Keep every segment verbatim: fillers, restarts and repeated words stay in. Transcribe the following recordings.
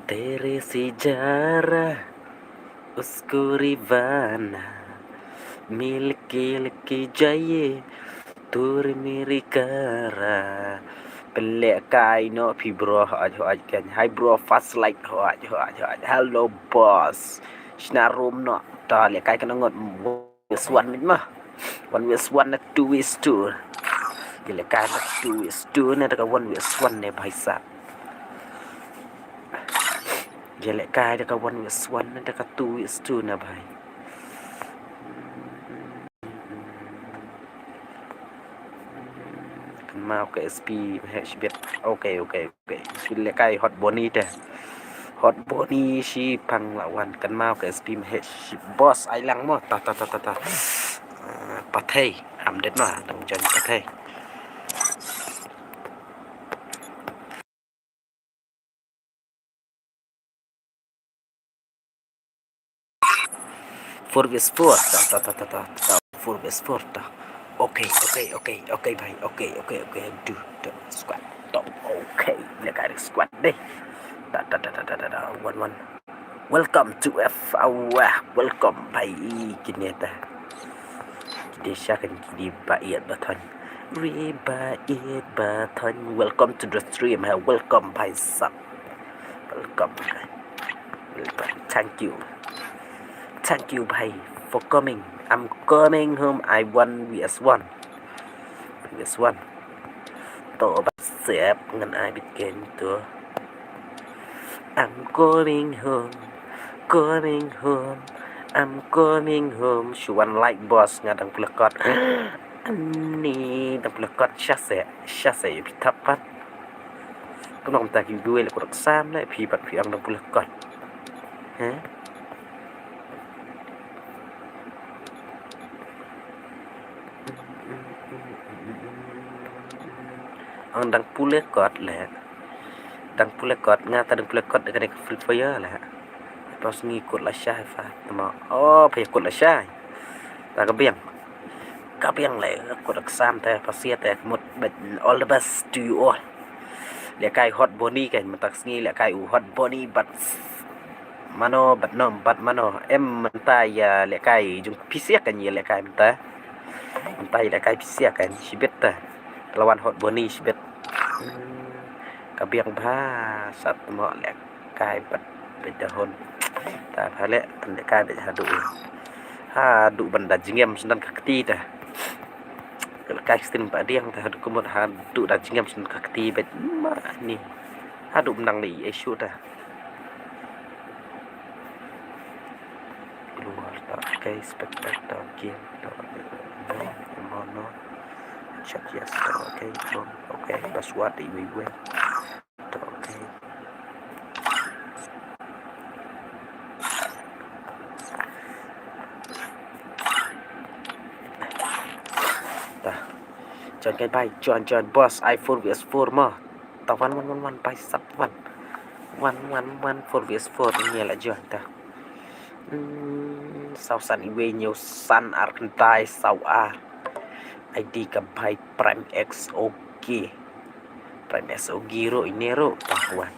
Tere si jara usko rivana, milki liki jaye, tur miri kara. Pynlehkai noh phi bro, hoi hoi kan. Hi bro, first like, hoi hoi hoi. Hello boss. Shna room noh. Ta lehkai kane ngut. Versus one mit ma. One versus one na two versus two. Gile kai na two versus two na taka one versus one ne bhai sahab. Gile kai taka one versus one na taka two versus two na bhai. Kan mau ka S P meh shibit. Okay, okay, okay. Shibit lehkai hot boni te. Hot boni shi pang lawan. Kan mau ka S P meh shi boss ai lang mo. Ta, ta, ta, ta, ta. Ah, pathai. Ham det ma. Dang jan pathai. Four versus four. Ta, ta, ta, ta, ta, ta. Four versus four. Ta. Okay, okay, okay, okay, bhai. Okay, okay, okay. Do the squat. Ta. Okay. Lehkai squat deh. Ta, ta, ta, ta, ta, ta, ta. One, one. Welcome to F. Awah. Welcome, bhai. Kine ta. Kine sha kan kine ba iat ba thon. Re ba iat ba thon. Welcome to the stream. Ha, welcome, bhai sahab. Welcome. Welcome. Thank you. Thank you, bhai, for coming. I'm coming home. I one versus one. One versus one. To ba sep ngan ai bit game to. I'm coming home. Coming home. I'm coming home. Shu wan like boss nga dang pule kot. Ani dang pule kot sha se. Sha se yu pitap pat. Kumno kumta ki gu le kot sam le phi pat phi ang dang pule kot. He? Ang dang pule kot le. Dang pule kot, nga ta dang pule kot kane ka Free Fire le. Pas ngi kot la shai fa. Tama. Oh, phi kot la shai. Ta ka biang. Ka biang le kot ka sam te pasia te mut, but all the best to you all. Lehkai hot boni kan mynta sngi lehkai u hot boni but mano, but no, but mano. Em mynta ïa lehkai jong pisiak kan ïa lehkai mynta. Mynta ïa lehkai pisiak kan shibit ta. Lawan hot boni shibit. Ka biang bha sat mo lehkai but bit dahon. Ta pha leh lehkai bit haduh. Haduh ban da jingem sendang ka kti ta. Lehkai stin ba diang ta haduh kumut haduh da jingem sendang ka kti bit ma ni. Haduh menang ni issue ta. Keluar ta, okay, spectator game ta, no, no, no. Chat yes ta, okay, no, okay, password iwei iwei ta, okay. Ta. Join kan bhai, join, join boss, i four versus four mo. Ta one, one, one, one, bhai sab one. One, one, one, four versus four, ngi la join ta. Hmm, saw san iwei hynñiew san ar khyndai saw ar. I D ka bhai Prime X O G. Prime X O G ruh, ine ruh, ta one.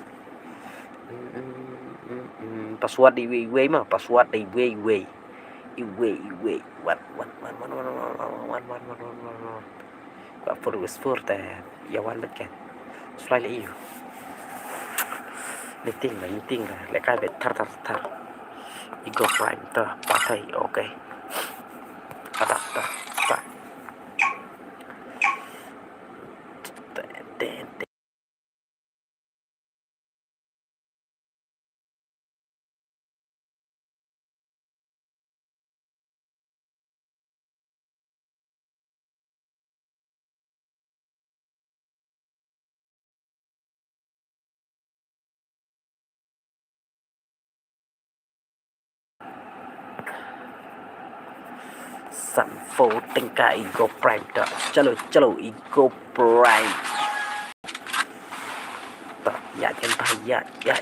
Hmm, hmm, hmm, hmm. Password iwei iwei mo, password iwei iwei. Iwei iwei. One, one, one. Ka four versus four te ïa wan bad ka. Slide la ïa. Meeting la, meeting la. Lehkai bad thar thar thar. Ego Prime ta pathai, okay. Atak ta ta. Ten ten ten. San phew tyngka Ego Prime ta. Chalo, chalo, Ego Prime. Ta, ïa, ïa, ïa, ïa.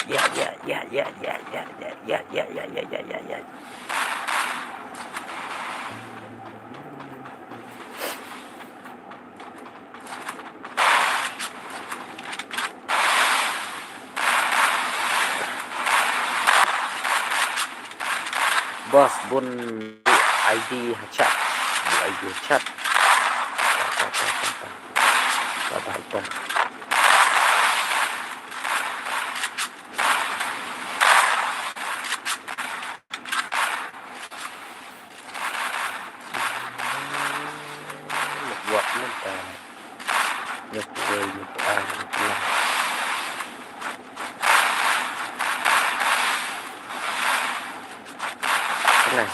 Boss bun I D ha chat. Bun I D ha chat. Ta, ta, ta, ta, ta. Ta, ta, ta. Luk wak mynta. Nyuk wei, nyuk ar, nyuk lang. Tengah.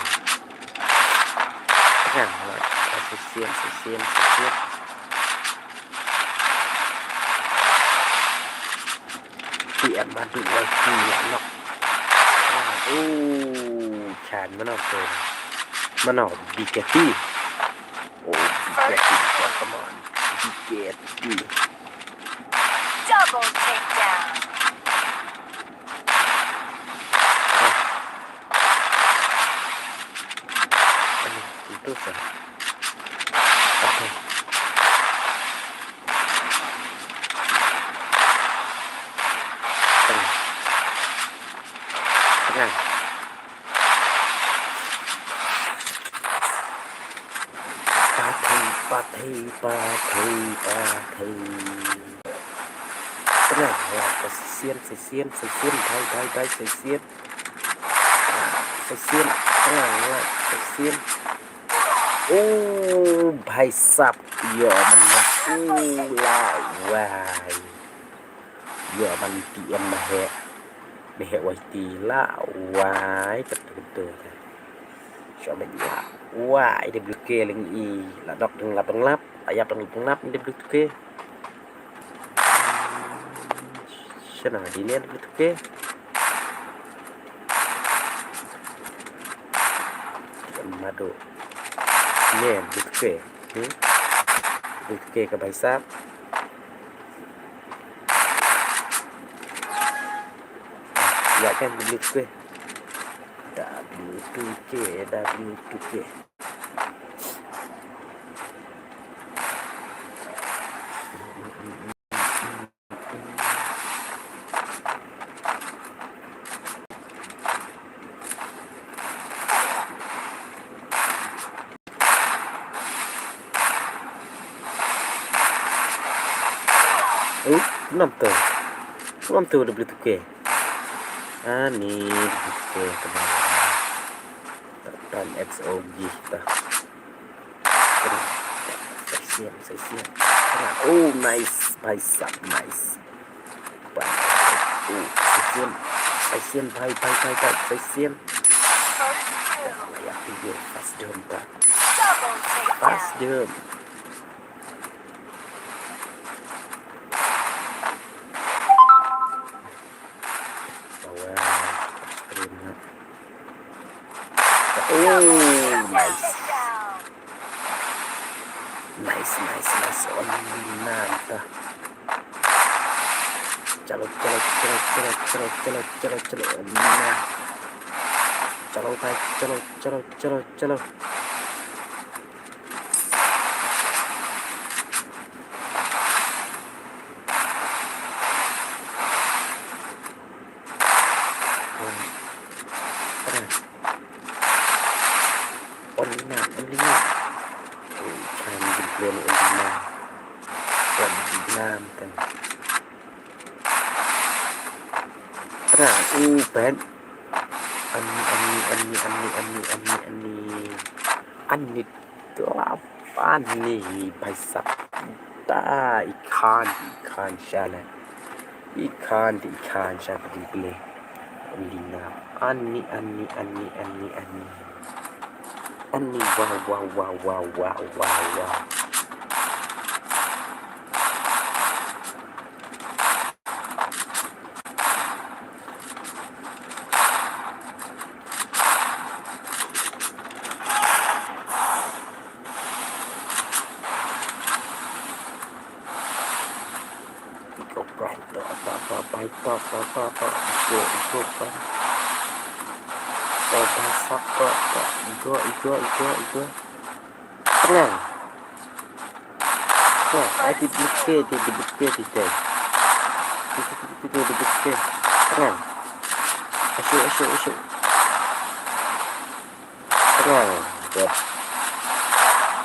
Tengah, wak. Sesien, sesien, sesien. Ti em ma du wai ti la nok. Ah, oh, chan mano tu. Mano, B K T. Oh, B K T, come on. B K T. Double takedown. Ah. Ano, ito sa. Okay. Tengah. Tengah. Pathei, pathei, pathei, pathei. Tengah, ya, sesien, sesien, sesien, bhai, bhai, bhai, sesien. Sesien, tengah, ya, sesien. Oh, bhai sab, yo, man, oh, la, wai. Yo, man, T M ma he. Ma he wai ti la, wai, tet, tet, tet. Sho, man, la, wai, de blue ke leng i, la dok deng lap, deng lap, la yap deng lap, deng lap, de blue ke. Shana di ne blue tuke. Mado. Ne blue tuke. Hmm? Blue tuke ka bhai sab. Ya kan blue tuke. W two K, W two K. Oh, nam tu. Nam tu W two K. Ani W two K kena. Tan X O G ta. Sesien, sesien. Oh, nice. Bhai sab, nice. Bhai, oh, sesien. Sesien, bhai, bhai, bhai, bhai, sesien. Ya, ya, first down ta. First down. Wow. Oh, nice. Nice, nice, nice. Only nine ta. Chalo, chalo, chalo. Only nine. Chalo, bhai, chalo, chalo, chalo, chalo. Only nine, only nine. Oh, trying to play only nine. Only nine, then. Tara, oh, Ben. Ani, ani, ani, ani, ani, ani, ani. Ani, dua, ani, bhai sab. Da, i khan, i khan, shala. I khan, i khan, shala, di ble. Only nine. Ani, ani, ani, ani, ani. Ani, wow, wow, wow. Iko bright to, to, to, bright to, to, to, to. Iko, iko, bright. To, bright, sap, to, to. Iko, iko, iko, iko. Tenang. Wah, ai, di blue ke, di, di blue ke, di, di. Di, di, di, di, di blue ke. Tenang. Asyik, asyik, asyik. Good.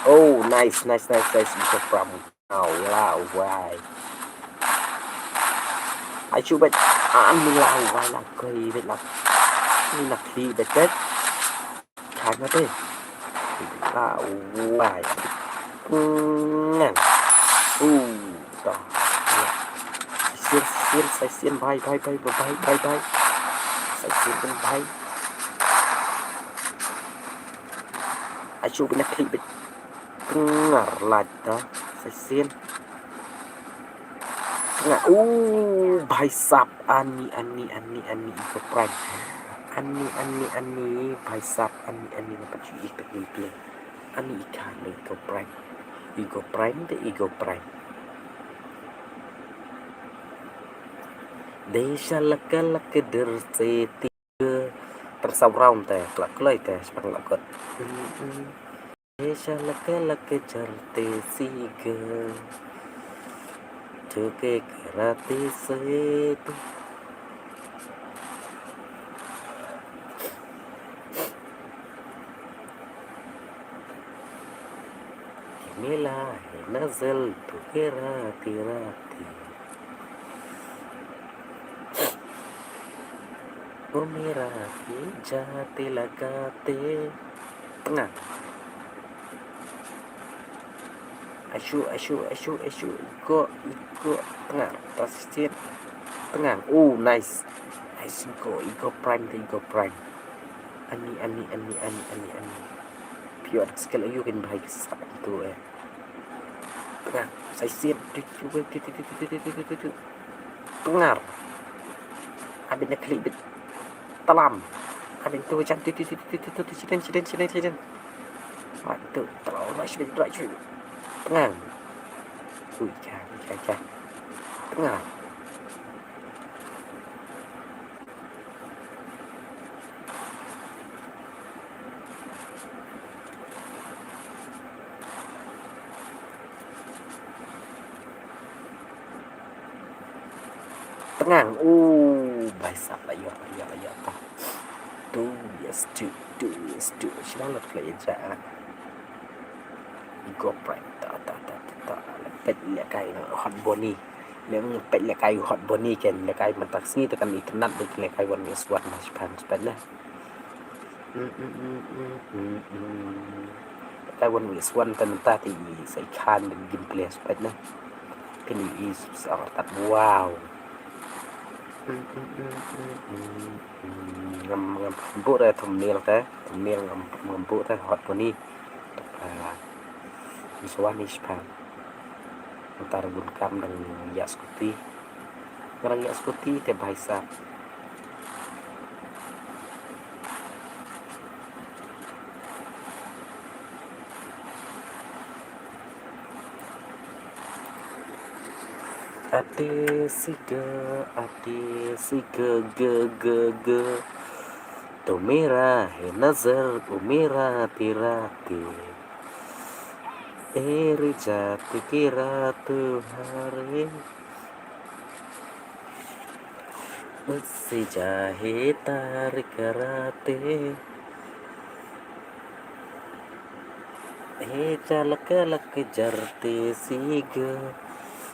Oh, nice, nice, nice, nice. Ito pram. Au, la wai. Ai shu bet. An mi la wai la koi bet la. Ni la kli bet bet. Khan na te. La wai. Ngan. U. Ta. Sien, sien, sai sien, bai, bai, bai, bai, bai, bai. Sai sien, bai. Ai shu bet na kli bet. Ngar lait ta. Sai sien. Nga, uh, bhai sab, ani, ani, ani, ani, ego prime. Ani, ani, ani, bhai sab, ani, ani, nga pat shu ih tak ni pli. Ani i kha le ego prime. Ego prime te ego prime. Desha laka laka der se ti. Tang saw round te, klak kloi te, sepang la kot. Desha laka laka jar te siga. Chuke karate se tu. Mila hai nazar tu karate rate. O mera hi jate lagate. Tengah. Ashu, ashu, ashu, ashu. Ego, ego. Tengah. Pas sikit. Tengah. Oh, nice. Nice, ego, ego prime, ego prime. Ani, ani, ani, ani, ani, ani. Pure skill ayu kan bahai ke sap tu eh. Tengah. Sai sien. Tu, tu, tu. Tengah. Abin dah klik bit. Talam. Abin tu jan tu tu tu tu tu tu tu. Siden, siden, siden, siden. Wah, tu. Talam. Wah, siden, wah, siden. Tengah. Ui, jan, jan, jan. Tengah. Tengang. Oh, bhai sab, la ïoh, la ïoh, la ïoh ta. Tu, yes, tu, tu, yes, tu. Sila la play ja. Ego prime. Ta, ta, ta, ta, ta. Peit lehkai hot boni. Lehkai lehkai hot boni ken lehkai mynta sngi te kan internet dei lehkai wan ngi swan na Japan Japan na. Lehkai wan ngi swan te mynta te i sa i khan dei gameplay Japan na. Ken i sa tat wow. Ngam ngam buh re thumbnail te thumbnail ngam ngam buh re hot boni. Ngi swan ngi Japan. Ntar bun kam dang ïa scooty. Dang ïa scooty te bhai sab. Ate siga, ate siga, ga, ga, ga. To mera hai nazar, o mera tera te. Eri jati kira tu hari. Usi jahe tar karate. He jalak lak jarte siga.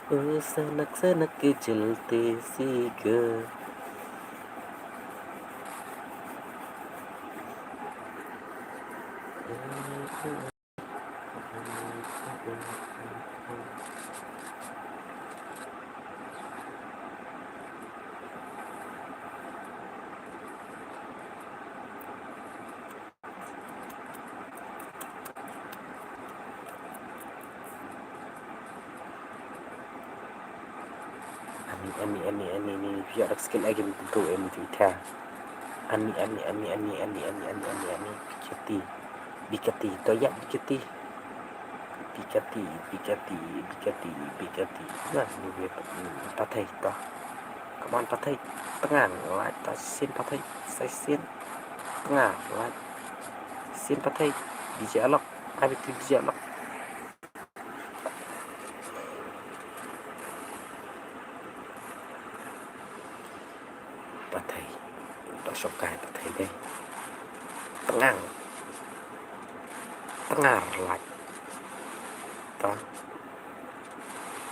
Usanak sanak jalte siga. Ani, ani, ani, ani, ani, phi ïoh da ka skill ai kim tu em tu ita. Ani, ani, ani, ani, ani, ani, ani, ani, ani, Pikati. Pikati, to ïa Pikati. Pikati, Pikati, Pikati, Pikati. Nah, ni dia pathai to. Come on, pathai. Tengah, light to, sin pathai. Sai sin. Tengah, light. Sin pathai. B J Alok. Abi tu B J Alok. Pathai. Tok shokai pathai dei. Tengang. Tngar lait. Ta.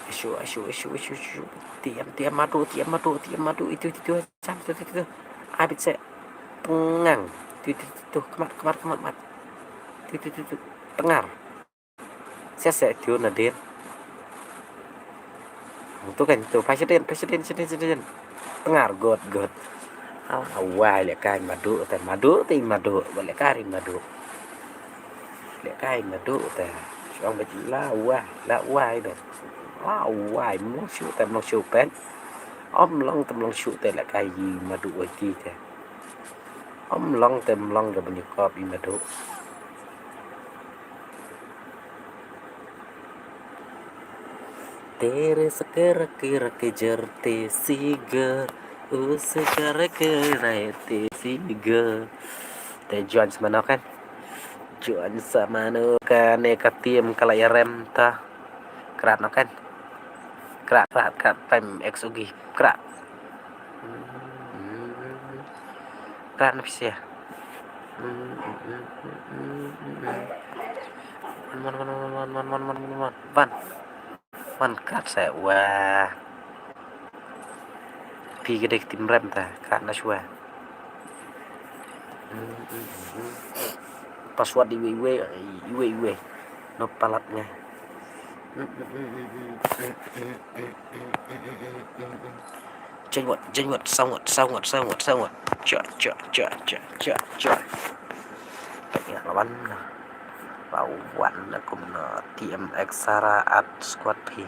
Asu, asu, asu, asu, asu. Tiam, tiam madu, tiam madu, tiam madu. Itu, itu, itu. Sam, itu, itu, itu. Abit se. Tngar. Itu, itu, itu, itu. Kemat, kemat, kemat, kemat. Itu, itu, itu, itu. Tngar. Sia, sia, itu nadin. Itu kan itu. Presiden, presiden, presiden, presiden. Tngar, good, good. Alah, wai leh kai madu, te madu, te madu. Leh kai madu. Leh kai madu te. Shong bet la wai, la wai te. La wai, mlong shu te, mlong shu pen. Om long te, mlong shu te, leh kai madu wai ti te. Om long te, mlong ga bani kop i madu. Tere sekere kere kejer te siger. U sekere kere te siger. Te John Samano kan? John Samano kan e ka tim kala yarem ta. Krat no kan? Krat, krat, krat. Time X ugi. Krat. Krat no pisia. Wan, wan, wan, wan, wan, wan, wan, wan, wan, wan. Wan, krat sa, wah. Phi ka dei ka tim rem ta, krat na shwa. Password iwei iwei, iwei iwei. No palat nga. Jengwat, jengwat, sawat, sawat, sawat, sawat. Cha, cha, cha, cha, cha, cha. Pek nga lawan. Lawan na kumno T M X Sara at squad phi.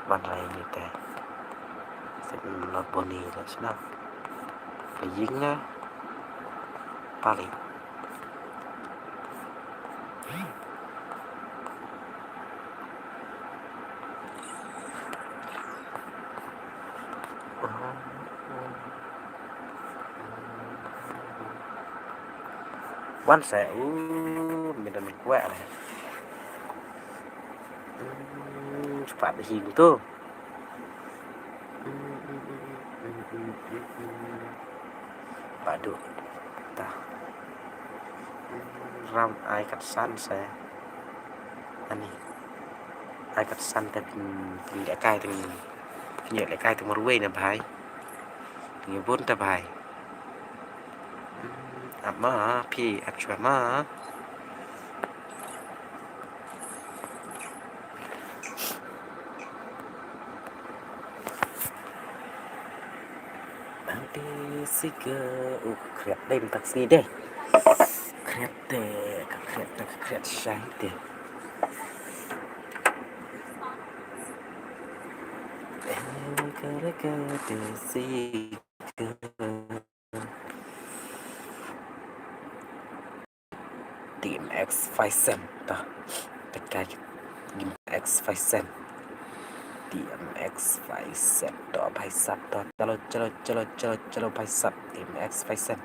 Ban rai ni te. Sen lot boni le sna. Paying na. Pali. Wan sa u mi dan kwah le. Cepat dah hiu tu. Padu. Ta. Ram ai kat san sa. Ani. Ai kat san ta pin, pin le kai tu. Pin le kai tu marwei na bhai. Pin bun ta bhai. Ap ma phi ap chwa ma. Ante siga u khriat dei mynta ka sngi dei. Khriat te, ka khriat te, ka khriat shai te. Eh, ka re ka te siga. Team X five cent ta. Tekai Team X five cent. Team X five cent to bhai sab to. Chalo, chalo, chalo, chalo, chalo bhai sab. Team X five cent.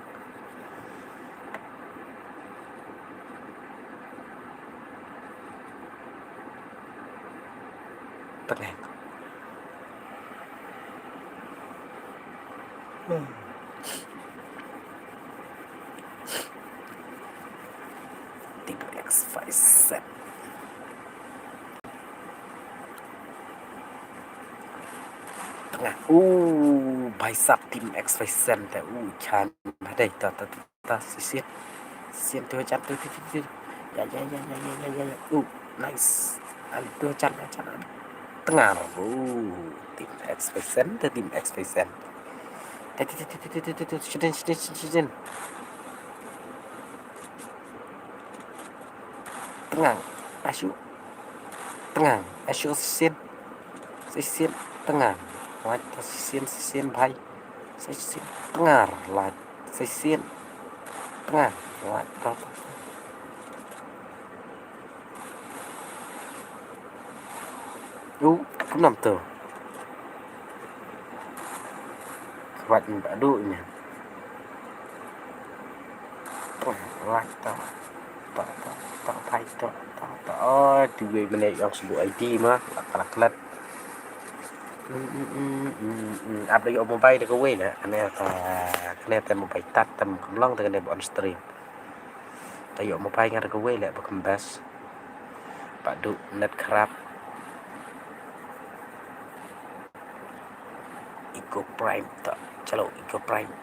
Tengah. Hmm. Team X five cent. Tengah. Uh, bhai sab Team X five cent te. Uh, chan. Hadai, ta, ta, ta. Ta shisien. Shisien tu chan tu tu tu tu. Ya, ya, ya. Uh, nice. An tu chan, chan. Tengah. Uh, Team X five cent, Team X five cent. Tu tu tu tu tu tu tu tu. Shisien, shisien, shisien, shisien. Tengah. Asu. Tengah. Asu shisien. Shisien. Tengah. Wait, shisien, shisien, bhai. Shisien. Tengah. Lait. Shisien. Tengah. Lait. U, kumno tu? Wat ni badu ni. Wat ta. Ta, ta, ta, ta, ta, ta, ta. Oh, tu wei mene yang sebut I D mah, lak lak lat. Ap da ïoh mobile da kawei leh, kane ta, kane ta mobile tat tam kam long ta kane ba on stream. Ta ïoh mobile nga da kawei leh ba kam best. Ba du net khrap. Eco Prime ta. Chalo, Eco Prime.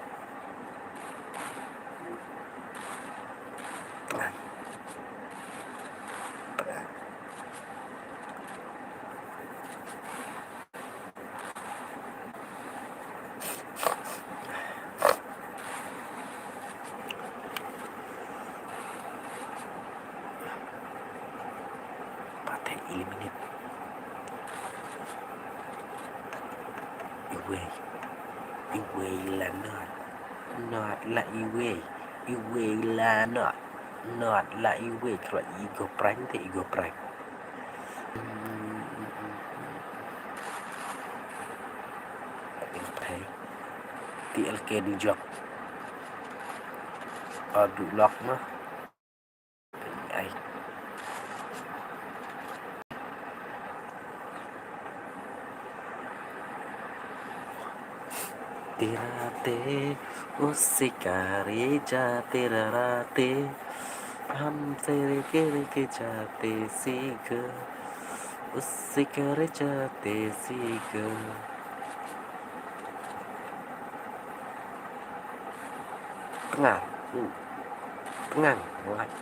Tengah. Tengah. Pateng eliminate. Iwei. Iwei la not. Not la iwei. Iwei la not. Not la iwei. Kalau Eco Prime te Eco Prime. Pateng. T L K di jok. Adu lok mah. Ai. तेरा ते उसी का रे जा तेरा राते हम तेरे के रे के जाते सीख उसी का रे जाते सीख Tengah. Hmm. Tengah. Right.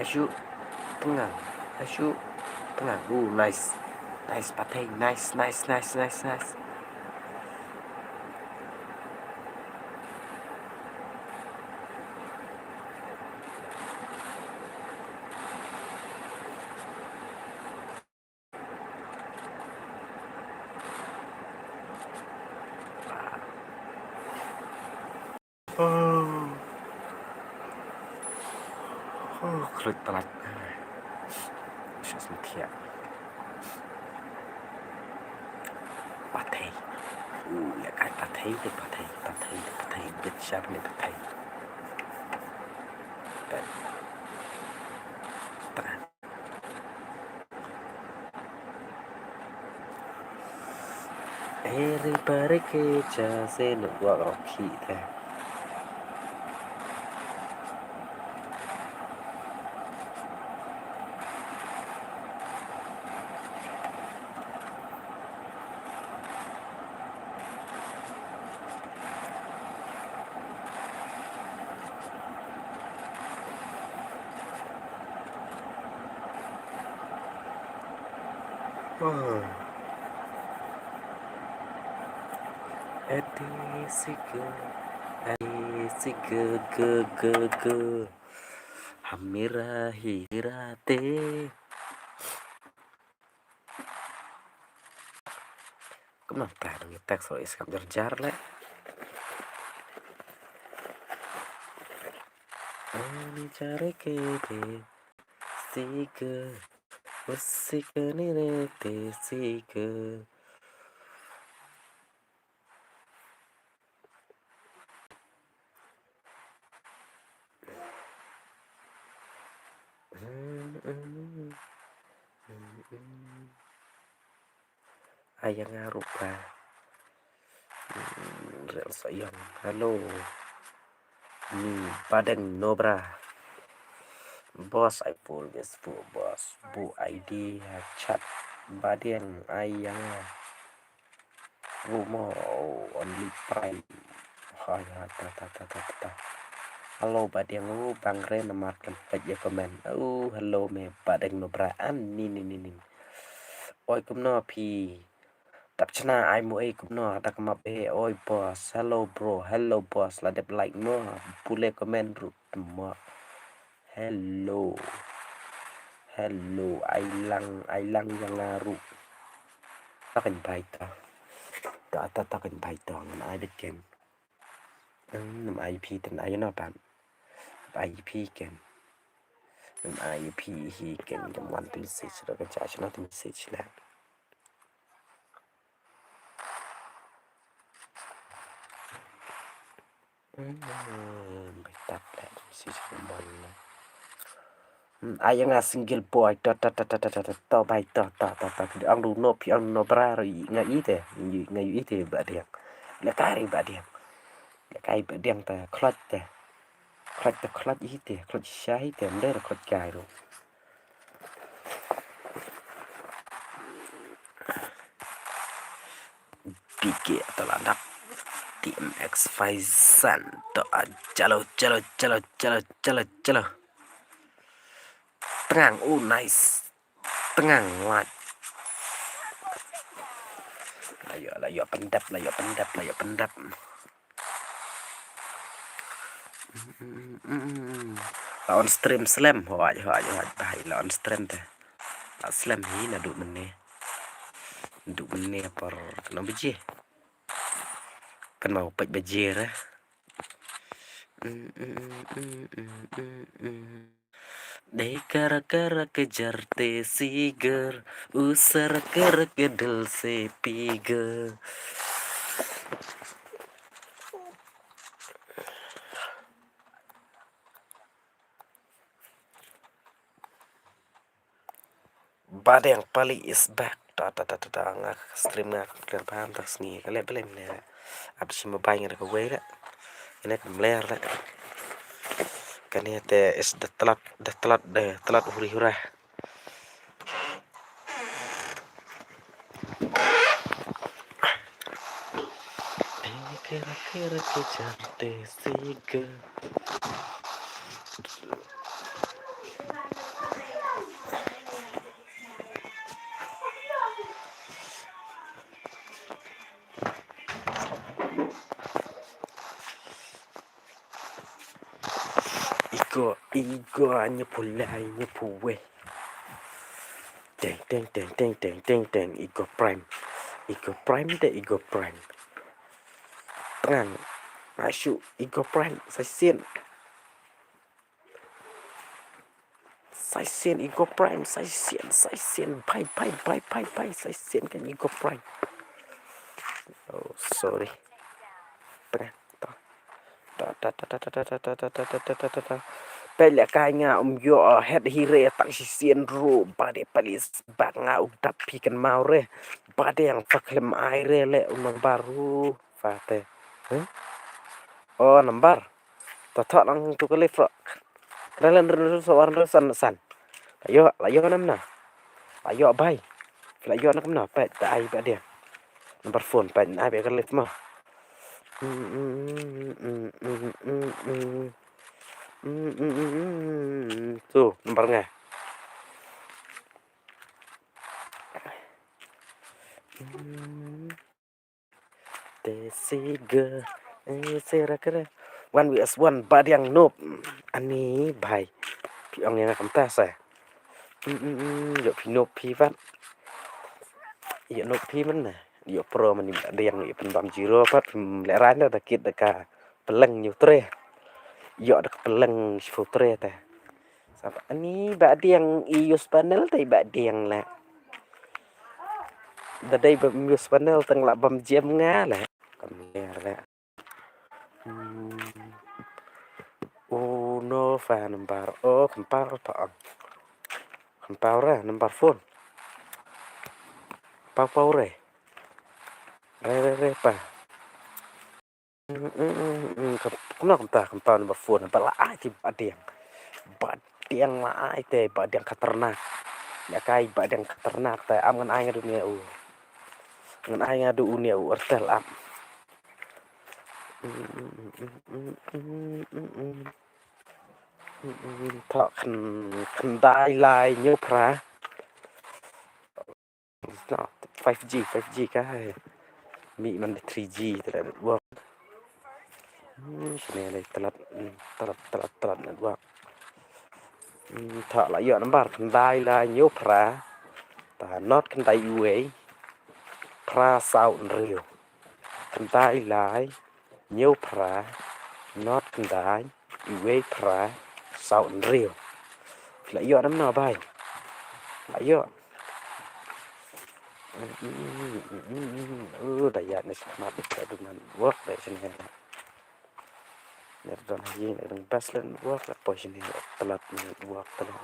Asyuk. Tengah. Asyuk. Tengah. Oh, nice. Nice, Pateng. Nice, nice, nice, nice, nice. Oh. Oh, khlwait palat. Shisha sngewthiah. Pateng. Uh, ïa kai pateng te pateng, pateng te pateng. Bit sharp ne pateng. Pateng. Tengah. Eri pare ke cha se nuk wa roki te. Ati siga, ati siga, ga, ga, ga. Hamira hi, hira te. Kumno ta ngi tak so is kam jar jar le. Ani jare ke te. Siga. Usiga ni re te siga. Ai ïa nga ruh ba. Hmm, rel sa ïong. Hello. Ni Badeng Nobra. Boss, ai pul Facebook, boss. Bu I D ha chat. Badeng ai ïa nga. Rumo, oh, only prime. Ha, ya, ta, ta, ta, ta, ta, ta. Hello, Badeng, oh, bang re namar kan pet ya komen. Oh, hello, me, Badeng Nobra. An, ni, ni, ni, ni. Oi, kumno phi. Tap chna ai mo e kumno, ta kmap e, oi, boss. Hello, bro. Hello, boss. La dep like mo. Pule komen ruh mo. Hello. Hello. Ai lang, ai lang ïa nga ruh. Ta kan bai ta. Ta, ta, ta kan bai ta. Ngan ai beit ken. Hmm, nam ai phi tan ai na pan. Ai phi ken. Nam ai phi hi ken. Jam wan tu message. Ra ka cha chna tu message la. Hmm, bai tap la tu message ken ban la. Hmm, ai nga single boy, to, to, to, to, to, to, to, bai, to, to, to, to, phi ong du no, phi ong no bra, ro, i, nga i te, i, nga i te, Bah Diang. Lehkai ri Bah Diang. Lehkai Bah Diang te, klot te. Klot te, klot i te, klot sha i te, mder klot kai ro. P K to la dap. T M X Faizan to, ah, chalo, chalo, chalo, chalo, chalo, chalo. Tngang, oh, nice. Tngang, wat. La ïoh, la ïoh pyndep, la ïoh pyndep, la ïoh pyndep. La on stream slem, hoi, hoi, hoi, bhai, la on stream te. La slem hi naduh mynne. Naduh mynne por katno baje? Pynban peit baje re. Dei kara kara kejar te siger, usar kara kedel se piger. Bah Diang Pali is back. Ta, ta, ta, ta, ta. Nga stream nga clear bha mynta ka sngi. Ka leh balei mynne. Ap shi mobile nga da kawei da. Ine ka mler da. Kane te is da tlot, da tlot, da tlot huri hura. Kira kira kejar te siga. Igo, igo, nya pulai, nya puwe. Teng, teng, teng, teng, teng, teng, teng, igo prime. Igo prime de, igo prime. Tngang. Masuk, igo prime, sa sien. Sa sien igo prime, sa sien, sa sien, bye, bye, bye, bye, bye, sa sien kan igo prime. Oh, sorry. Pynah, ta. Ta, ta, ta. Peit lehkai nga um ïoh head hi re tang shisien ruh, ba de police bak nga u dap phi kan mau re. Ba de yang fa khlem ai re le u number ruh. Fa te. Huh? Oh, number. Ta thok lang tu kali frok. Ralan run run sawar run san san. La ïoh, la ïoh nam na. La ïoh bai. La ïoh na kam na, peit ta ai ba dia. Number phone peit na ai ba kali ma. Tu number nga. Te siga, eh, sera kere. One V S one, ba diang nop. Ani bai. Phi ong ïa nga kumta sa. Mm, mm, mm, ïoh phi nop phi pat. Ïoh nop phi man na. Ïoh pro man ba diang ïoh pynbam zero pat. Phi leh ran da kit da ka peleng nyu tre. Ïoh da ka peleng shu tre te. Sapa ani ba diang i use panel te ba diang la. Da dei ba use panel tang la bam jem nga la. Kam ler la. Hmm. Oh, no fa number. Oh, kempar pa. Kempar ra number phone. Pau pau re. Re re re pa. Kumno kumta kumta number phone ba la ai te ba diang. Ba diang la ai te ba diang khatarnak. Ïa kai ba diang khatarnak te am ngan ai nga du ne u. Ngan ai nga du u ne u Airtel am. Thok khan khan dai lai nyu phra. It's not five G, five G ka hai. Mi man three G te network. Hmm, sini lai telat, hmm, telat, telat, telat network. Hmm, ta la ïoh number khyndai lai hynñiew phra. Ta not khyndai uwei phra saw hynriew. Khyndai lai hynñiew phra, not khyndai, uwei phra, saw hynriew. Phi la ïoh namar bai. La ïoh. Uh, da ïa ne smat da du network da sini. Ne don ha ïing ne don bas network la poi sini telat network telat.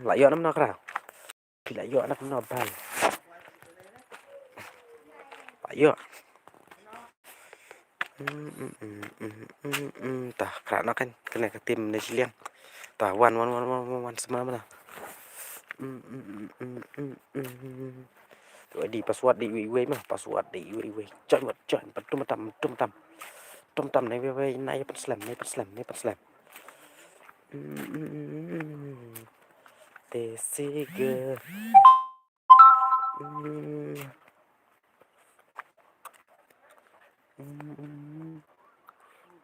La ïoh namar kra. Phi la ïoh namar bal. La ïoh. Ta kra na kan kane ka tim ne shiliang. Ta wan wan wan wan wan wan semana mana. Tu di password di iwei iwei ma password di iwei iwei. Join wat join pat tum tam tum tam. Tum tam ne iwei iwei ne pat slem ne pat slem ne pat slem. Te sige.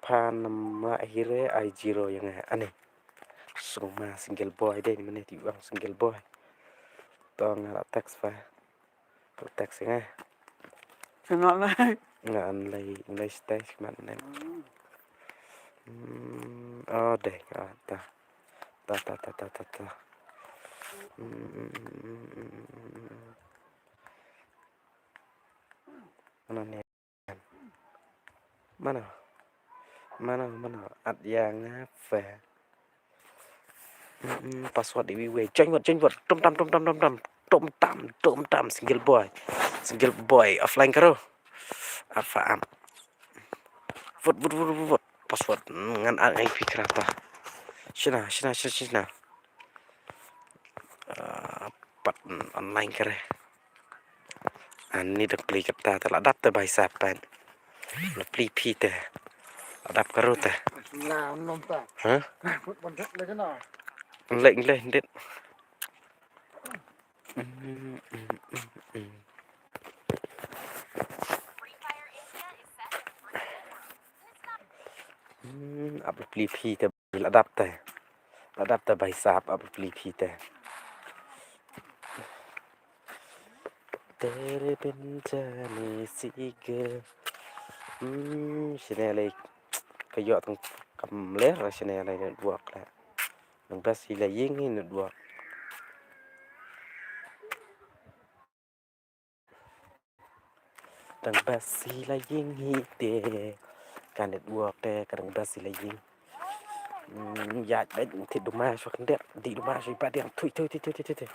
Pha nam la hire ai zero ïa nga ani. Sngewma single boy dei ni mane ti wang single boy. To nga la text pha. To text ïa nga. Kena lai. Nga an lai lai stai sman ne. Hmm, oh dei ah, ta. Ta ta ta ta ta ta. Hmm. Mana ne? Mana? Mana mana? At ïa nga pha. Mm, password iwei iwei. Join wat join wat. Tum tam tum tam tum tam. Tum tam tum tam single boy. Single boy offline karo. Apa am? Vot vot vot vot vot. Password. Mm, ngan at ngai phi kra ta. Shina shina shina shina. Ah, pat online kare. Ani dang plie kata te la dap te bai sa pat. La plie phi te. La dap karo te. Hah? Lek lek dit. Hmm, ap plie phi te la dap te. La dap te bai sap ap plie phi te. Tere bin jani sige. Hmm, shine lai ka ïoh tang kam leh la shine lai network la. Nang bas ila ying hi network. Dang basi la ying hi te. Ka network te ka dang basi la ying. Hmm, ya bet ti duma shwa kan dek di duma shwa ba dek thui thui thui thui thui.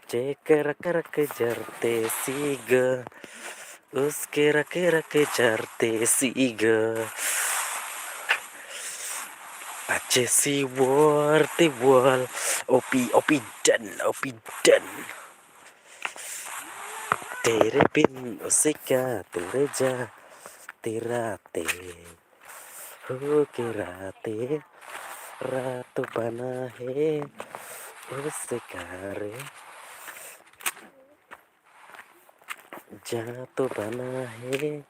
Che kera kera ke jar te siga. Us kera kera ke jar te siga. Ache si war te wal. Opi opi dan opi dan. Tere bin usika tere ja tere te. Ho kera te ra to bana hai. Usikare. Ja to bana hai.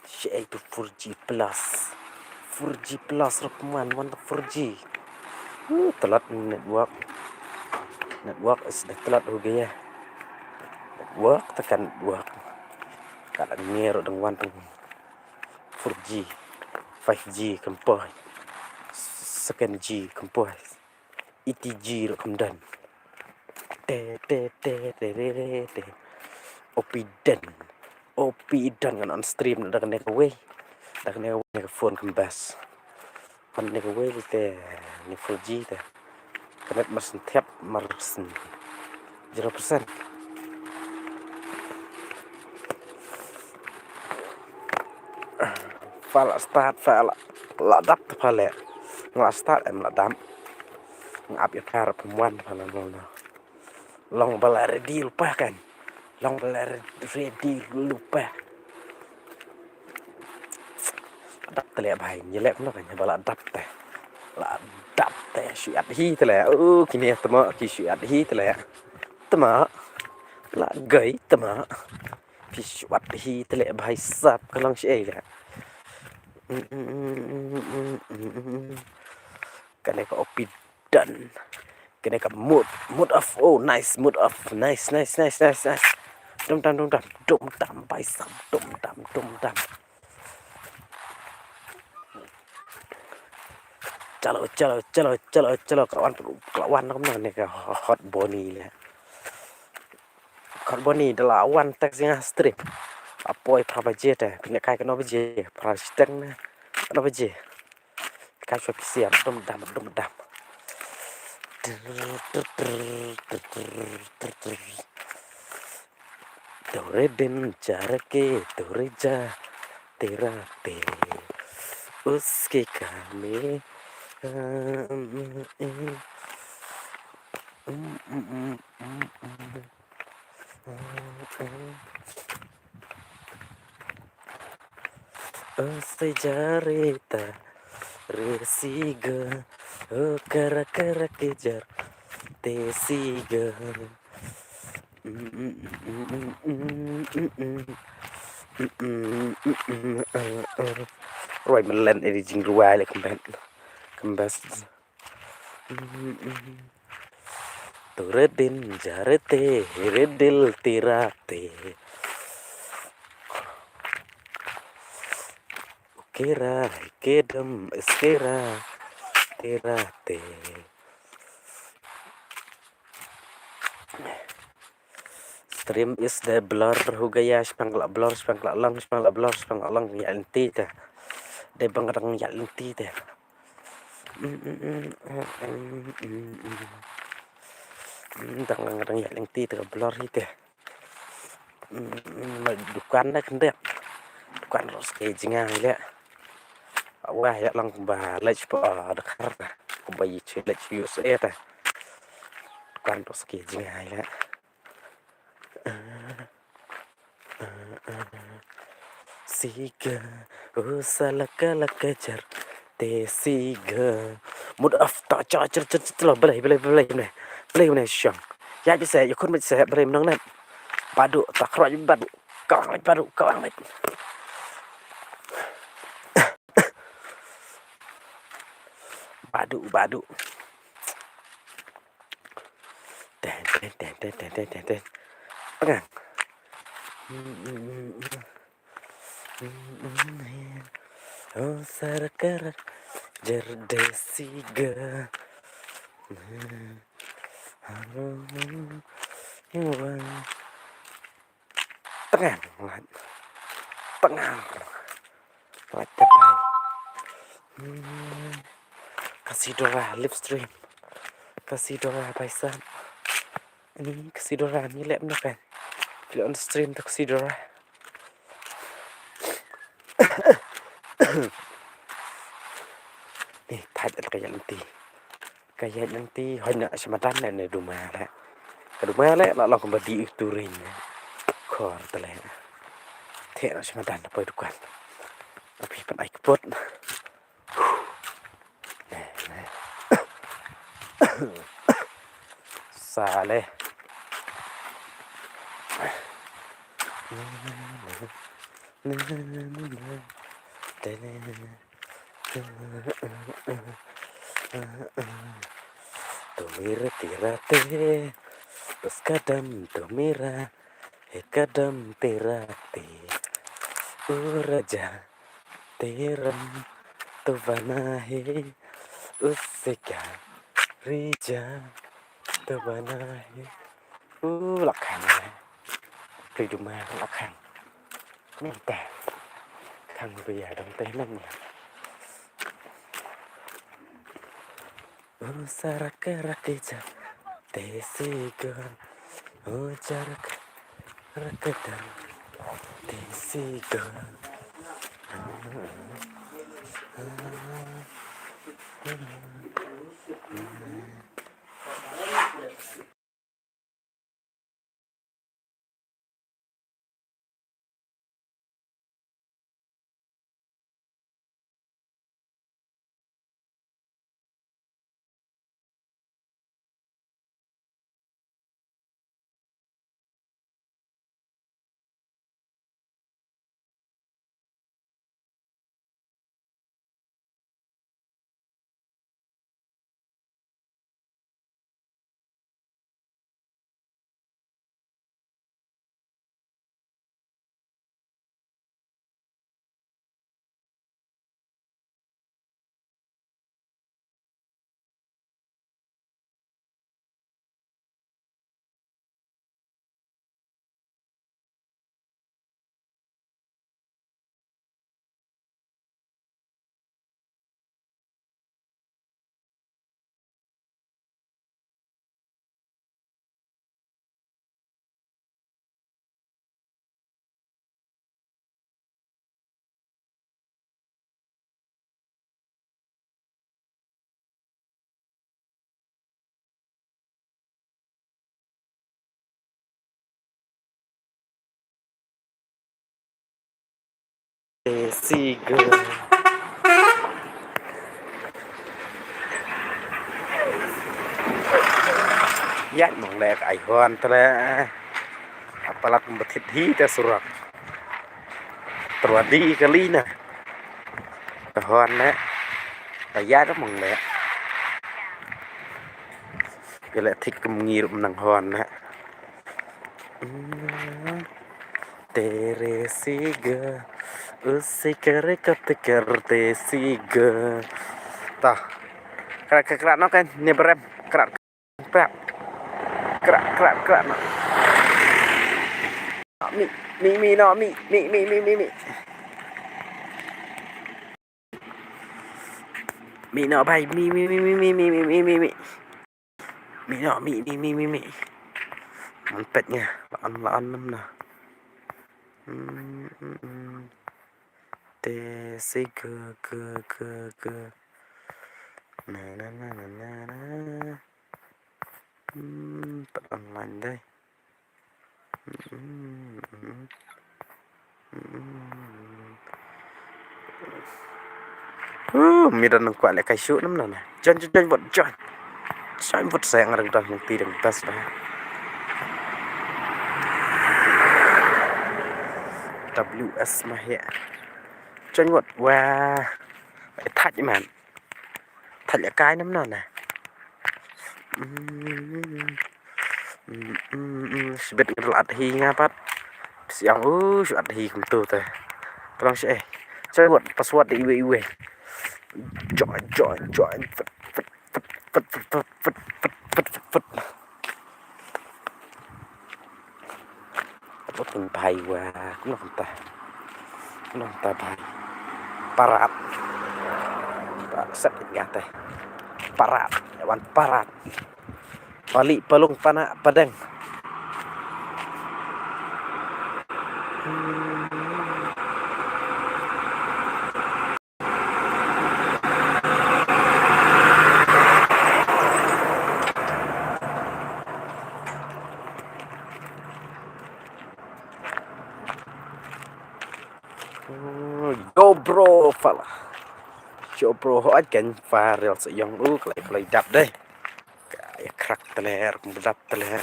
Shei tu four G plus. Four G plus ruh man man tu four G. Uh, telat network. Network is the telat ho gaya. Network tekan network. Ka la ngi ruh dang wan tang four G, five G kam poi. Second G kam poi. Eighty G ruh kam don. Te te te te te te. Opi don. Opi don ngan on stream na da kane kawei. Da kane kawei ka phone kam bas. Pan ne kawei te ne four G te. Kanet mar syn thiap mar syn zero percent. Fa la start fa la la dap te fa le. Nga la start em la dam. Nga ap ya kar pemwan fa la no no. Long ba la ready lupa kan. Long ba la ready lupa. Dap te le bai ni le kumno kan ba la dap te. La dap te shu at hi te le. Oh kini tama ki shu at hi te le. Tama la gai tama. Ki shu at hi te le bai sap ka long shi ai le. Kane ka opi done. Kane ka mode, mode off. Oh, nice, mode off. Nice, nice, nice, nice, nice. Dum dam, dum dam, dum dam, bai sam, dum dam, dum dam. Chalo, chalo, chalo, chalo, chalo. Ka wan, ka wan, ka wan, ne ka hot boni le. Karboni da la wan text ïa nga ha stream. Apoi phra baje te, pynïaid kai kano baje, phra shiteng ne kano baje. Kai shwa phi siam, dum dam, dum dam. Tore din jar ke, tore ja, tera te. Uske kame. O se jare ta re siga, o kara kara ke jar te siga. Roi melen eri jingrwai le kembet. Kembes. Turedin jarete hiredil tirate. Ukera hikedem iskera tirate. Stream is the blur hu gaya, shipang la blur, shipang la long, shipang la blur, shipang la long, ïa lynti te. De bang dang ïa lynti te. Dang dang ïa lynti te ka blur hi te. Ma dukan da kendek. Dukan ros ke jinga le. Wa ïa long ba lech pa da khar. Ba yi che lech U S A te. Dukan ros ke jinga le. Siga, usa laka laka jar te siga. Mut af ta cha cha cha cha la belai belai belai ne. Belai ne shang. Ya bisa ya kun mit sa belai menang ne. Badu ta khroj badu. Kawang lek badu kawang lek. Badu badu. Ten ten ten ten ten ten ten ten. Pengang. Oh, sarakarak jerde siga. Tengang. Tengang. What the hell? Hmm. Kasidora live stream. Kasidora baisan. Ini Kasidora ni lep na kan. Pili on stream ta Kasidora. Ni thait ka ïa lynti. Ka ïa lynti hoi na shmadan ne duma le. Ka duma le la long kumba di turin. Khor tale. Te na shmadan poi dukan. Api pan ai kpot. Sale. Tumira tirate, bas kadam tumira, he kadam tirate. Uraja teram tuvana he, usika rija tuvana he. U lakhang. Pli duma lakhang. Ni te. Khang bia dong te nang. O saraka rakija te siga. O jarak rakadang te siga. Desi girl. Ïaid mong leh ka ai horn te leh. Ka palat ba thied hi te surok. Tyrwa dih kali na. Ka horn leh. Ka ïaid mong leh. Ka leh thied kum ngi ruh nang horn leh. Hmm. Tere siga, usi kere kap te kerte siga. Ta. Krak, krak, krak, no kan, ne berem. Krak, krak. Krak, krak, krak, no. Mi, mi, mi, no, mi, mi, mi, mi, mi, mi. Mi, no, bai, mi, mi, mi, mi. Mi, no, mi, mi, mi, mi, mi. Man pet nga, la on, la on nam na. Hmm, hmm, hmm. Te si ke, ke, ke, ke. Na, na, na, na, na, na. Hmm, pat online dai. Hmm, hmm, hmm. Uh, mi don nang kwah leh kai shu nam na na. Join, join, join, vote, join. Join vote sa nga dang don nang ti dang best ba. W S ma he. Join vote. Wah. Thaj man. Thaj leh kai nam na na. Hmm. Mm, mm, mm, shibit ngi la at hi nga pat. Siang u shu at hi kumtu te. Tolong shi eh. Join vote, password de iwei iwei. Join, join, join. Pet, pet, pet. Pet pun bai wa. Kumno kumta. Kumno kumta bai. Parat. Parat set nga te. Parat. Wan parat. Pali palung pana padeng. Yo bro, fala. Yo bro, hooid kan fa rel sa yong u klai klai dap dei. Ka ïa krak tele, kum dap tele.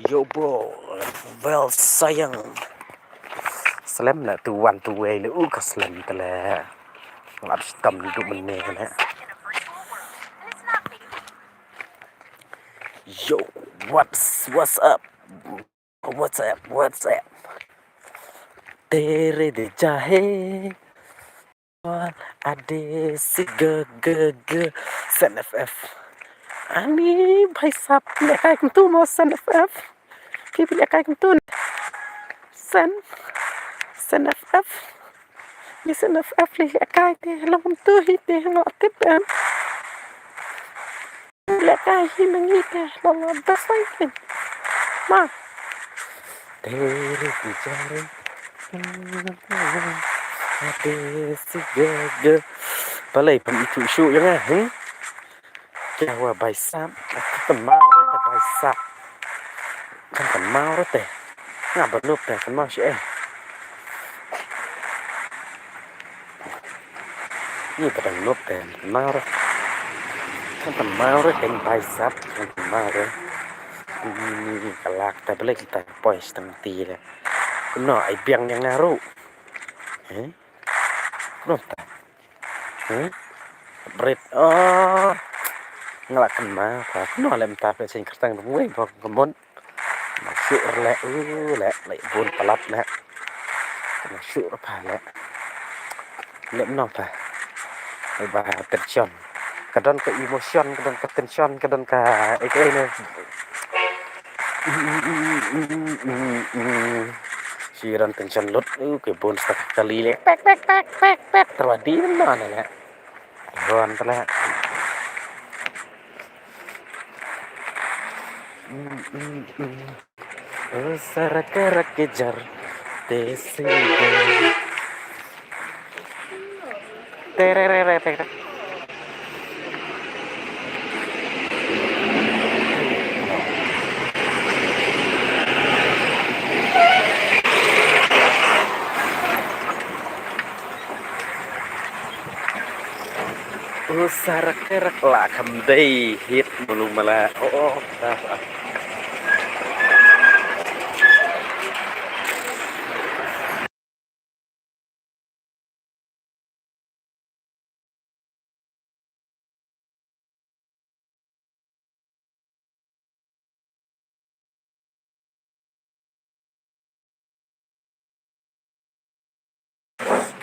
Yo bro, well sayang. Slem na tu wan tu wei le u ka slem tele. Lap stam du mene ne. Yo, what's what's up? What's up? What's up? Tere de jahe. Ade si ge ge ge. Sen F F. Ani bhai sahab, leh kai kumtu mo Sen F F. Ki leh kai kumtu. Sen. Sen F F. Ni Sen F F leh kai te long kumtu hi te ngo tip em. Leh kai hi ma ngi te long best fighting. Ma. Tere ki jare. Ade si ge ge. Balei pam itu shu yang ah, hmm? Kya hua bhai sahab? Kan mau rete bhai sahab. Kan kan mau rete. Nga ba nup te kan mau shi eh. Ni ba dang nup te kan mau re. Kan kan mau re kan bhai sahab kan kan mau re. Ni ni ni kalak te balik kita poi setengah ti le. Kumno ai biang yang ngaru. Eh? Kumno ta? Hmm? Brit. Oh. Nga la kynmaw ka. Kumno lem ta phi sing kyrteng dum wei bok kemon. Nga shu le u le le bun palat le. Nga shu pa le. Le no pa. Ba tension. Ka don ka emotion, ka don ka tension, ka don ka eh, ka eh, ne. Shi ran tension lut, uh, ke bun sta kali le. Pek, pek, pek, pek, pek. Terwadi mana le. Ron tele. Usara kara kejar. Desi. Tererere. Sarak kerak la kham dei hit mulu mala. Oh, oh, ah, ah.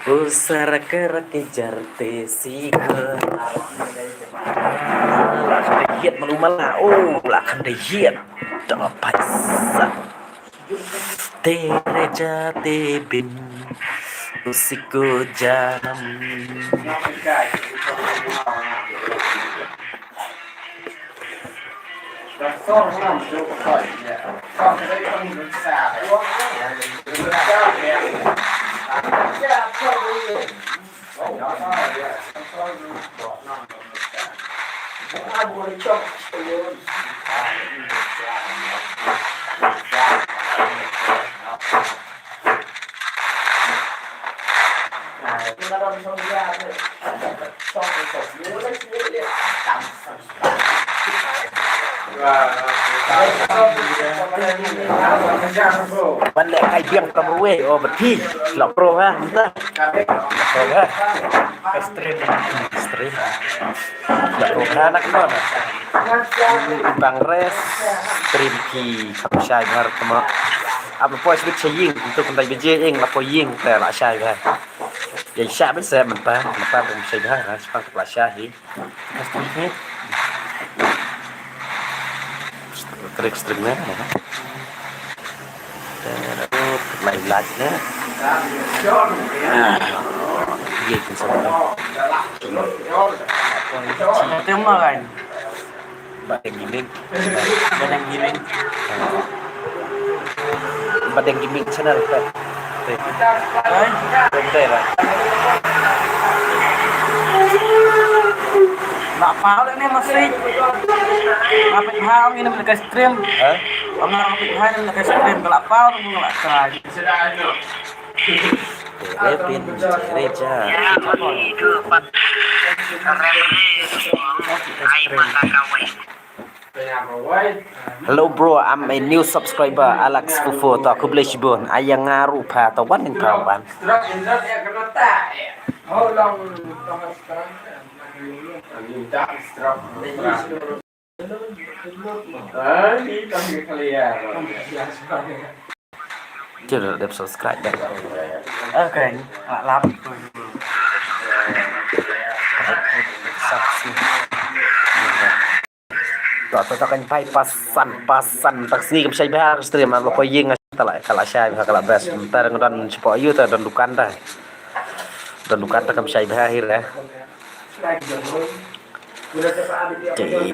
Usar kerak kejar te sigar. La kham dei hit mulu mala. Oh, la kham dei hit. Dapat sa. Tere jate bin. Usiko janam. Ban leh kai biang ka mruwe, oh, beti. Lok pro ha, minta. Lok pro ha. Ka stream. Stream. Lok pro ha, nak no. Bang res. Stream ki, ka shai bha tama. Ap poi sbit shai ing, tu kuntai bije ing, ap poi ing, te la shai bha. Ye sha bin se, mynta, mynta pun shai bha, ha, spa la shai hi. Krik string na, ha. Lai laj na. Ah, ye kin sa. Tem ma kan. Badeng Gaming. Badeng Gaming. Badeng Gaming channel, Pep. Pep. Hai. Pep, Pep, lah. Lah, pau ni masih. Ngapit ha, ini nak stream. Ha? Ngapit ha, ini nak stream. Kalau pau tu nak try. Tere pin, tere ja. Hello bro, I'm a new subscriber, Alex Fufo. To khublei shibun. Ai ïa nga ruh pha, to wan ning pha wan. Chưa được đập subscribe đây. Ok, lạ lắm. To, to, to, kan pai pasan, pasan taksi kam shai bha stream, ap ko ïing ta la, ka la shai bha, ka la best. Ta dang don support ïa u, ta don dukan ta. Don dukan ta kam shai bha hi re. Teng,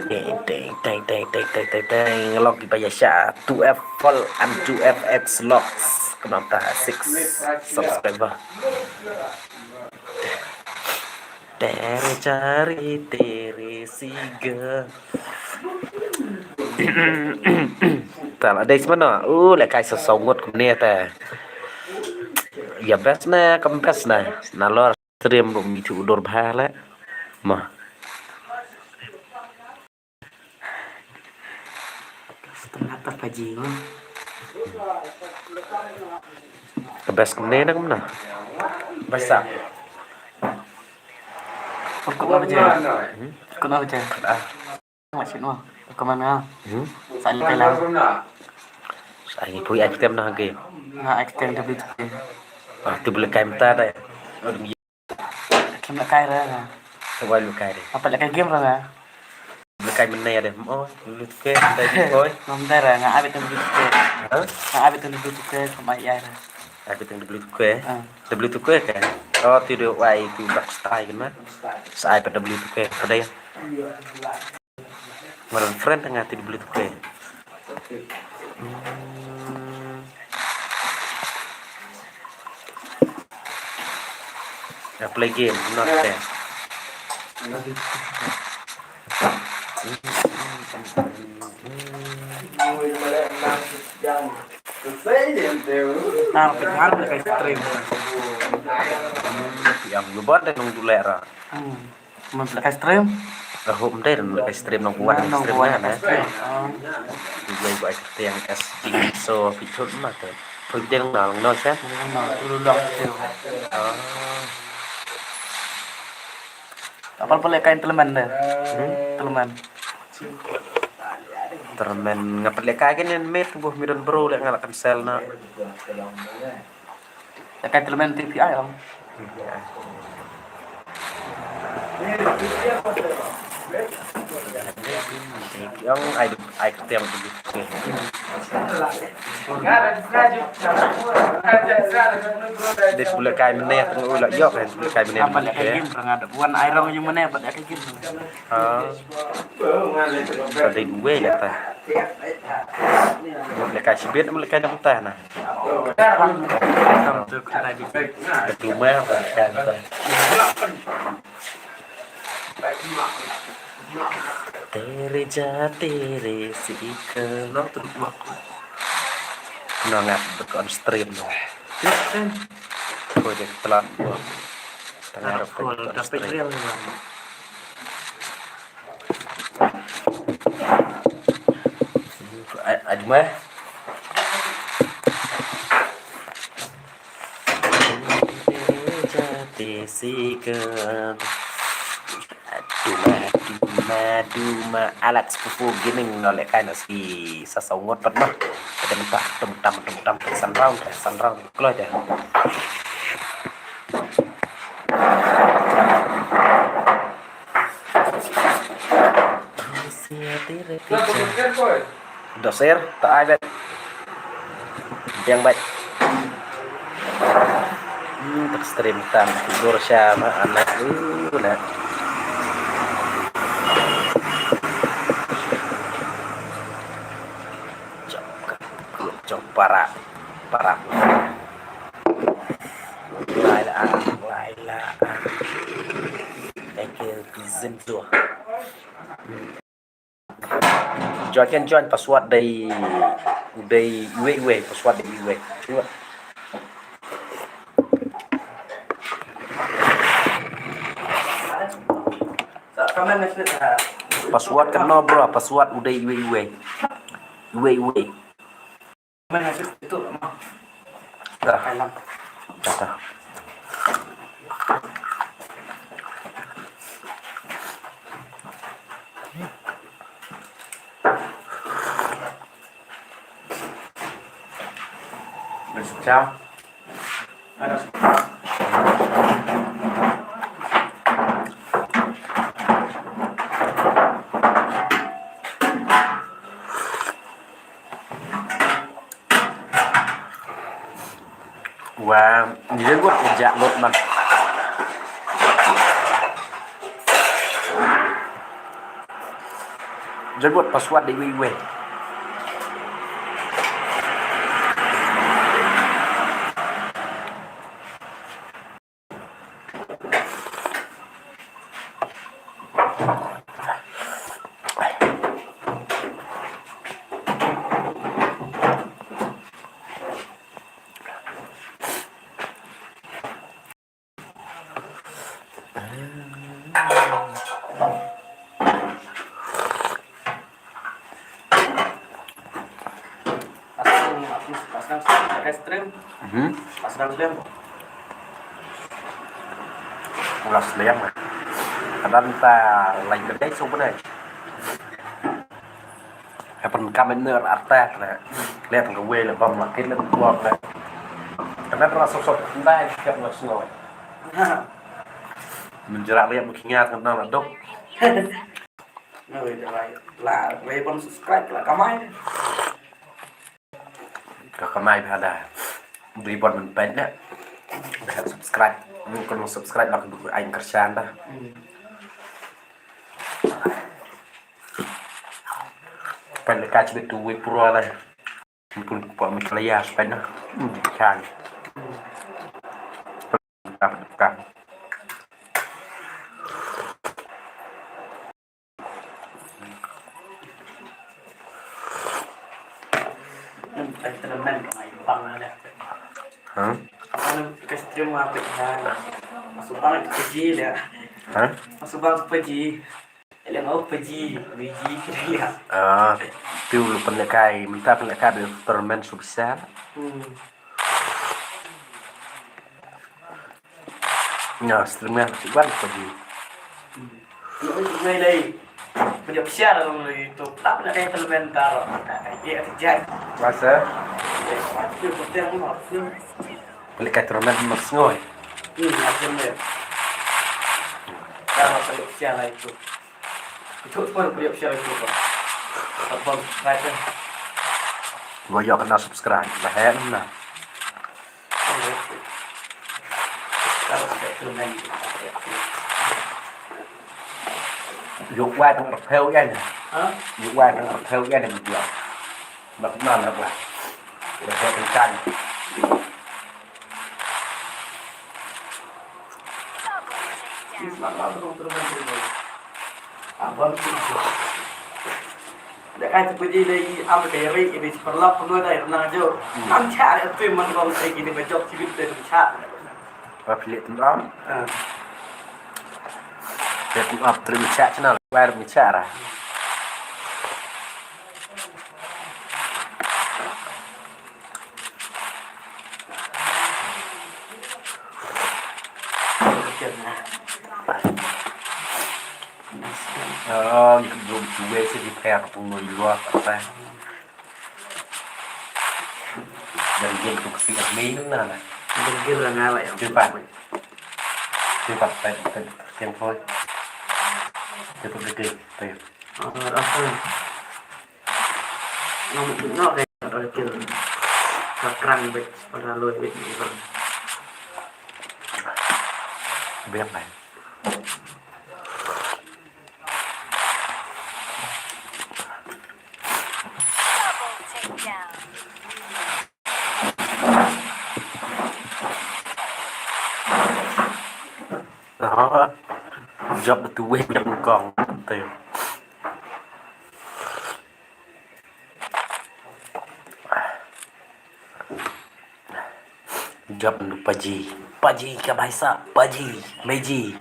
teng, teng. Lok ki ba ïa sha two F full and two F X locks. Khnang ta six subscriber. Tere jari tere siga. Ta la dei smano. U le kai sa saw ngut kumne ta. Ïa best na kam best na. Na lor. Stream ruh mi tu dur bha le. Ma. Setengah tak paji ko. Ka best kumne na kumna. Best ah. Kut na baje. Kut na baje. Ah. Masih no. Kemana? Hmm? Sa ni pelang. Sa ni pui item na ke. Na item W two K. Ah, tu boleh kai mata dai. Kim la kai ra nga. Sa wai lu kai de. Apa la kai game ra nga. Lu kai mynne de. Oh, lu tu ke, mynta de koi. Ngam da ra nga abi tang lu tu ke. Ha? Nga abi tang lu tu ke, kumai ya ra. Abi tang lu tu ke. Ah. W two K ke. Oh, tu de wai tu Black Star kan ma. Sa ai pa W two K. Pada ya. Maran friend tang ati di beli tu ke. Hmm. Dah play game, not fair. Ah, pynhar na ka stream. Yang yubat dah nung dulera. Hmm. Mem lehkai stream. Ka hum dei mem lehkai stream nong buan stream na na. Stream. Wi wi ai kyrteng S G so phi thut ma te. Phi dei nong nong no sen. Nong tu lu long tu. Apal pale kai telemen de. Telemen. Telemen ngap lehkai kan en met buh midon bro leh ngalak cancel na. Lehkai telemen T P I ong. Ong ai ai kyrteng tu. Dei buleh kai mene teng u la yok kan buleh kai mene. Apa lehkai game pernah ada buan ai rong yung mene apa lehkai game. Ah. Ka dei duwe leh ta. Lehkai shibit lehkai dam ta na. Ka tu ma lehkai ta. Tere ja tere si ke. No ngat bek on stream no. Ko je telat ko. Tengah rap on stream. Ajma. Jati sikan. Duma duma duma alat sepupu gining noleh kai nak si sasa ngot pat mah. Tum tam tum tam tum tam san round san round keluar dah. Doser ta ai bet. Yang bet. Hmm, tak stream tam tidur sha ma anak lu na. Jom para para. Lai la lai la. Eke zin tu. Join kan join password dei dei iwe iwe password dei iwe. Password kan no bro password u dei iwe iwe. Iwe iwe. Mana itu mah. Dah. Dah. Pecah. Wa, ni jenggot ujak lut man. Jenggot password di iwe iwe. Pas dang slem, pakai stream. Mhm. Pas dang slem. Ulas slem. Kadang ta lain kedai so bedai. Happen kamen ner arta le. Le tang kawei le bam la kit le buak le. Kadang rasa sok ndai ka ulas ngoi. Menjerak le mungkin ngat nang la dok. Ngoi de lai. La, wei bam subscribe la kamai. Ka kamai bha da. Bri bon men pet ne. Subscribe. Mun kan subscribe la kan ai kershan da. Pet le ka chibit tu wei pura da. Mun pun pa mi kala ya pet na. Kan. Kan. Hah? Ka stream ma pek ha. Masuk banget ke jil ya. Ha? Masuk bang PUBG. Ele mau PUBG, PUBG kiri ya. Ah, tu pynlehkai, mynta pynlehkai ba tournament sub besar. Hmm. Nya, streamer sik wan PUBG. Ngai dei. Pynjah pesiar dalam itu. Tak pernah ada implementar. Ya, kerja. Masa? Itu penting mau. Balik ke turun mas ngoi. Hmm, macam dia. Kalau pynjah pesiar lah itu. Itu pun pynjah pesiar itu, Pak. Abang, baca. Gua yok kena subscribe. Bah, eh, nah. Juk wai tang rkheu ïa ne. Ha? Juk wai tang rkheu ïa ne, mutiap. Bak nan rak wai. Rkheu tang kan. Abang tu. Dah kan tu pergi dari apa dari ini seperlap pun dah renang je. Hmm. Am cari tu memang orang saya gini bejok sibit dari cak. Apa pelik tu am? Ah. Pelik tu am terus cak channel, wire mi cak lah. Oh, you can go to where city pair of Pungo you are, apa? Dan game tu kasi admin na na. Dan game lah ngala ya. Cepat. Cepat, cepat, cepat. Game boy. Cepat gede, ayo. Oh, apa? Ngam tip noh, kaei ka dei ka kill. Ka krang beit, para loi beit ni bang. Biar main. Jop tu weh jop kong. Teo. Jop nu paji. Paji ka baisa. Paji. Meji.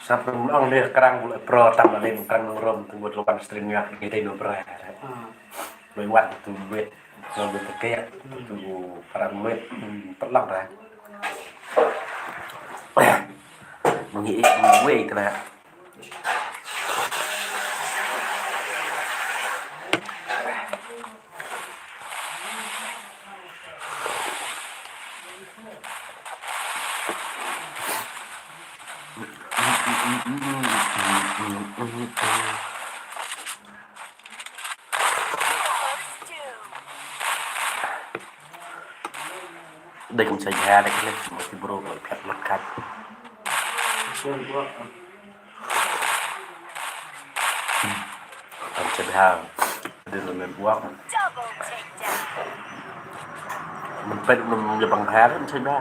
Sa pynlong ne krang bul pro tam ne krang nong rom tu bul lokan string yak ngi dei no bra. Hmm. Loi wat tu wet. Loi wet ke yak tu krang wet. Hmm, pynlong ra. Ngi ik ngi wei tra. Dei kum sa jia dei kine, mesti bro, phet mat kat. Tam sa bha. Dei lo men buak. Double takedown. Men pet men je bang bha, tam sa bha.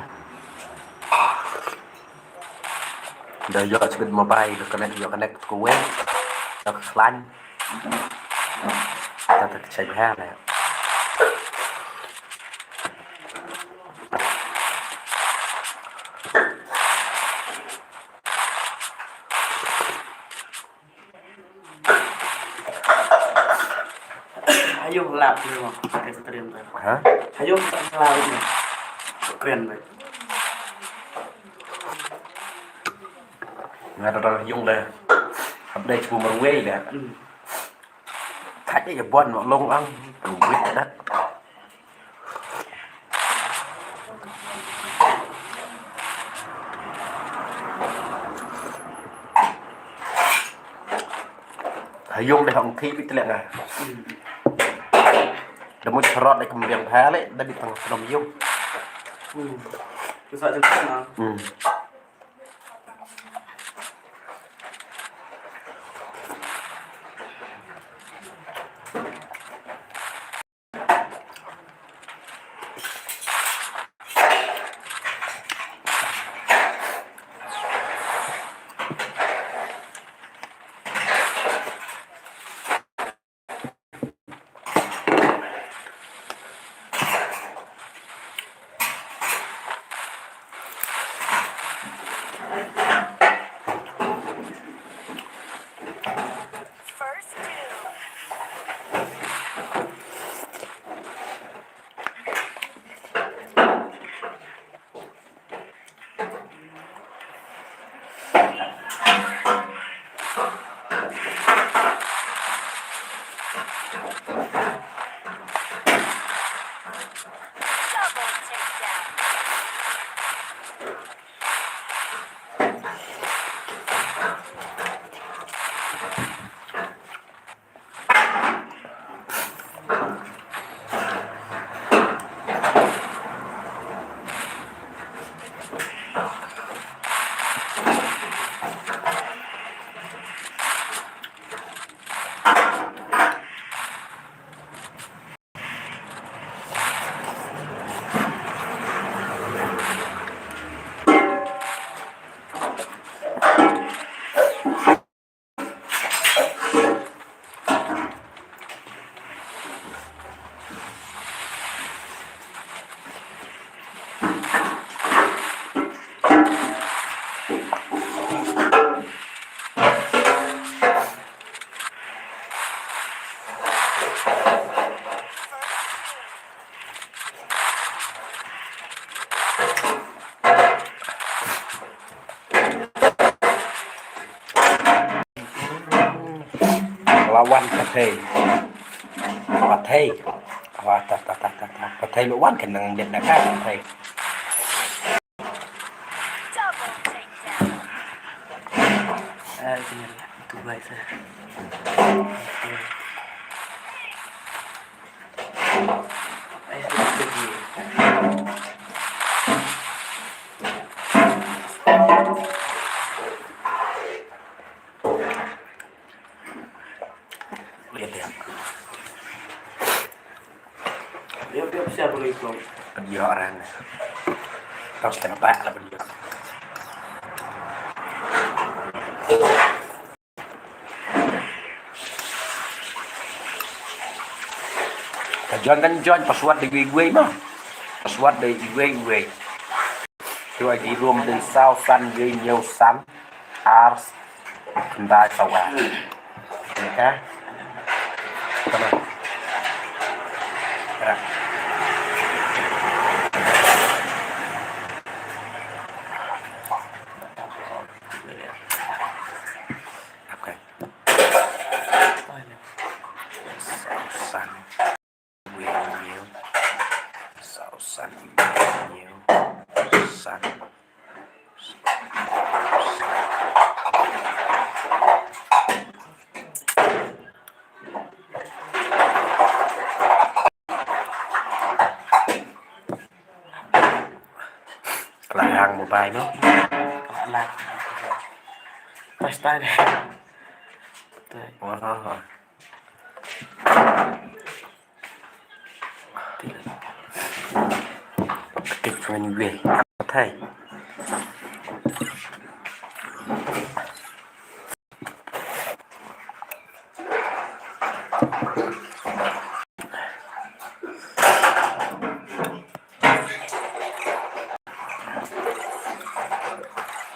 Da ïoh sbit mobile, da connect, ïoh connect ko wei. Da klan. Da ta chai bha la. Hayo lap ni mo, ka stream tu. Ha? Hayo tak selalu ni. Keren baik. Nga da dang yung da. Hap dei sbu marwei da. Hmm. Thait ïa bon ma long ang. Ruwit da. Ha yung dei hong thi bit leh nga. Da mut rot dei kum biang bha leh da bit tang snom yung. Hmm. Ku sa jong ka na. Hmm. Wan pyrthei. Pyrthei. Wa ta ta ta ta ta. Pyrthei lu wan ka nang dep na ka pyrthei. Double takedown. Ah, tinggal tu guys. Ah. Pynïoh rang. Tang setengah bak lah pynïoh. Ka join, kan join, password da iwei iwei ma. Password da iwei iwei. Te ai ki room da saw san, iwei hynñiew san, ar khyndai saw ar. Ka. Ka. Okay. Saw san. Iwei hynñiew. Saw san, iwei hynñiew. San. Ka la hang mobile mo. Ka la. Pas tai deh. Tai. Wah. Tik ngan gue. Thai.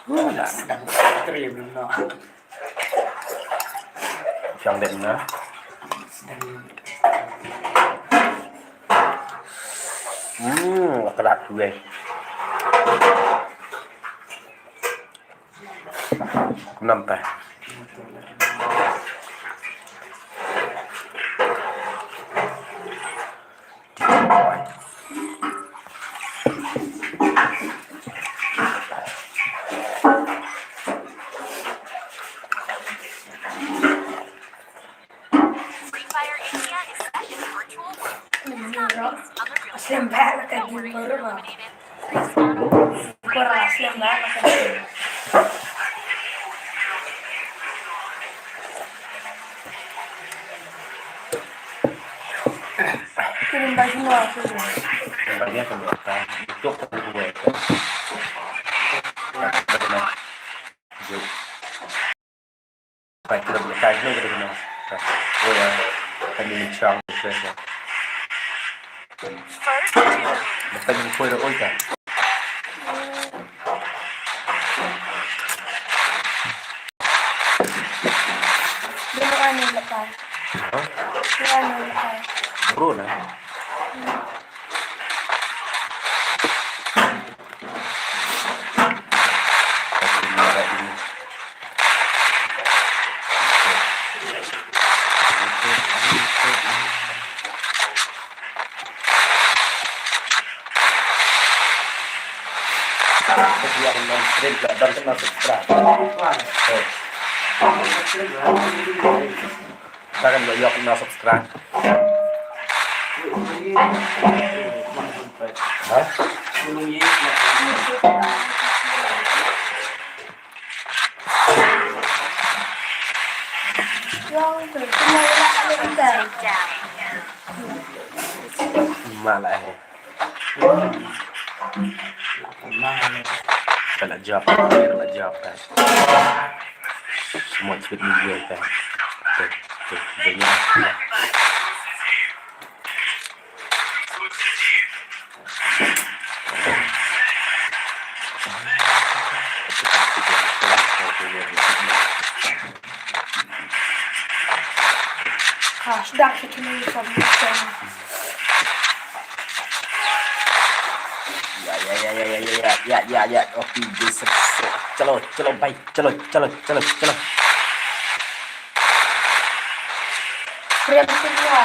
Wala, sedang stream no. Chang dep na. Hmm, kerat gue. Nampak. Free Fire India is set in a virtual world. It's not based on the real world. Don't worry, you're eliminated. Free Fire. Bro na. Ïa ka non stream ka don ka subscribe. Ka kan ïa ka subscribe. Ha? Malah. Ka la jop, ka la jop ka. Semua speed ni dia ka. Tu, tu, dia ni. Gosh, that's a community from this thing. Yeah, yeah, yeah, yeah, yeah, yeah, yeah, yeah, yeah, yeah. Okay, this is so. Chalo, chalo, bhai. Chalo, chalo, chalo, chalo. Prem Singla.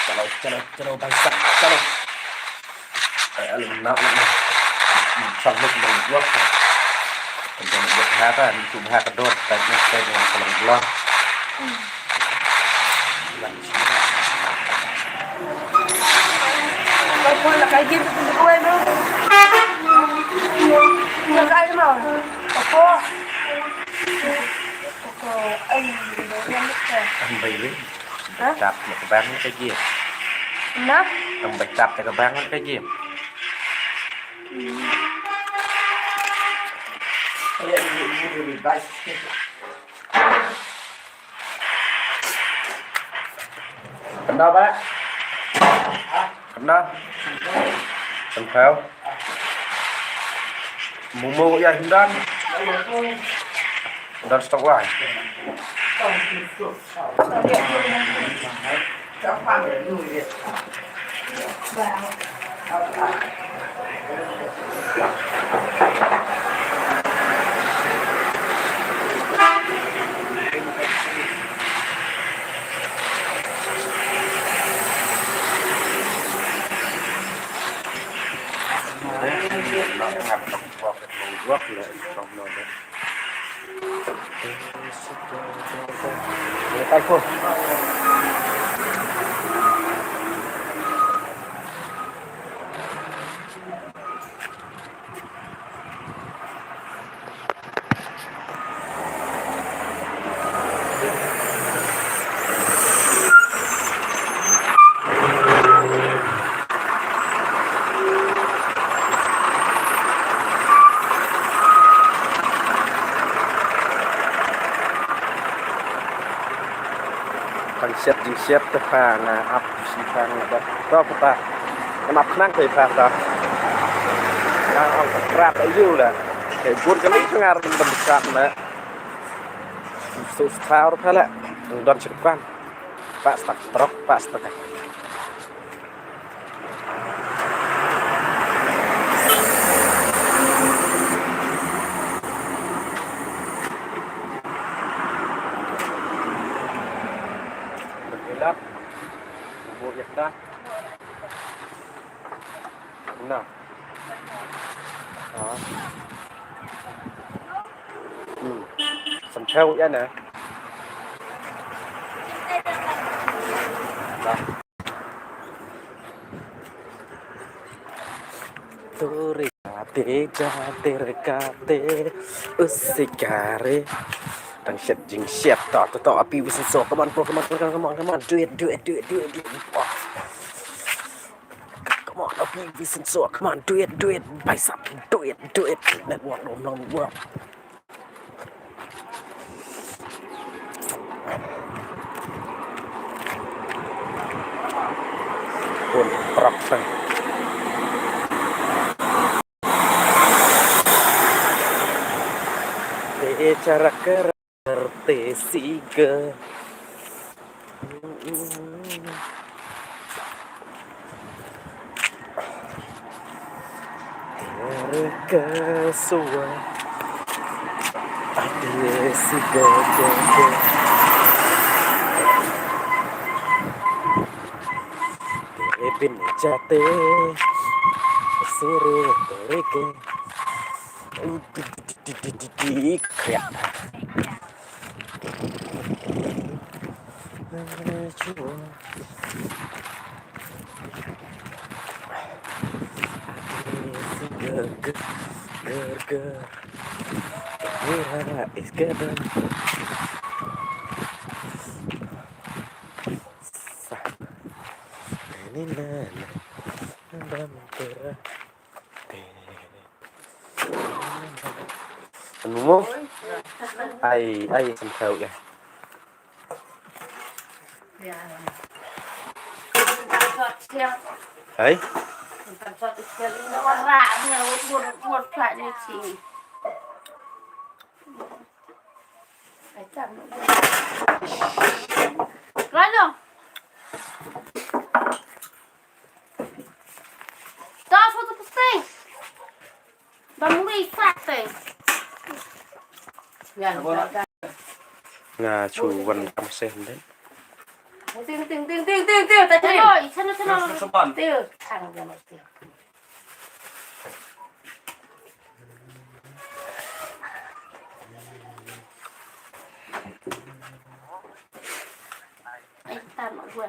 Chalo, chalo, chalo, bhai sahab, chalo. Eh, alu nak, nak, nak. Sang muk, muk, muk. Kan jangan buat haka, itu haka dot, tak nak, tak nak, kalau belum. Apa nak kaji tu, tu, tu, tu. Nak kaji mau. Apa? Apa? Ai, dia ni. Ang bai ri. Hah? Tap ïa ka bang ka jia. Nah? Ang bai tap ïa ka bang ka jia. Kena ba? Kena. Sempel. Mumu ya hindan. Dan stok wai. Tang shet jingshet te pha nga ap shi pha nga ba. To pha ta. Nga ap khnang te pha ta. Nga ong ka krat ayu la. Te bun kali pha nga ram dam krat na. Su star pha la. Don shi pan. Pa stak trok pa stak. Ilat. Bubuk yak dah. Nah. Ha. Hmm. Sempel ya na. Nah. Turi kate jate rekate usikare. Tang shet jingshet to to to api wisin so. Come on bro, come on, come on, come on, come on. Do it, do it, do it, do it, do it. Oh. Come on, api wisin so. Come on, do it, do it. Bicep, do it, do it. Network, no, no, network. Pun prok tang. Te charak ker te siga. Terka suwa. Ate siga ga ga. Te bin jate. Suru terka. Di di di di di di krep. Ger ger ger ger. Mira is getting. Sa. Ni na na. Bam kira. Anu mo? Ai, ai, sempel ya. Ai? Rano. Dah satu peti. Bang Ri sate. Nga chu wan kam se hynde. Ting, ting, ting, ting, ting, ting, ta ting. Oi, chano, chano. Saban. Ting. Chang dia mesti. Ai, tam gue.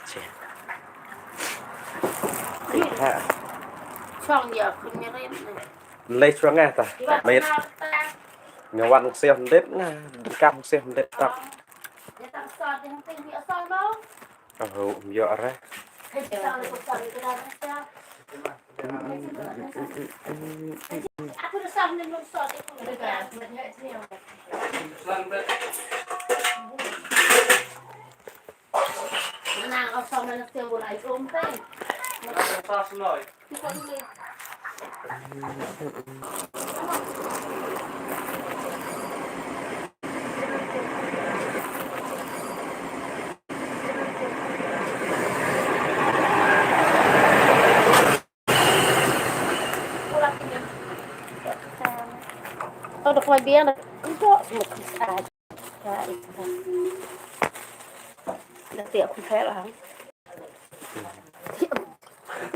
Chin. Ti ha. Chong ya, kun ni rim ni. Lei chuang eh ta. Mai. Nga wan siah ndit nga, kam siah ndit tak. Dia tam sa, dia tam sa mau. Aho, um ïoh re.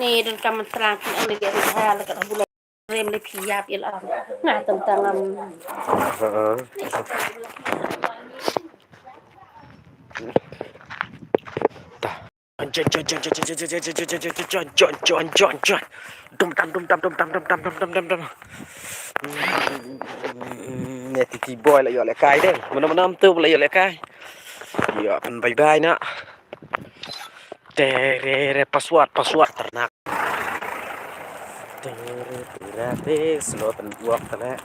Ni don kam tlang ki ang ni dia ha la ka bula rem le phi ïap ïa la. Nga tang tang am. Heeh. Jon, jon, jon, jon, jon. Dum dam, dum dam, dum dam, dum dam. Ne titi boy la ïoh lehkai de. Mana mana tu la ïoh lehkai. Ïa pan bye bye na. Te re re password, password ternak. Te re te re te slow ten walk te le.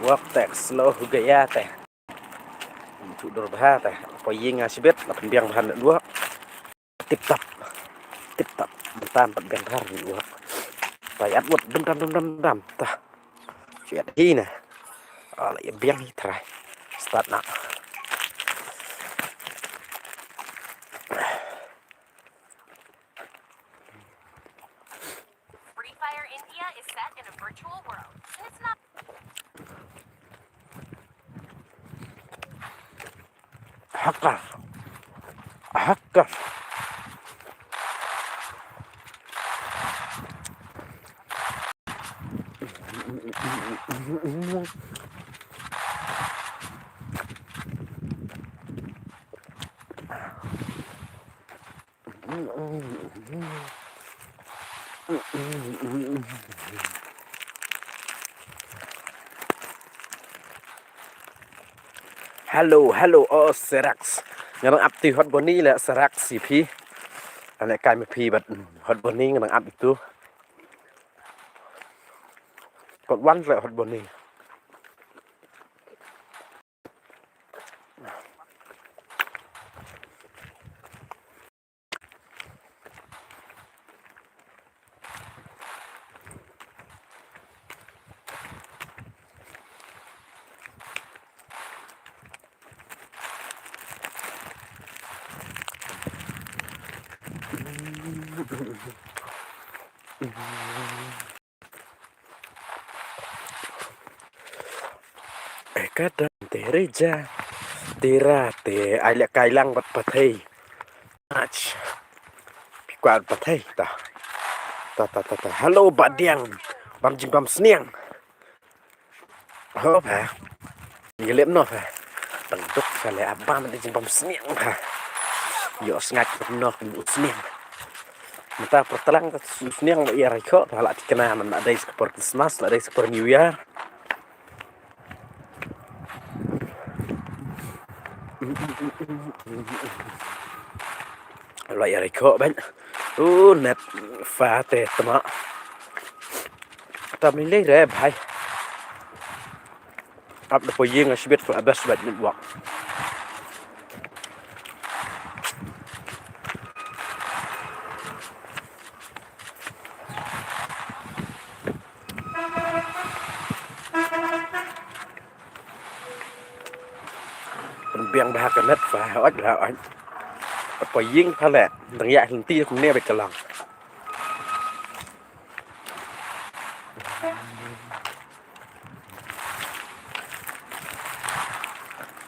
Walk te slow hu gaya te. Chu dur bha te. Poi ïing nga shibit la pynbiang bha ne dua. Tip tap. Tip tap. Mynta pat biang bha ne dua. Tai at wot dum dam dum dam dam. Ta. Chu at hi ne. Ah, la ïa biang hi trai. Start na. Free Fire India is set in a virtual world, and it's not. Hacker. Hacker. Hello, hello, oh, Serax. Nga dang ap tu Hot Bonnie le Serax si phi. Ane kai me phi bad Hot Bonnie nga dang ap tu. Kot wan le Hot Bonnie. Ka dang te re ja. Te ra te ai leh kai lang bad pathai. Ach. Pi kwah pathai ta. Ta ta ta ta. Hello Bah Diang. Bam jing bam sniang. Ho pha. Ngi lep noh pha. Tang duk pha le abam de jingbam sniang pha. Ïoh sngaid noh kum u sniang. Mynta por tlang ka sniang ba ïa rai kho pha la tikna man la dei sa ka por Christmas la dei sa ka por New Year. La ïa rai kho ban. U net pha te tma. Tam ni lei re bhai. Ap da poi ïing a shibit fa best bad network. Pynbiang bha ka net fa hooid hooid. Poi ïing pha leh dang ïa lynti kumne bad ka long.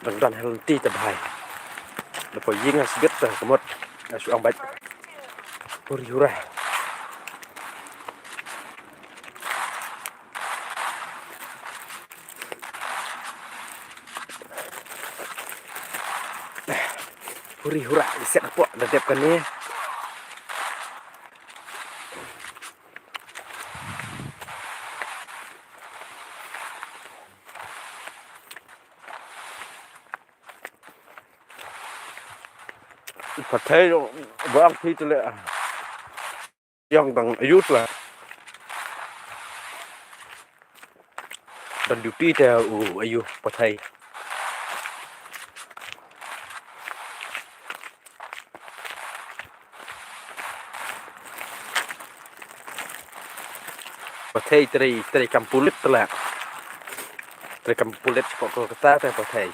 Dang don ha lynti te bhai. Da poi ïing ha sbit te ka mut. Nga shu ong bad. Huri hura. Huri hura, i set hapoh da dep kane. Pyrthei ba ang thi te leh. Ïong dang ayu te leh. Don duty te u ayu pyrthei. Pyrthei trei, trei kam pulit te leh. Trei kam pulit shapoh Kolkata te pyrthei.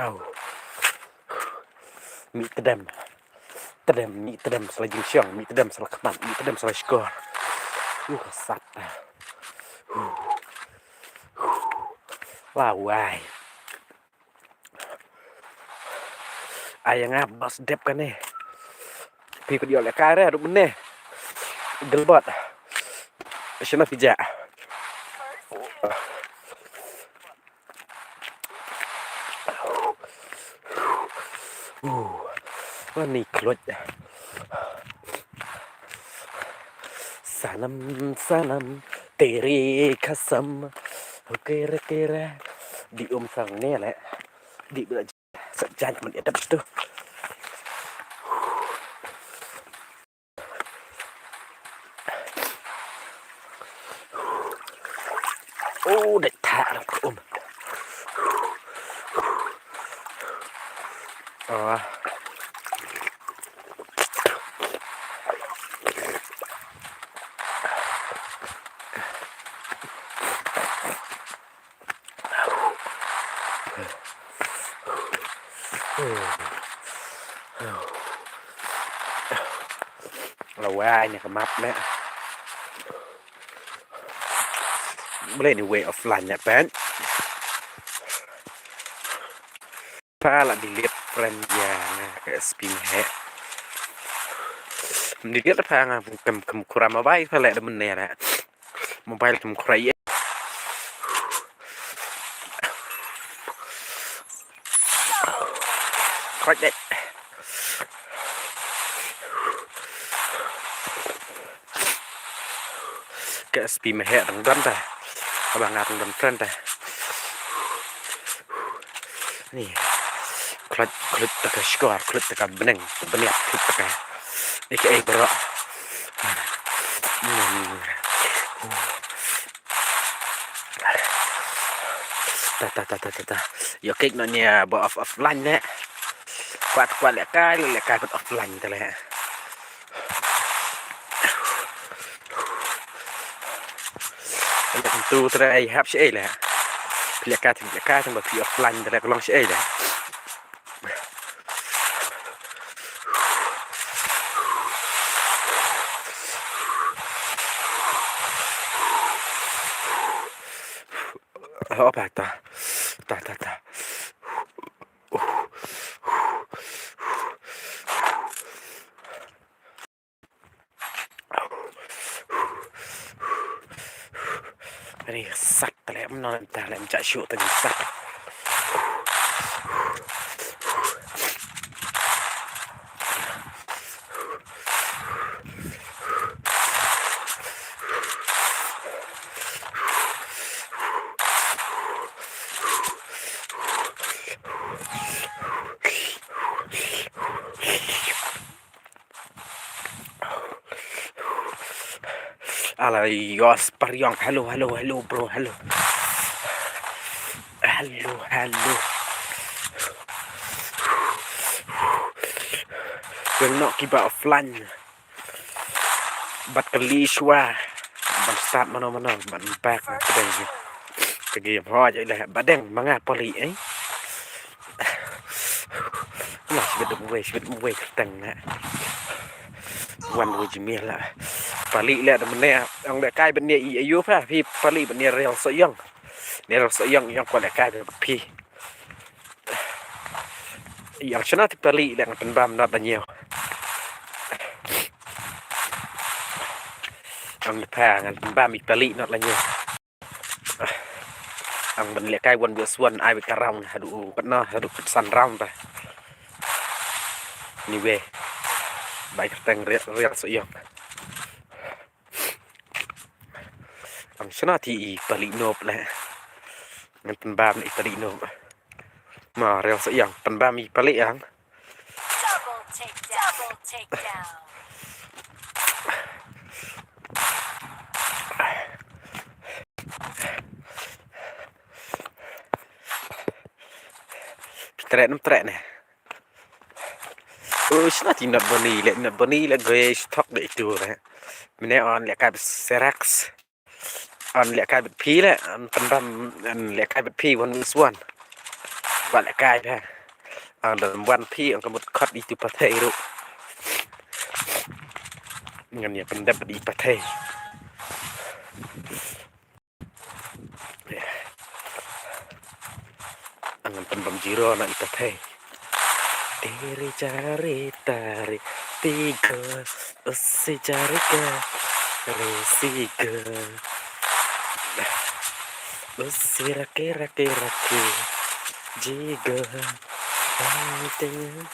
Au. Mih tdem. Tdem, mih tdem sa la jingshong, mih tdem sa la khmat, mih tdem sa la shkor. Uh, ka sap. Uh. Lawei. Ai ïa nga bas dep kane. Phi kwah ïoh lehkai re ruh mynne. Gilbert. Shano phi jah? Uh, ani khluit. Sanam, sanam, tere kasam. Kere, kere. Di um sang ne le. Di bila sa jan man edap tu. Oh, dah tak dah um. Ah. Lawei ne ka map ne. Blei ne way offline ne pen. Pha la delete friend ïa nga ka S P Meheh. Delete pha nga kem kem kura mobile pha leh da mynne ra. Mobile kem kura ïa. Khroj dei. Ka S P Meheh dang don ta. Kaba nga dang don friend ta. Ni. Khlot, khlot ta ka shkor, khlot ta ka bneng, bniat, khlot ta ka. Ni ka ei bro. Ta, ta, ta, ta, ta, ta. Ïoh kik noh nia ba off, offline ne. Kwah, kwah lehkai, lehkai bad offline te leh. tu trai hap shi ei la. Phi leh kai, phi leh kai, tang ba phi offline trai ka long shi ei la. Oh, ba ta. Ta, ta, ta. Ani sat tale, mno tale, mcha shu tale sat. Ala yos pariong. Hello, hello, hello, bro, hello. Hello, hello. Wel noh kiba offline. Bad kali shuwa ban start mano mano ban back na pdeng. Ka game ho ja ila ba deng manga pali eh. Lah sibit dum wei, sibit dum wei kerteng na. Wan wei jimia la. Pali la da mene ang da kai ban ne i ayu pa phi pali ban ne real so young. Ne real so young young kwa la kai ban phi. Ïa shna ti pali leh ngan pynbam not la ñiew. Ang pha ngan pynbam i pali not la ñiew. Ang ban leh kai one versus one ai wit ka round haduh pat na haduh pat san round ta. Anyway. Bai kerteng real real so ïong. Ang shna ti i pali nop leh. Ngan pynbam i pali nop. Ma real sa yang pynbam i pali ang. Double take down. Double take down. Treh nam treh ne. Oh, shna ti not bani le, not bani le gue stok de itu le. Mene on le kai Serax. On le kai bet phi le, on pynbam, on le kai bet phi one versus one. Ba le kai pha. On don one phi, on ka mut khot itu pathai ru. Ngan ïa pyndep i pathai. Ang ngan pynbam zero na i pathai. Tiri jari tari tiga, usi jari ka, resi ga. Usi raki raki raki, jiga. Anything.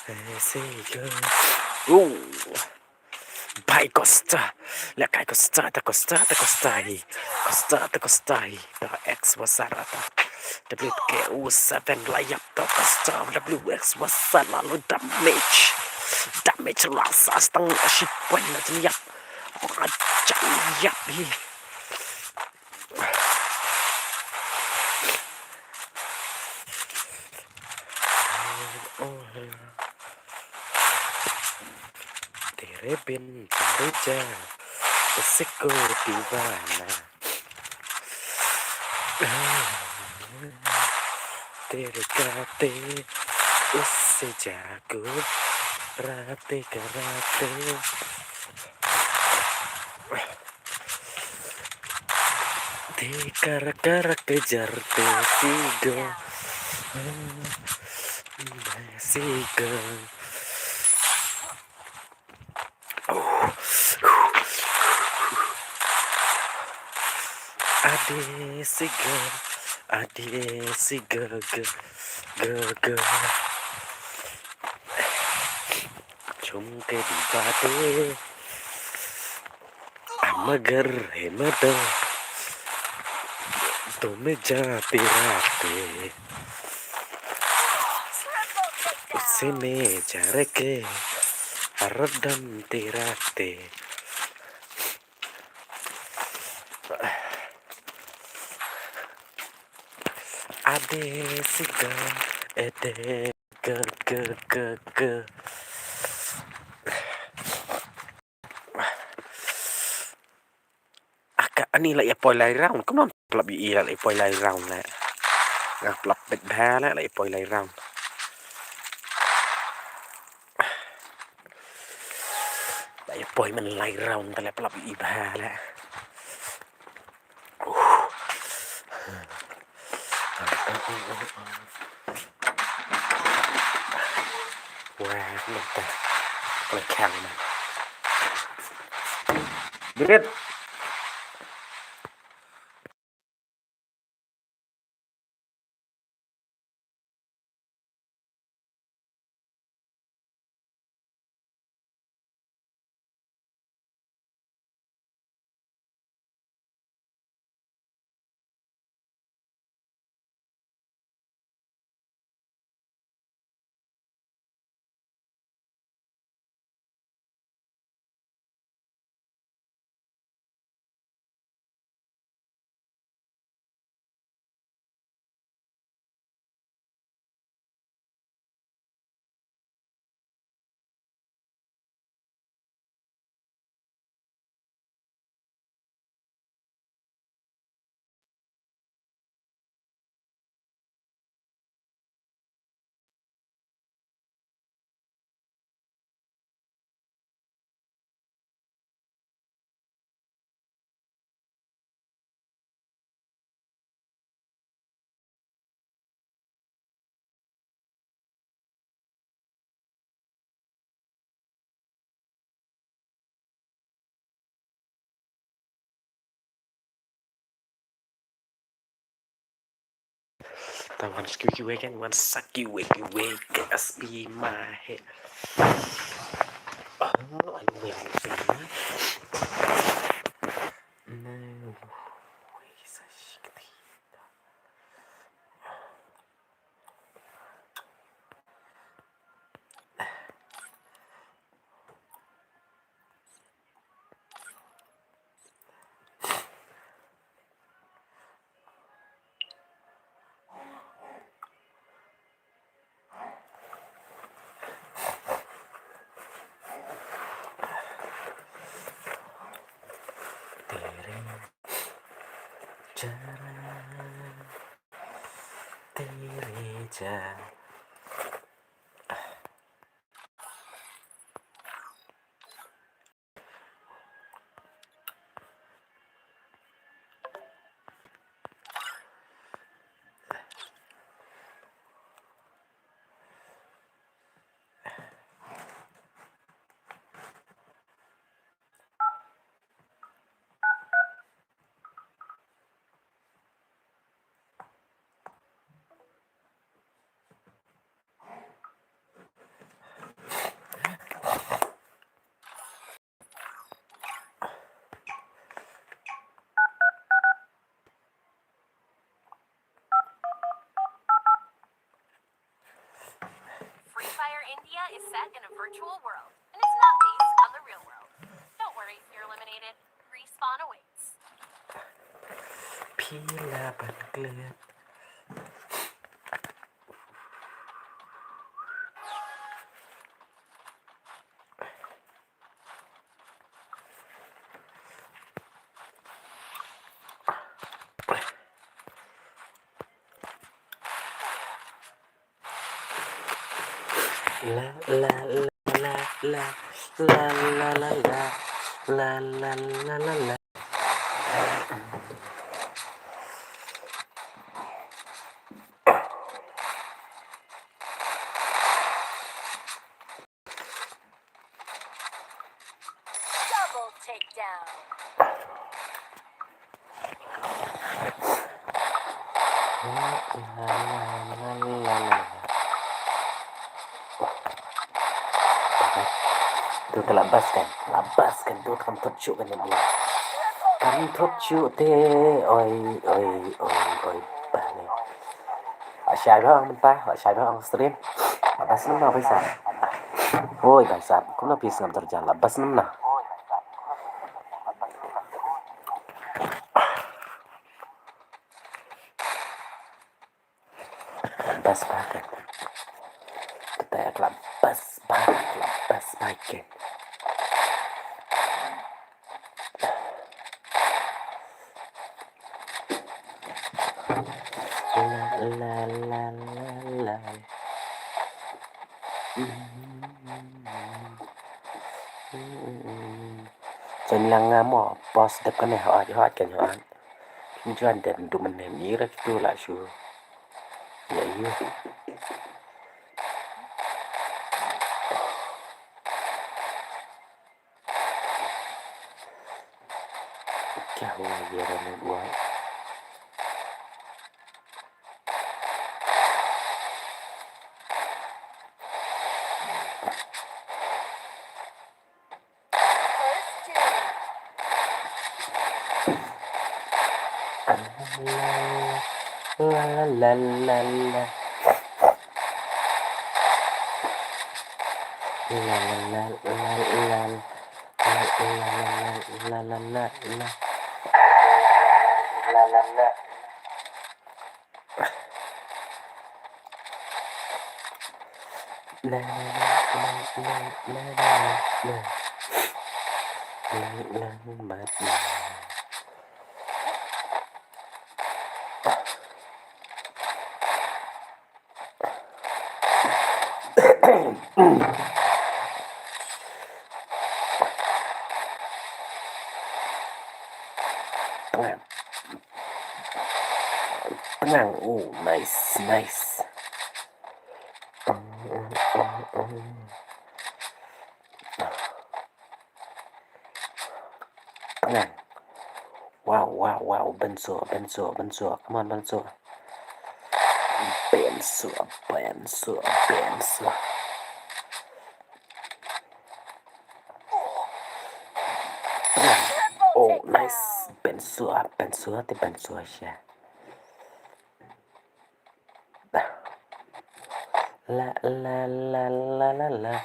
Resi ga. Ooh. Bai Costa. Le kai Costa, ta Costa, ta Costa hi. Costa, ta Costa hi. Ta X wasara ta. W K O seven layap ta Costa. W X wasara lo damage. Damage rasa stang shi point na jin yap. Macam yap hi. Tere bin tere ja, usi ko divana. Tere kate, usi jago, rate karate. Te kara kara kejar te sigo. Sigo. Ade sigo. Ade sigo. Go go go. Chum ke di bade. Amagar he mada. Tume ja pirate. Usine jareke. Aradam tirate. Ade siga ede. Ga ga ga ga. Ka ani la ïa poi lai round. Kumno pynlap ïa i la ïa poi lai round la. Nga pynlap beit bha la la ïa poi lai round. La ïa poi man lai round ta la pynlap ïa i bha la. Wah, nonta. Kole khang man. Brit. Tang wan ski wiki wiki wan saki wiki wiki aspi mahe. Oh, anu wiki wiki. No. Free Fire India is set in a virtual world and is not based on the real world. Don't worry, you're eliminated. Respawn awaits. Phi lah ban klet. La la la la la la la la la la la la la. Double takedown. Tu te la bas kan, la bas kan tu kam thot shuh kan ïa bia. Kam thot shuh te, oi, oi, oi, oi, bah ni. Ba shai ba ong mynta, ba shai ba ong stream. Ba bas namar ba sa. Oi, ba sa. Kumno phi sngap dur jan la bas namar. Bas ba kan. Kita ya kelab bas ba, kelab bas ba kan. La, la, la, la, la. Jan lang nga mo, pause dep kane, hot, hot kan hot. Jan den du men nem ira kitu la shu. Ya, ya. Kya hua ye rane hua? La la la la la. La la la la la. La la la la la. La la la. Na, na, na. Lang, lang, bat, na. Tengah. Tengah. Oh, nice, nice. Tengah. Wow, wow, wow. Bensua, bensua, bensua. Come on, bensua. Bensua, bensua, bensua. Oh, nice. Bensua, bensua, te bensua sha. La, la, la, la, la, la.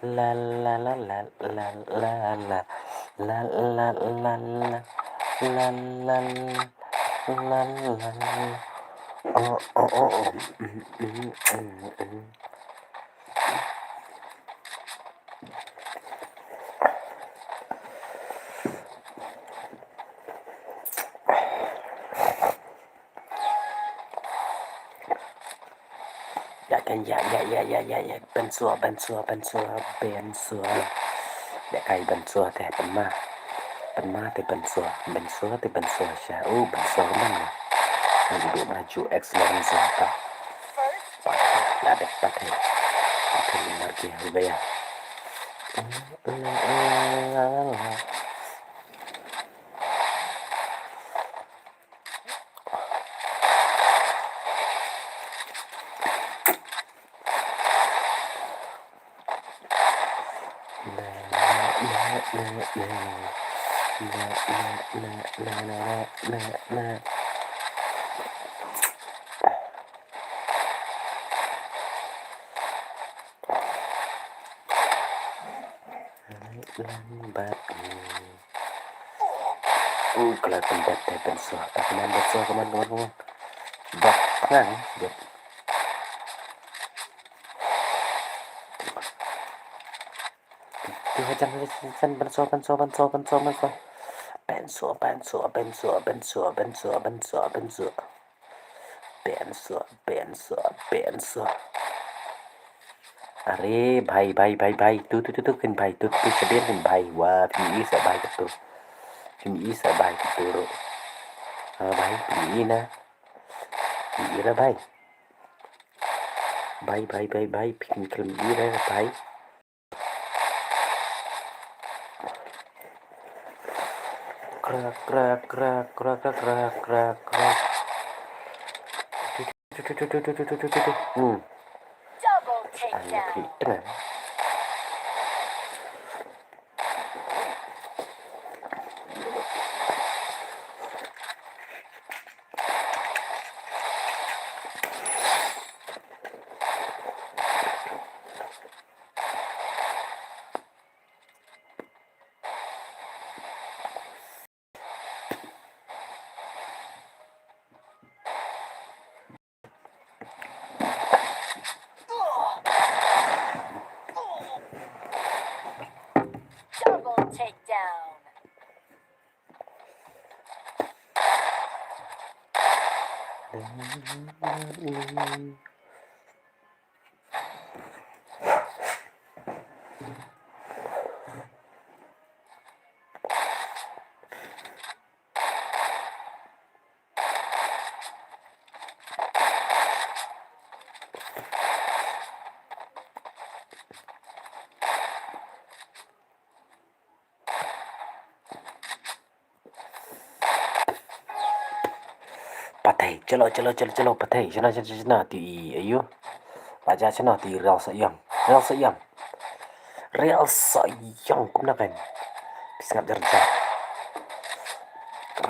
La, la, la, la, la, la, la. La, la, la, la, la, la, la, la, la. Oh, oh, oh, oh. Mm, mm, mm, mm. Ïa kan ïa, ïa, ïa, ïa, ïa, ïa. Bensua, bensua, bensua, bensua. Ïa kai bensua te penma. Penma te bensua, bensua te bensua sha. Oh, bensua kemang. Nang ibu maju excellent zone ta. Pat, la dep pat hai. Pat hai marke ho gaya. Lang bat. Uh, kala pyndat te bensua. Come on, bensua, come on, come on, come on. Bat, tengah, eh. Bat. Tu, hajan, hajan, hajan, bensua, bensua, bensua, bensua, bensua. Bensua, bensua, bensua, bensua, bensua, bensua. Bensua, bensua, bensua. Are, bhai, bhai, bhai, bhai. Tu, tu, tu, tu, kin bhai. Tu, tu, tu, kin bhai. Wah, phi i sa bhai tu. Phi i sa bhai tu. Ah, bhai, phi i na. Phi i ra bhai. Bhai, bhai, bhai, bhai. Phi kin khlem i ra bhai. Krak, krak, krak. Hmm. Double takedown. Tengah. Pathai, chalo, chalo, chalo, chalo, pathai. Shana, shana, shana, shana, ti i, ayu. Paja shana, ti i Real Sohiong. Real Sohiong. Real Sohiong, kumna kan. Phi sngap jar jar.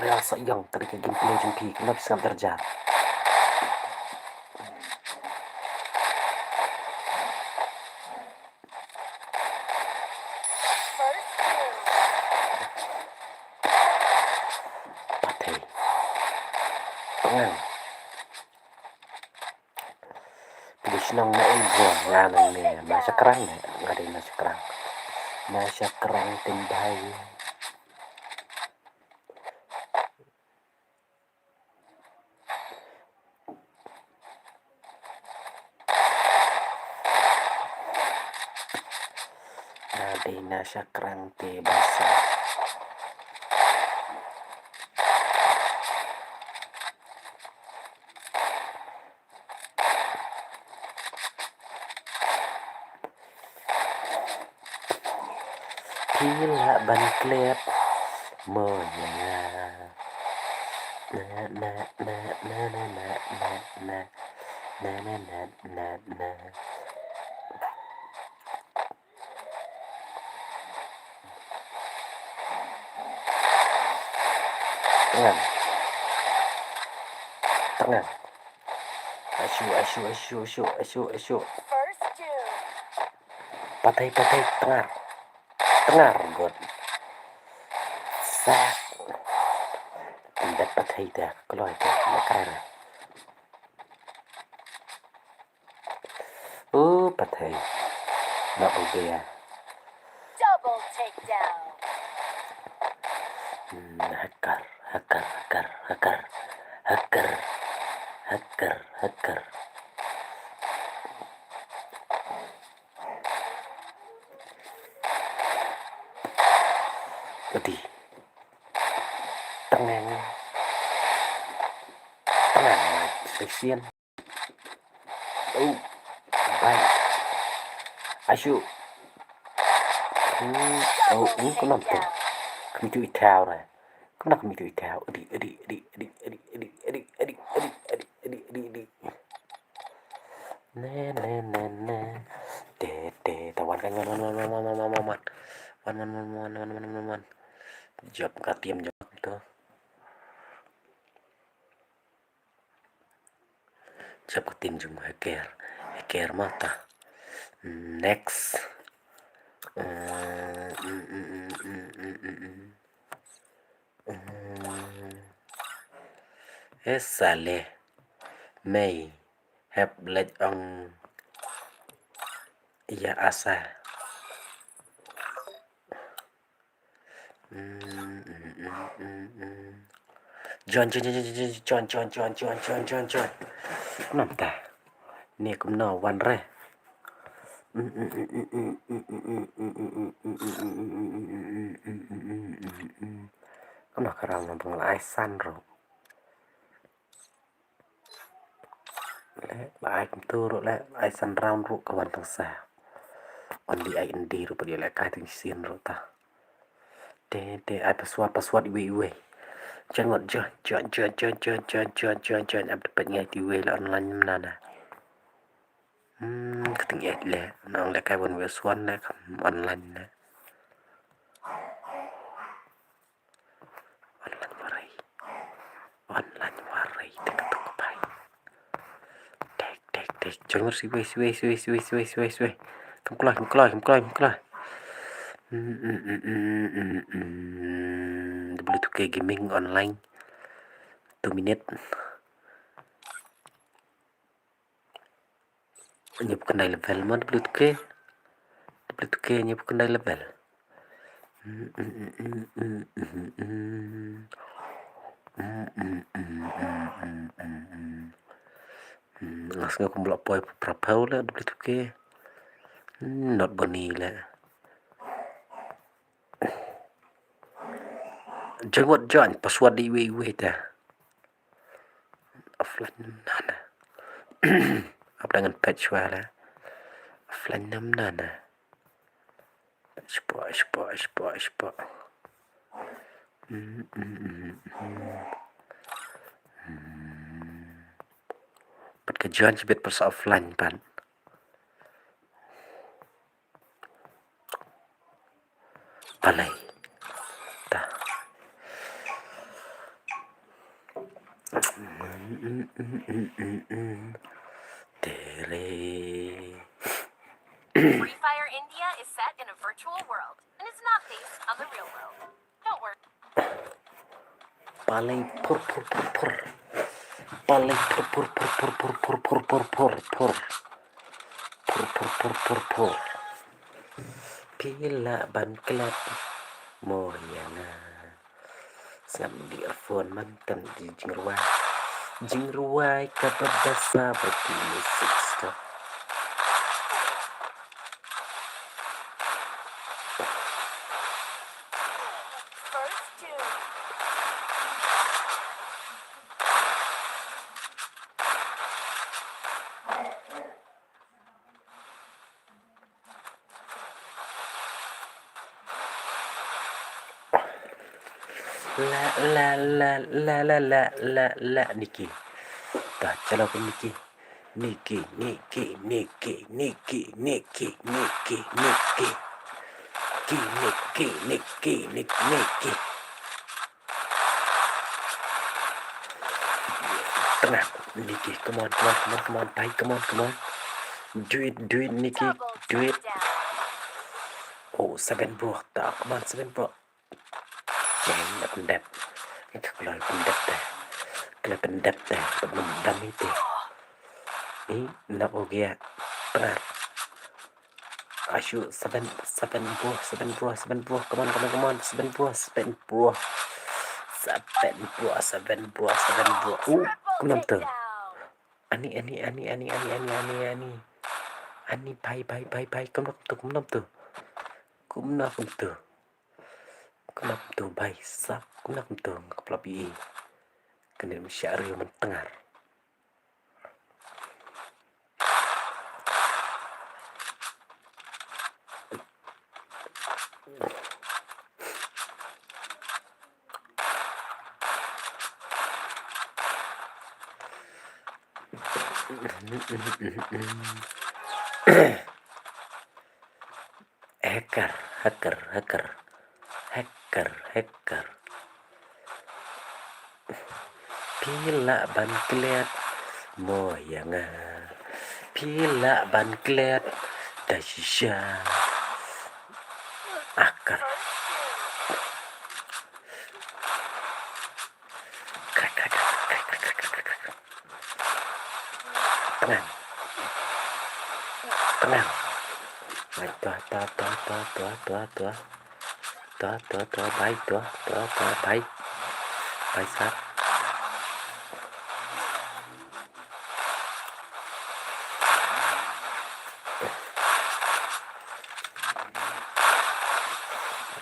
Real Sohiong, ka dei ka gameplay jong phi, kumna phi sngap jar jar. Pathai. Tngan. Phi shnong na ei jong, nga nang ne, na Shakrang ne, nga dei na Shakrang. Na Shakrang Tynbhai. Nga dei na Shakrang te basa. Phi lah ban klet mo ïa nga. Na, na, na. Tngan. Tngan. Ashu, ashu, ashu, ashu, ashu, ashu. Pathai, pathai, tngar. Tngar, god. Sak. Nda pathai da, kloi da, nakar. Uh, pathai. Nok u bia. Double takedown. Hmm, hacker, hacker, hacker, hacker. Hacker. Hacker, hacker. Udi. Tengeng. Tengeng, sesien. Oh, bai. Ashu. Hmm, oh, hmm, kumno tu? Kami tu itau re. Kumno kami tu itau? Adi, adi, adi. Ne, ne, ne, ne. Te, te, ta wan kan, wan, wan, wan. Wan, wan, wan, wan. Jop ka team jop tu. Jop ka team jong hacker. Hacker mata. Next. Mm, mm, mm. Eh, Saleh. Mei. Hep leit ong. Ïa asa. Join, join, join. Kumno ta? Ne kumno wan re? Kumno ka rang nang tang lai san ro. Le, ba ai kumtu ruh le, ba ai san round ruh ka wan tang sa. Only ai indi ruh padi le kai tang sien ruh ta. Te, te, ai password, password iwei, iwei. Join ngot join, join, join. Ap dapat ngai ti iwei le online mnana. Hmm, ka ting eh le, nang le kai wan wei suan le kam online le. Online warai. Online warai te ka tuk bai. Tek, tek, tek. Jom siwei, siwei, siwei. Kam kloi, kam kloi, kam kloi, kam kloi. W two K Gaming online. Two minute. Ngi buh khyndai level mo, W two K. W two K ngi buh khyndai level. Sngew kum la poi pra phew le, dubli tu ke. Not boni le. Join what join, password di wei wei ta. Offline nam nana. Ap dangan patch wala. Offline nam nana. Shpo, shpo, shpo, shpo. Hmm, hmm, hmm, hmm. Hmm. Pat ka John Smith pas offline pan. Palai. Ta. Tere. Free Fire India is set in a virtual world and is not based on the real world. Don't worry. Palai pur pur pur pur. Palai pur pur pur pur pur pur pur pur pur pur. Pur pur pur pur pur. Phi lah ban klet mo ïa nga. Sngap di earphone man tam di jingrwai. Jingrwai ka ba basa ba ki music sto. First two. La la la la la la la la Nikki. Ta chalo ko Nikki. Nikki, Nikki, Nikki, Nikki, Nikki, Nikki, Nikki. Ki Nikki, Nikki, Nikki, Nikki. Tengah, Nikki, come on, come on, come on, come on, bhai, come on, come on. Do it, do it, Nikki, do it. Oh, seven bro, ta, come on, seven bro. Jeng, dah pendep. Ita keluar pendep deh. Keluar pendep deh. Pendem itu. Ni, nak ugia. Tengah. Ashu, seven, seven bro, seven bro, seven bro, come on, come on, come on, seven bro, seven bro, seven bro, seven bro, seven bro. Uh, kumno to? Ani, ani, ani, ani, ani, ani, ani, ani. Ani, bhai, bhai, bhai, bhai, kumno to, kumno to? Kumno to? Kumno to, bhai, sa, kumno to? Nga khlap ïa i. Kane me shah riew man tngar. Hacker, hacker, hacker. Hacker, hacker. Phi lah ban klet mo ïa nga. Phi lah ban klet da shisha. Hacker. Tngan. Tngan. Bai, tua, tua, tua. Tua, tua, tua, bhai, tua, tua, tua, bhai. Bhai sat.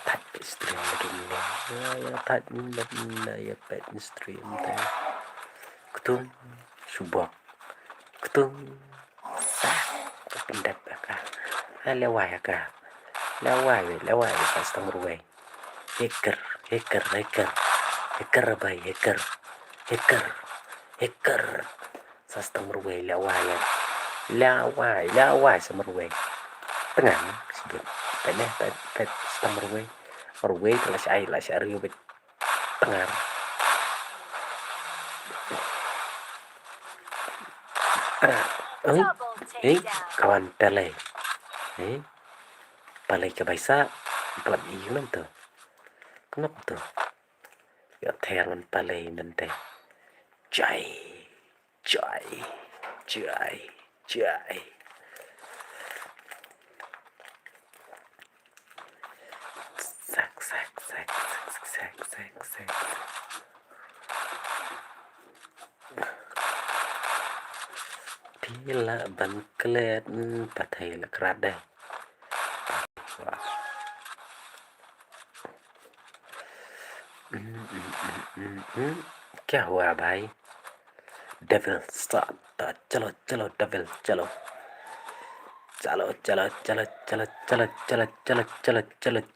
Thait peit stream lagi ni. Ïa, ïa, thait peit, ïa, peit stream te. Ktung, shubok. Ktung, sa, pyndep ïa ka. Ha, lewai ïa ka. Lewai, lewai, sa stang ruwai. Hacker, hacker, hacker. Hacker, bhai, hacker. Hacker, hacker. Sa stang marwei, lawai, lawai, lawai sa marwei. Tngan, sdut. Peit ne, peit, peit, sa stang marwei. Marwei, te la sha ai, la sha riewbeit. Tngan. Tngan. Ei, ei, ka wan Palei. Ei, Palei ka bai sah. Palat i kumno to. Kumno to. Ïa ther ngan Palei ngan te. Jai. Jai, jai, jai. Sak, sak, sak. Phi Ila ban klet, hmm, pathai la krat deh. Wah. Hmm, hmm, hmm, hmm, hmm. Kya hua, bhai? Devil start. Ta, chalo, chalo, devil, chalo. Chalo, chalo, chalo,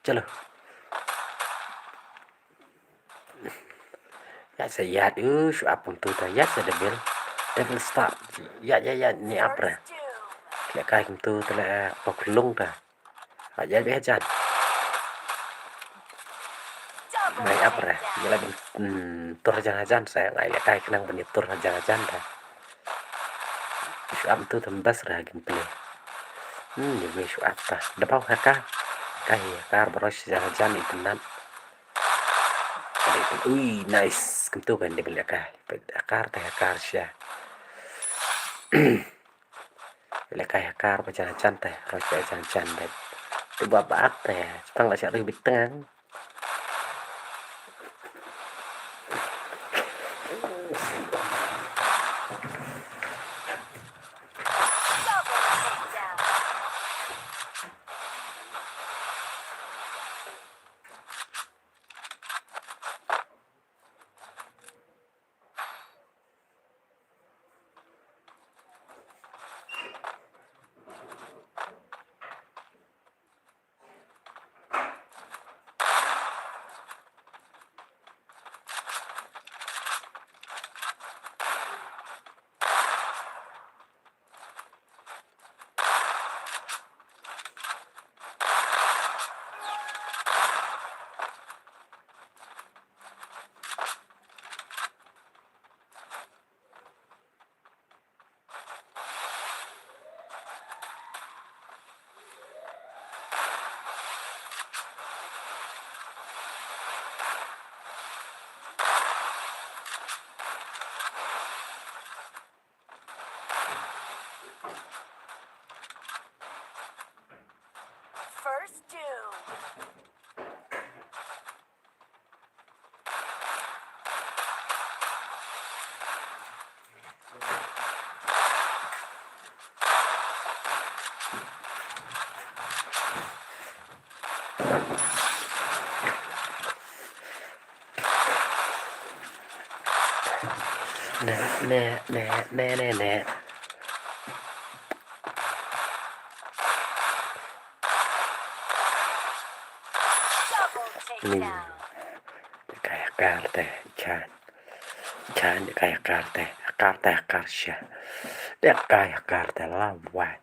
chalo. Ïa sa ïaid, u, shu ap kumtu ta, ïaid sa devil. Devil start. Ïaid, ïaid, ïaid, ni ap re. Lehkai kumtu ta leh, eh, pok lung ta. Ïaid, ïaid, ïaid jan. Ngai ap re. Ïa la ban, hmm, tur hajan hajan sa, ngai lehkai khnang ban ïa tur hajan hajan ta. Shu ap kumtu ta bas re ha gameplay. Hmm, ïa wei shu ap ta. Da pau ha ka. Ka hi ha ka baroh hajan hajan internet. Ui, nice. Kumtu kan dei ban lehkai. Peit ha kar te ha kar sha. Lehkai ha kar ba jan jan te. Roi ba jan jan te. Tu ba ba te. Tang la sha ri bit tang. First doom. Neh, neh, neh, neh, neh, neh. Double takedown. Kai ha kar te, Jan. Jan, kai ha kar te, ha kar te, ha kar sha. Dei kai ha kar te la wai.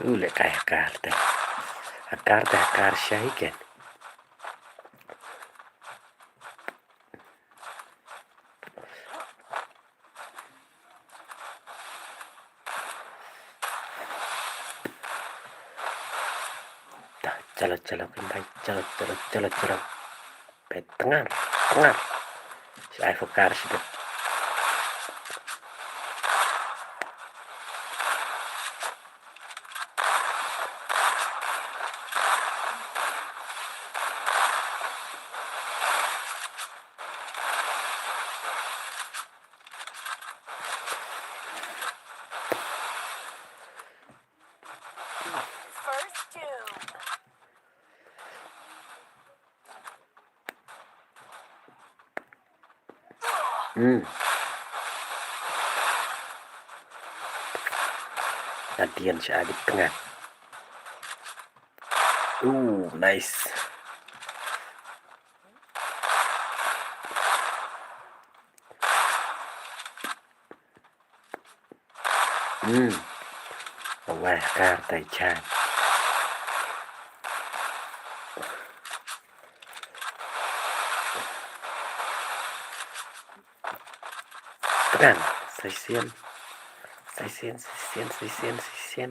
U leh kai ha kar te. Ha kar te, ha kar sha hi ken. Dah, chalo, chalo, kan bhai, chalo, chalo, chalo, chalo. Bhai, tngar, tngar. Shi ai fokar shi bhai. First doom. Hmm. Ladian sha abit tngan. Ooh, nice. Hmm. Wah, kar tai chan. Tngan, sa shisien. Sa shisien, sa shisien, sa shisien, sa shisien.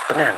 Tngan.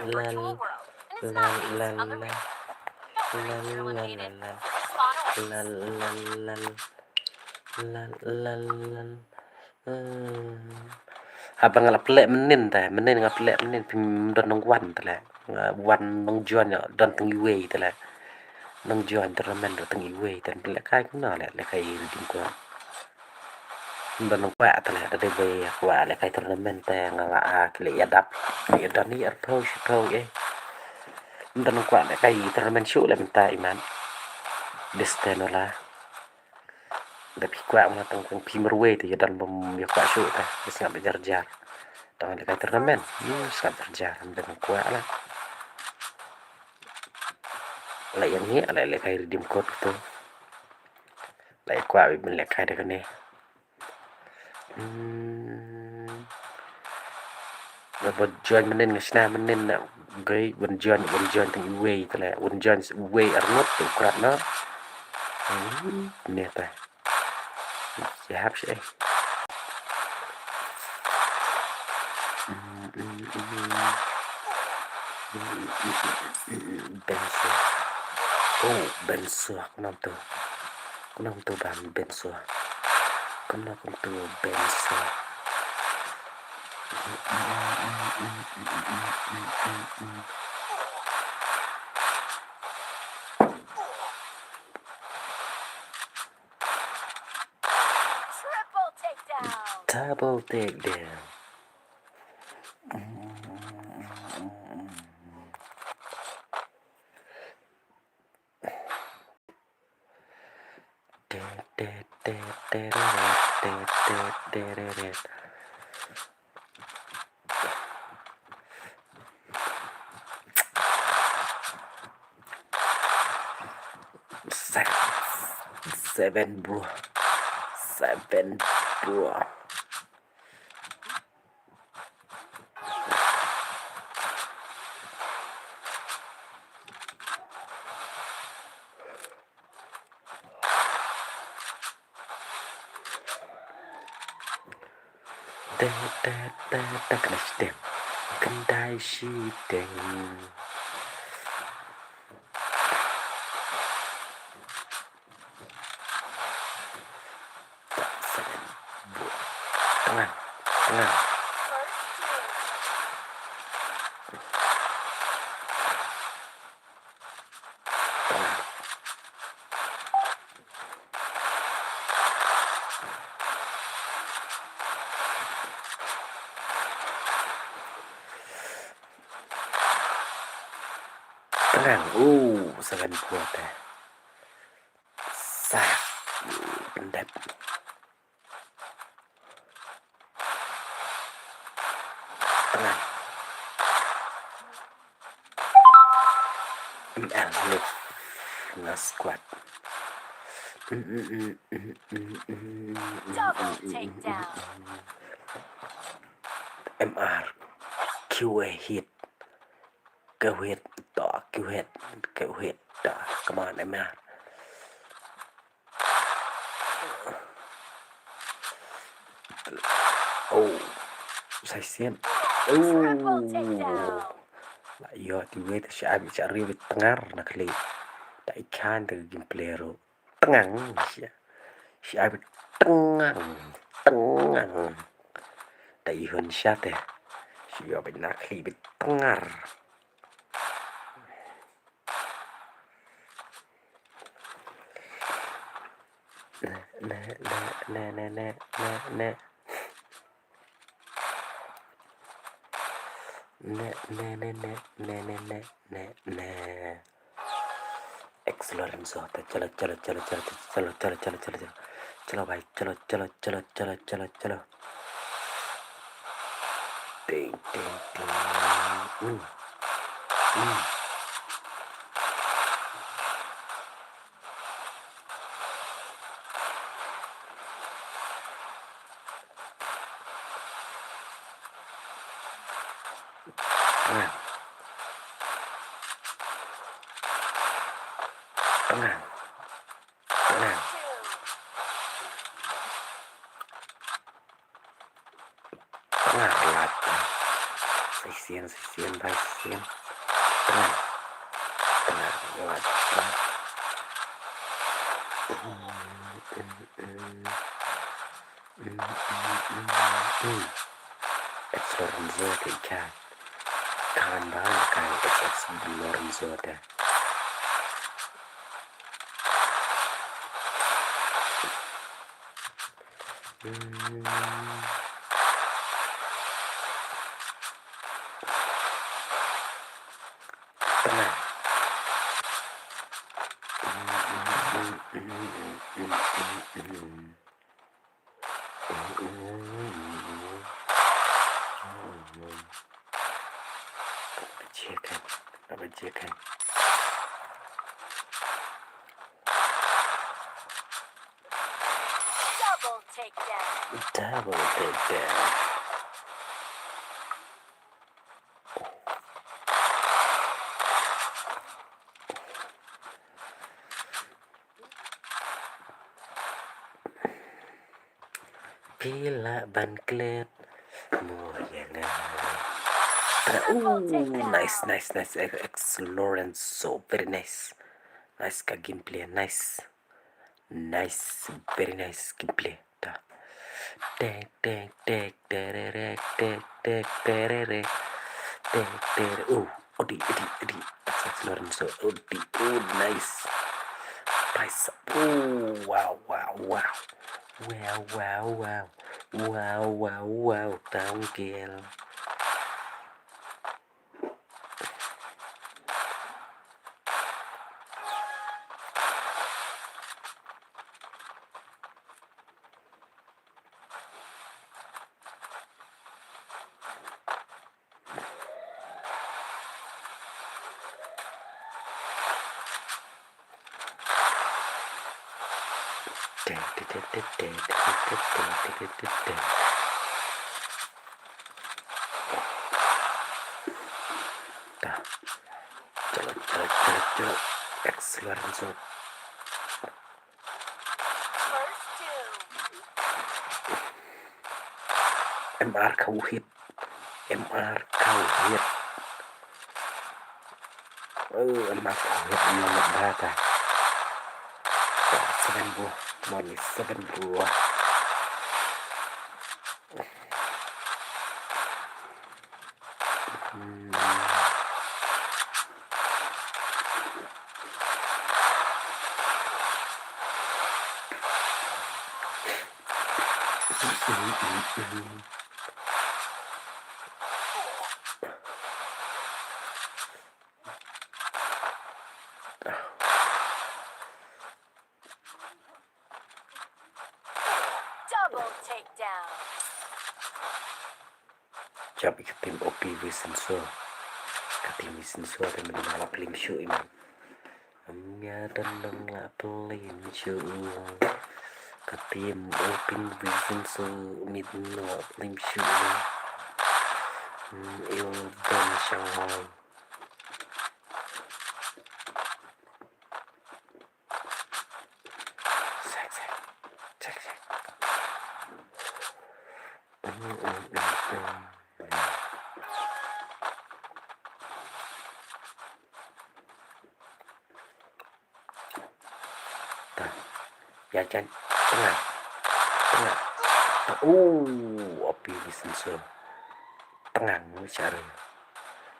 Lal, lal, lal, lal. Lal, lal, lal, lal. Lal, lal, lal. Hmm. Haba nga la pynleh mynnin te, mynnin nga pynleh mynnin phim don nongwan te leh. Nga wan nongjoin, don tang iwei te leh. Nongjoin tournament don tang iwei te, pynleh kai kumno leh, leh kai redeem code. Don nongkwah te leh, da dei ba kwah leh kai tournament te nga la, ah, ki leh ïadap. Ki leh ïadon ni arphew shiphew eh. Don nongkwah leh kai tournament shuh leh mynta imat. Destino la. Da phi kwah ma tang kong phi marwei te ïadon bym ïa kwah shuh te. Sngap jar jar. Tang leh kai tournament. Hmm, sngap jar jar. Don nongkwah la. La ïa ngi, la lehkai redeem code tu. La ïa kwah ban lehkai da kane. Hmm. Ban join mynnin nga shna mynnin na. Gai ban join, ban join tang iwei tale. Ban join iwei arngut tu krat na. Hmm, ne ta. Ïa hap shi eh. Ben Suak. Oh, Ben Suak, kumno to. Kumno to ban Ben Suak. Kumno kumto Ben Suak. Triple takedown. Double takedown. Se-, seven, bro. Seven, bro. Te, te, te, te, kena shiteng. Kendai shiteng. Tenang, tenang. Tenang. Uh, seven buah teh. Sah. Pendek. Tenang. M L Live. Nga squad. Double takedown. M R. Q A hit. Q hit. To, Q hit. Q hit. To, come on, M R. Oh. Sa shisien. Oh. Triple takedown. La ïoh te wei te sha, sha ri wei tngar na khlieh. Ta i khan te gameplay ruh. Tngang sha. Sha wei tngang. Tngang. Ta i hun sha te. Sha ïoh wei na khlieh wei tngar. Ne, ne, ne. Ne, ne, ne, ne, ne, ne. Ex Lorenzo, chalo, chalo, chalo. Chalo, bhai, chalo, chalo, chalo. Ding, ding, ding. Mm. Mm. Tenang. Tenang. Tenang. Tenang, lait. Sa shisien, sa shisien, sa shisien. Tenang. Tenang, lait. Ex Lorenzo te i khan. Khan ba, khan ex, ex Lorenzo te. Tenang. Check it. Check it. Double takedown. Phi lah ban klet mo ïa nga. Ooh, nice, nice, nice. Ex Lorenzo, very nice. Nice ka gameplay, nice. Nice, very nice gameplay. Ta. Tek, tek, tek, tererek, tek, tek, tererek. Tek, tere. Oh, odi, odi, odi. Ex Lorenzo, odi. Oh, nice. Nice. Oh, wow, wow, wow. Wow, wow, wow. Wow, wow, wow. Down girl. Ta. Chalo, chalo, chalo, chalo. Ex Lorenzo. M R khaw hit. M R khaw hit. Oh, M R khaw hit. Em, em, em, em. Seven, bro. Come on, seven, bro. Hmm. Double takedown. Jop ïa ka team O P Vincent So. Ka team Vincent So te mynta la plim shuh ïa. Nga don nang la plim shuh. Ka team O P Vincent So mynta la plim shuh ïa. Hmm, il don Shanghai. Sek, sek. Sek, sek. Mm, mm, mm, mm. Ta. Ïa jan. Tnga. Tnga. Oh, api di sensor. Tnga, sharu.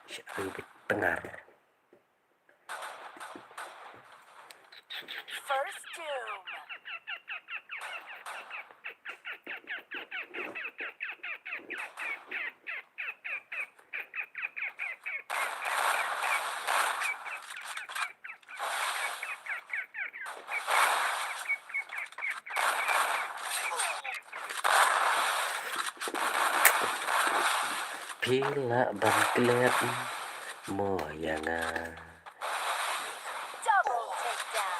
Sharu bi tngar. First Doom. Phi lah ban klet mo ïa nga. Double takedown.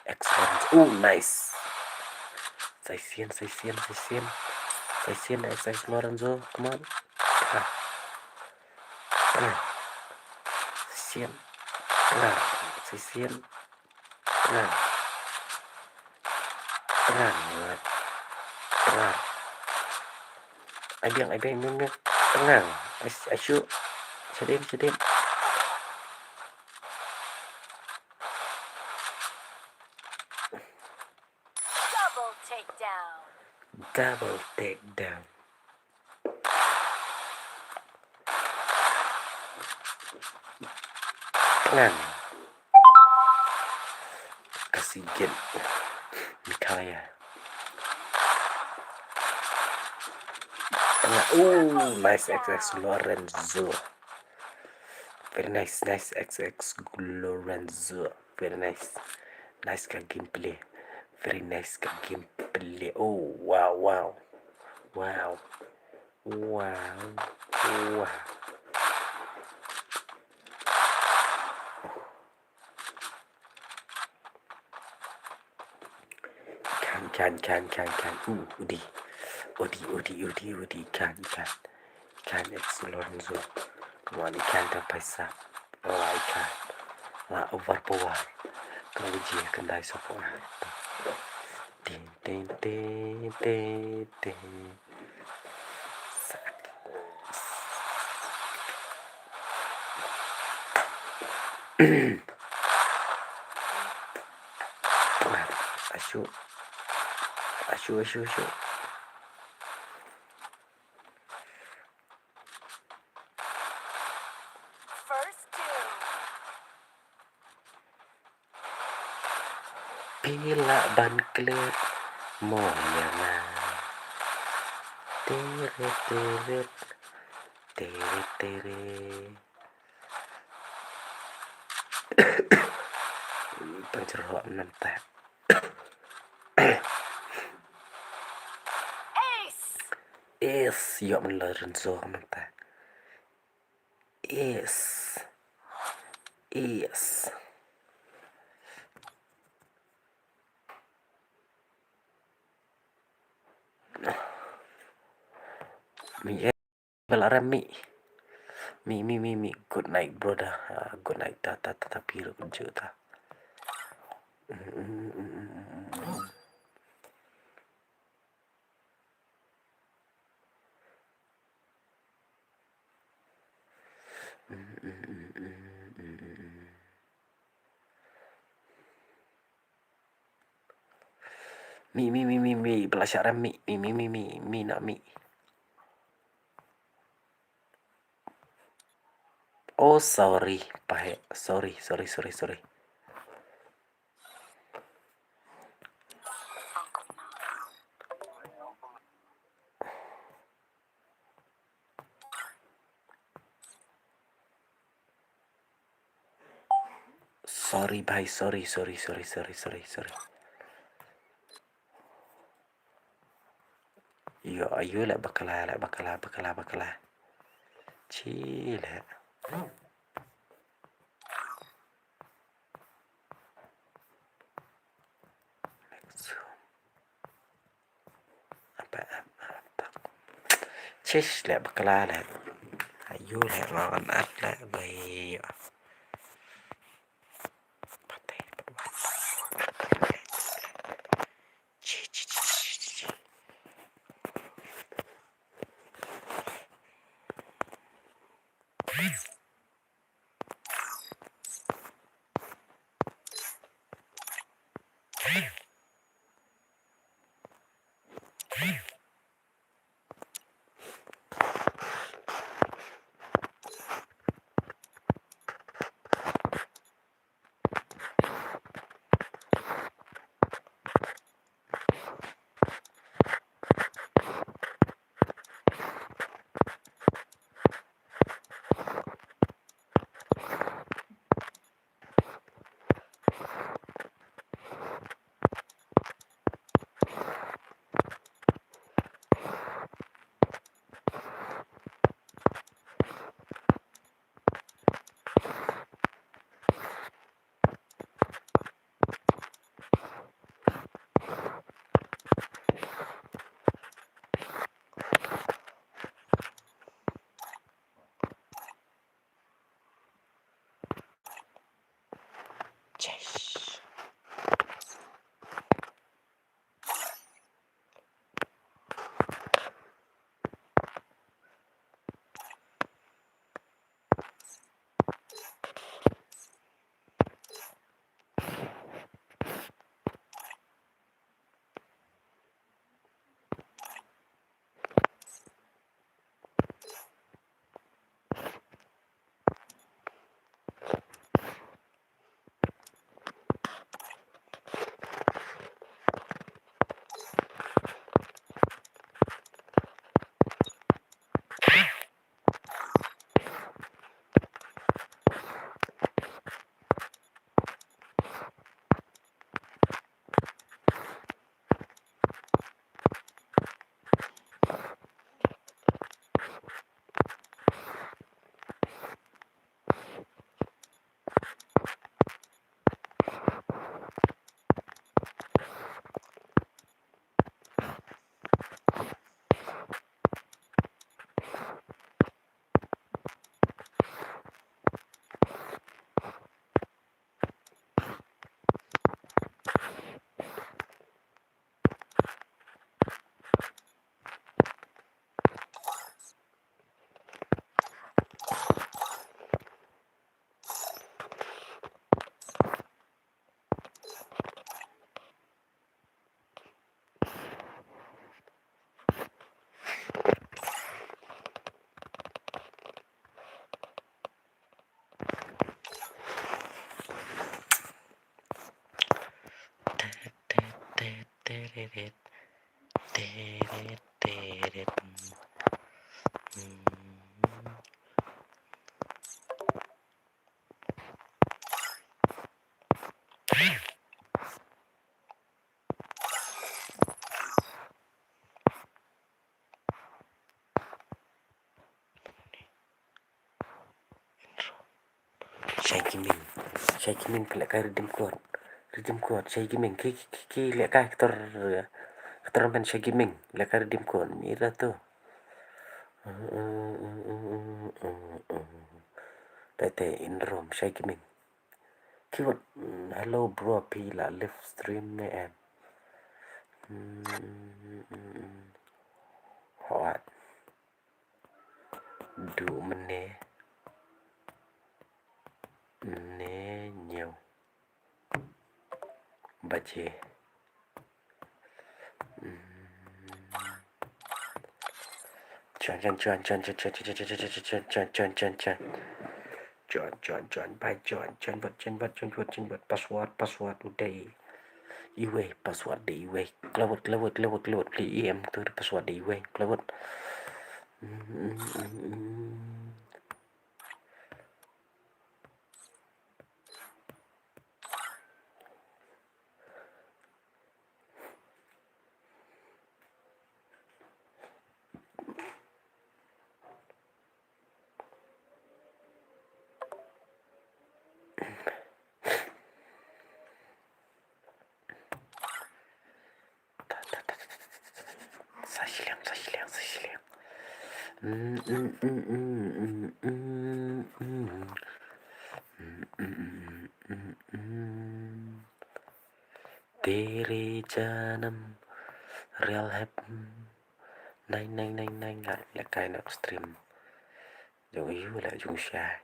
Excellent. Oh, nice. Sai sien, sai sien, sai sien. Sai sien, sai sien, Lorenzo. Come on. Ah. Ah. Sai sien. Ah. Sai sien. Tnga. Tnga. Tnga. Ai biang, ai biang, biang, biang. Tnga. Ai, ai shu. Shadin, shadin. Double takedown. Double takedown. Tngan. Ka sigit. Yeah. Ooh, nice X X Lorenzo. Very nice, nice X X Lorenzo. Very nice. Nice ka gameplay. Very nice ka gameplay. Oh, wow, wow. Wow. Wow. Wow. Khan, khan, khan, khan, khan. Uh, udi. Udi, udi, udi, udi. Khan, khan. Khan X Lorenzo. Come on, khan ta paisa. Oh, I can. La overpower. Kau ji kendai sopo. Tin, tin, tin, tin, tin. Ashu. Ashu, ashu, ashu. First kill. Phi lah ban klet mo ïa nga. Teret, teret. Teret, teret. Pynjrok mynta. Ace. Ace, ïoh mynta Lorenzo mynta. Ace. Ace. Mi, eh, bel arem mi. Mi, mi, mi, mi. Good night, brother. Ah, good night. Ta, ta, ta, ta, phi ruh kynjah ta. Mi, mi, mi, mi, mi, bla sharam mi, mi, mi, mi, mi, mi, na mi. Oh, sorry, pahe. Sorry, sorry, sorry, sorry. Sorry, bhai, sorry, sorry, sorry, sorry, sorry, sorry. Ïoh, ayu leh bakla, leh bakla, bakla, bakla. Chi leh. Apa, apa, apa. Chish leh bakla leh. Ayu leh ngan at leh bai. Patay, patay. Chi, chi, chi, chi, chi. Teret, teret, teret. Hmm. Shai Gaming. Shai Gaming ka lehkai redeem code. Redeem code. Shai Gaming. Ki, ki, ki, ki lehkai ktor, ktor men Shai Gaming. Lehkai redeem code. Mira tu. Te, te, in room. Shai Gaming. Ki wat, mm, hello bro, phi la live stream ne em? Mm, mm, mm. Hot. Du mene, mene ñiew baje. Mm. Join, join, join, join. Join, join, join, bye, join, join, bot, join, bot, join, bot, join, bot, join, bot. Password, password, u dei iwei, password dei iwei. Klawat, klawat, klawat, klawat, pli em, tu password dei iwei, klawat. Sa shiliang, sa shiliang, sa shiliang. Mm, mm, mm. Tere janam real hep. Nine, nine, nine, nine, nine. Lehkai na stream. Jong yu la jong shai.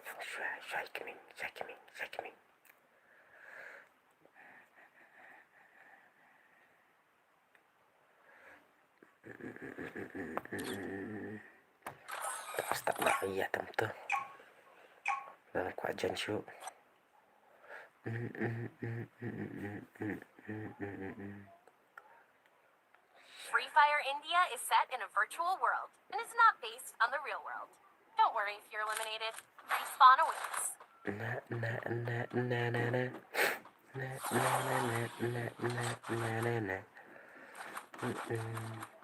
Jong shai, shai keming, shai keming, shai keming. Start na iya tam tu. Nan kwah jan shu. Free Fire India is set in a virtual world and is not based on the real world. Don't worry if you're eliminated. Respawn awaits. Na, na, na, na, na, na. Na, na, na, na, na, na, na, na, na. Mm-mm.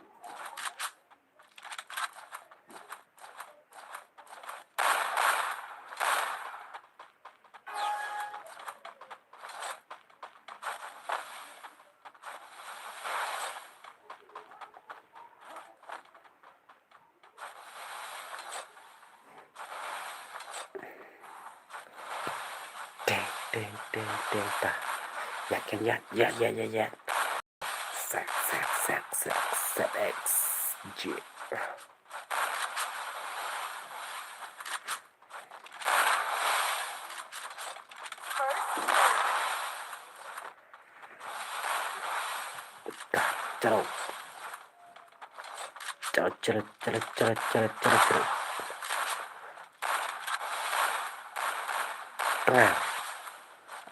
Ding, ding, ding, ding, ta. Yak, yak, yak, yak, yak, yak, yak. Set, set, set, set, set X G. Chalo. Chalo, chalo, chalo. Tengah.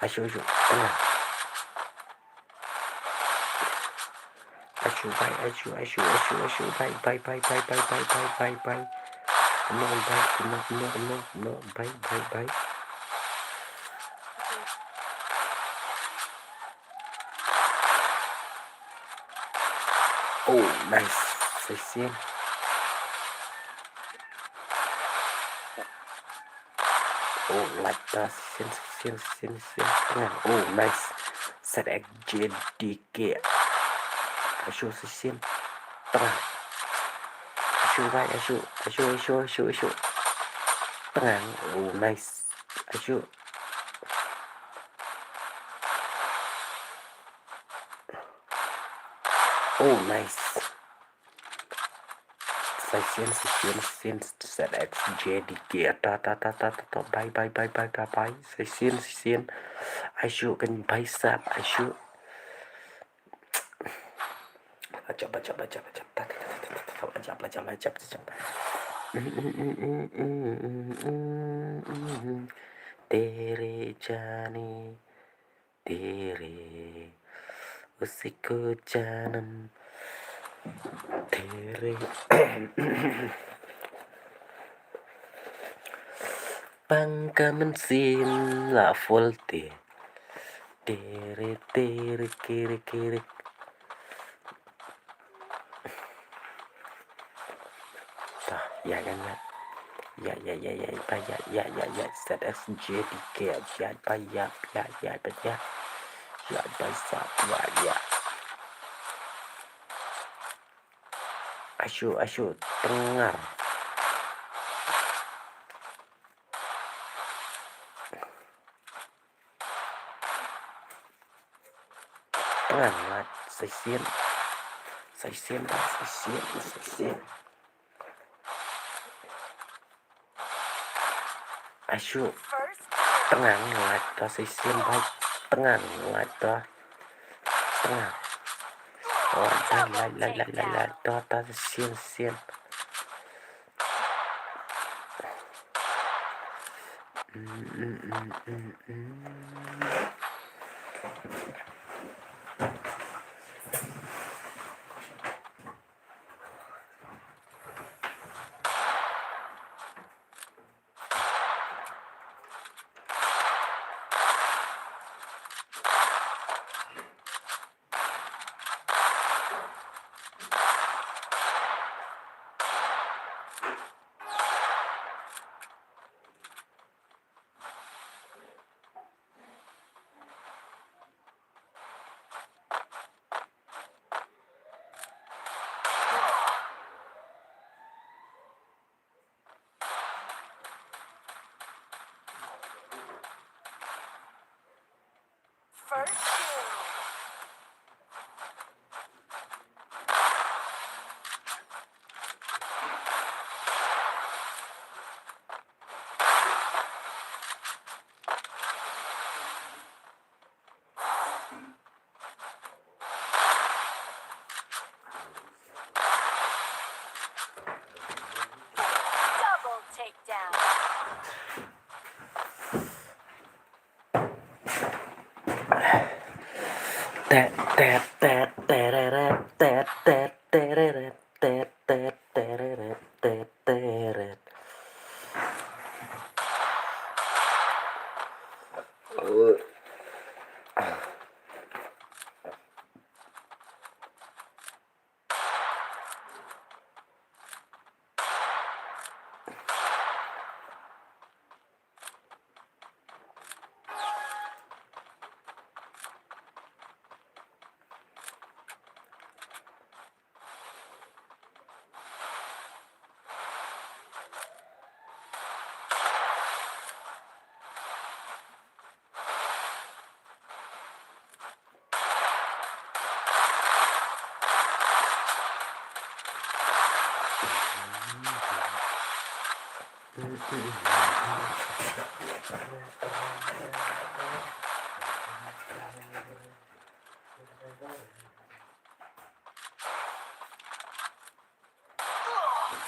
Asu, asu. Tengah. Asu, bye, asu, asu, asu, asu, bye, bye, bye, bye. Come on, bye, come on, come on, come on, come on, bye, bye, bye. Oh, nice. Sa shisien. Oh, light ta, sa shisien, sa shisien, sa shisien, sa shisien. Tengah. Oh, nice. Set X J D K. Asu, sa shisien. Tengah. Asu, bye, asu. Asu, asu, asu, asu. Tengah. Oh, nice. Asu. Oh, nice. Sa shisien, sa shisien, sa shisien, set X J D K. Ta, ta, ta, ta, ta, ta. Bye, bye, bye, bye, bye, bye. Sa shisien, sa shisien. Asu kan bye sap, asu. Ajab, ajab, ajab, ajab. Ta, ta, ta, ta, ta, ta, ta. Ajab, ajab, ajab, ajab. Tere jani. Tere. Usiku janam tere. Pang kamen sin la full te. Tere tere kiri kiri. Tah, ya kan ya. Ya ya ya ya ba ya ya ya ya Z S J D K ya ba ya ya ya ba ya. Ya ba sa ya ya. Asu asu tengar. Tengar lah, sesien. Sesien dah, sesien, sesien. Asu. Tengar lah, dah sesien baik. Tengar lah, dah. Tengar. Oh, dah, lah, lah, lah, lah, lah, dah, dah, sesien, sesien. First kill. Double takedown. Tat, tat, tat, tarara, tat, tat, tarara, tat, tat, tarara, tat, tarara.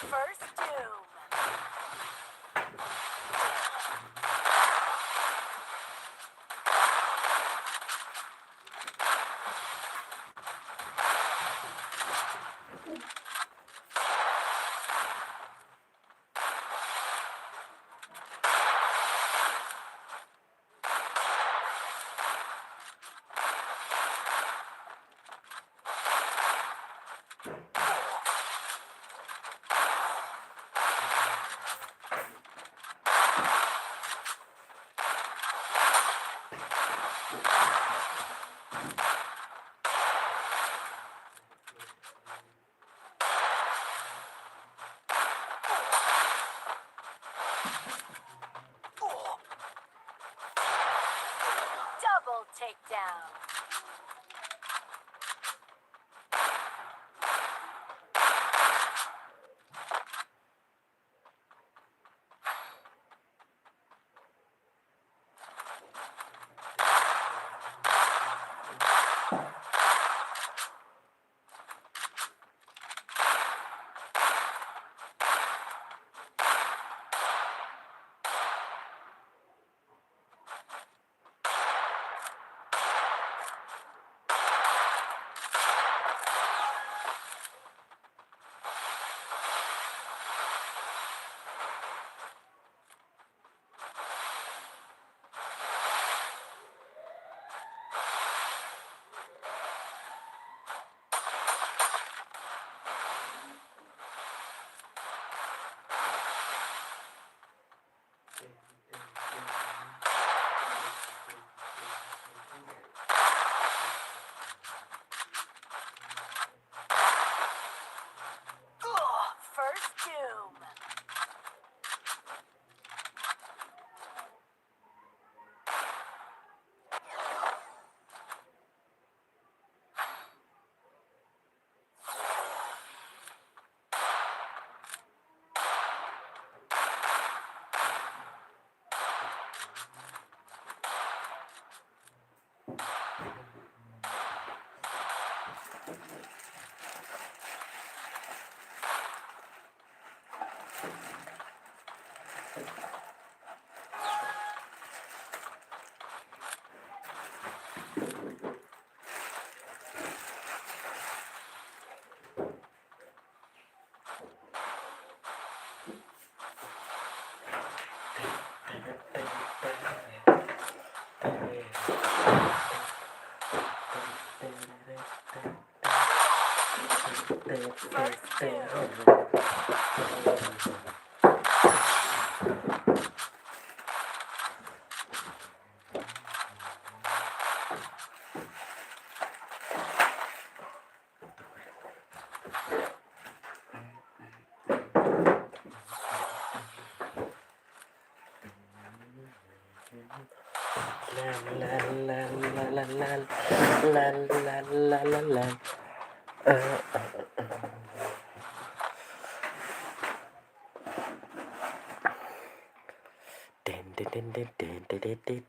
First Doom. Double takedown. Doom.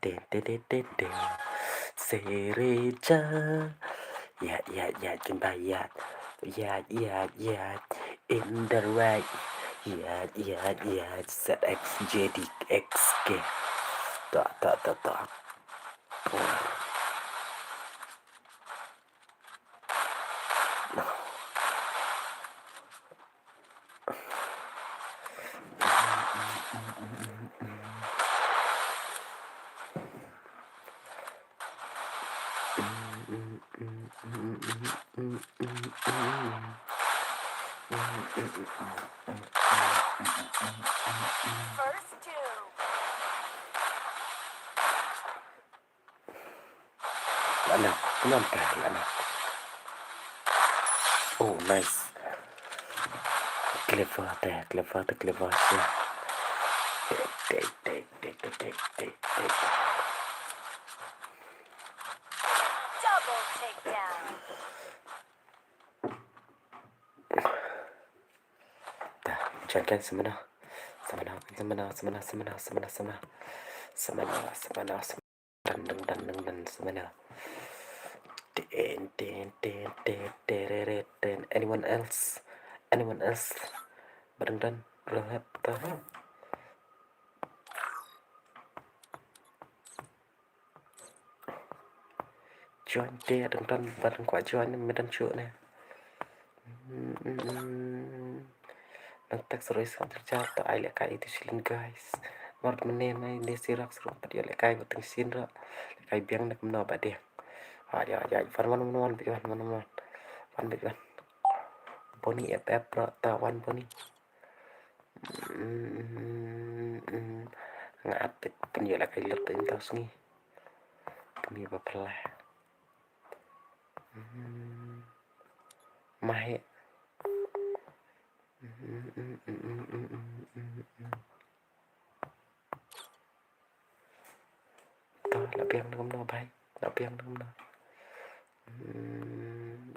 Ding, ding, ding. Sereja. Ïaid, ïaid, ïaid, kumba ïaid. Ïaid, ïaid, ïaid. In the right. Ïaid, ïaid, ïaid. Z X J D X K. Tok, tok, tok, tok. First two. Lah nak, kenapa lah nak? Oh, nice. Clever deh, clever deh, clever deh. Tek, tek, tek. Double takedown. Dah, jangan semena. Semena, semena, semena, semena, semena, semena. Semena, semena, semena. Dan, dan, dan, dan, dan, semena. Ten, ten, ten, ten, tereret, ten. Anyone else? Anyone else? Badang dan, lo hep, ta. Join te, dang don ba dang kwah join, me don shuh ne. Hmm, hmm, hmm. Nang text roi sa terjar to ai lehkai ïa tu shilin guys. Mar mane mai ne sirak sarong pat ïa lehkai ba teng shin ra. Lehkai biang ne kumno ba deh. Ha, ïa, ïa, wan, wan, wan, wan, wan, wan, wan, wan. Wan, wan, wan. Boni ep, ep ra ta wan boni. Mm, mm, mm. Nga at pynïoh lehkai lut in tau sngi. Kmie ba pynleh. Mm. Mahe. Mm, mm, mm. To, la biang dang kumno bhai, la biang dang kumno. Hmm,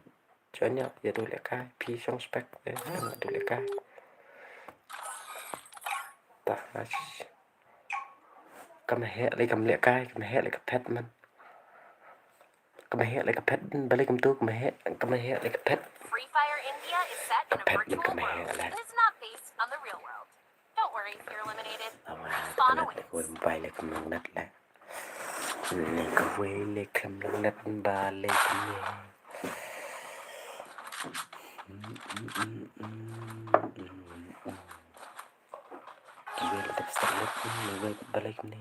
join ïa, ïa duh lehkai, phi shong spek, eh, ïa duh lehkai. Ta, nice. Kam heh lei kam lehkai, kam heh lei ka phet man. Kam heh lei ka phet, balei kumtu, kam heh, kam heh lei ka phet. Free Fire India is set in a virtual world that is not based on the real world. Don't worry if you're eliminated. Awa, respawn ka nat away. Ko mobile ka nang nat la. Ne ka wei le kam nang nat ba le kam ne. Ki wei le tep step nat ne wei ba le kam ne.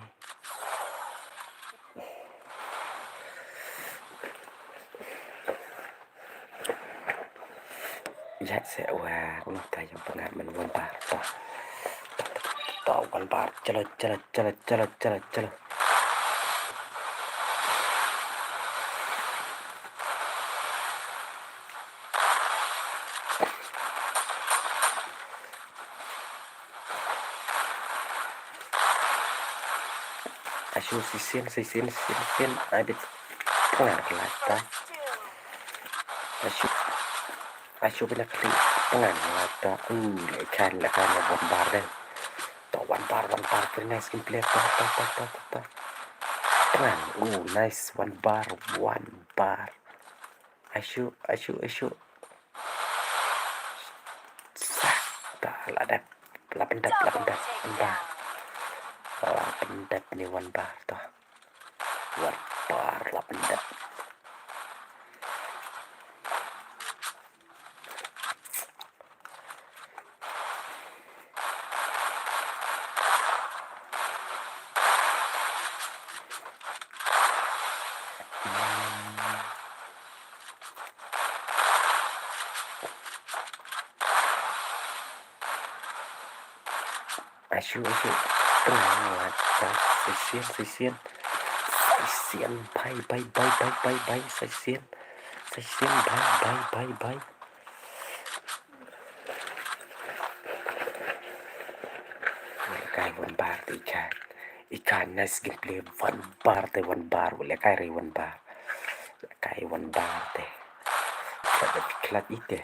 Ïa se wa, kumta ïa pyngat man wan bar to. To wan bar, chalo, chalo, chalo, chalo, chalo, chalo. Ashu shisien, shisien, shisien, shisien. Ai bit. Tngan ka lait ta. Ashu. Ashu bina kali. Tngan ka lait ta. U, le kan, le kan, one bar deh. To one bar, one bar. Very nice gameplay. Ta, ta, ta, ta, ta, ta. Tngan. U, nice. One bar, one bar. Ashu, ashu, ashu. Sa, ta, la dep, la pyndep, la pyndep, one bar. La pyndep ni one bar to. One bar la pyndep. Ashu, ashu. Tngan wat, wat. Shisien, shisien. Shisien, bhai, bhai, bhai, bhai, bhai, bhai. Shisien. Shisien, bhai, bhai, bhai, bhai. Kai one bar te i kai. I kai nice gameplay one bar te one bar. Wale kai re one bar. Kai one bar te. Klat, klat ite.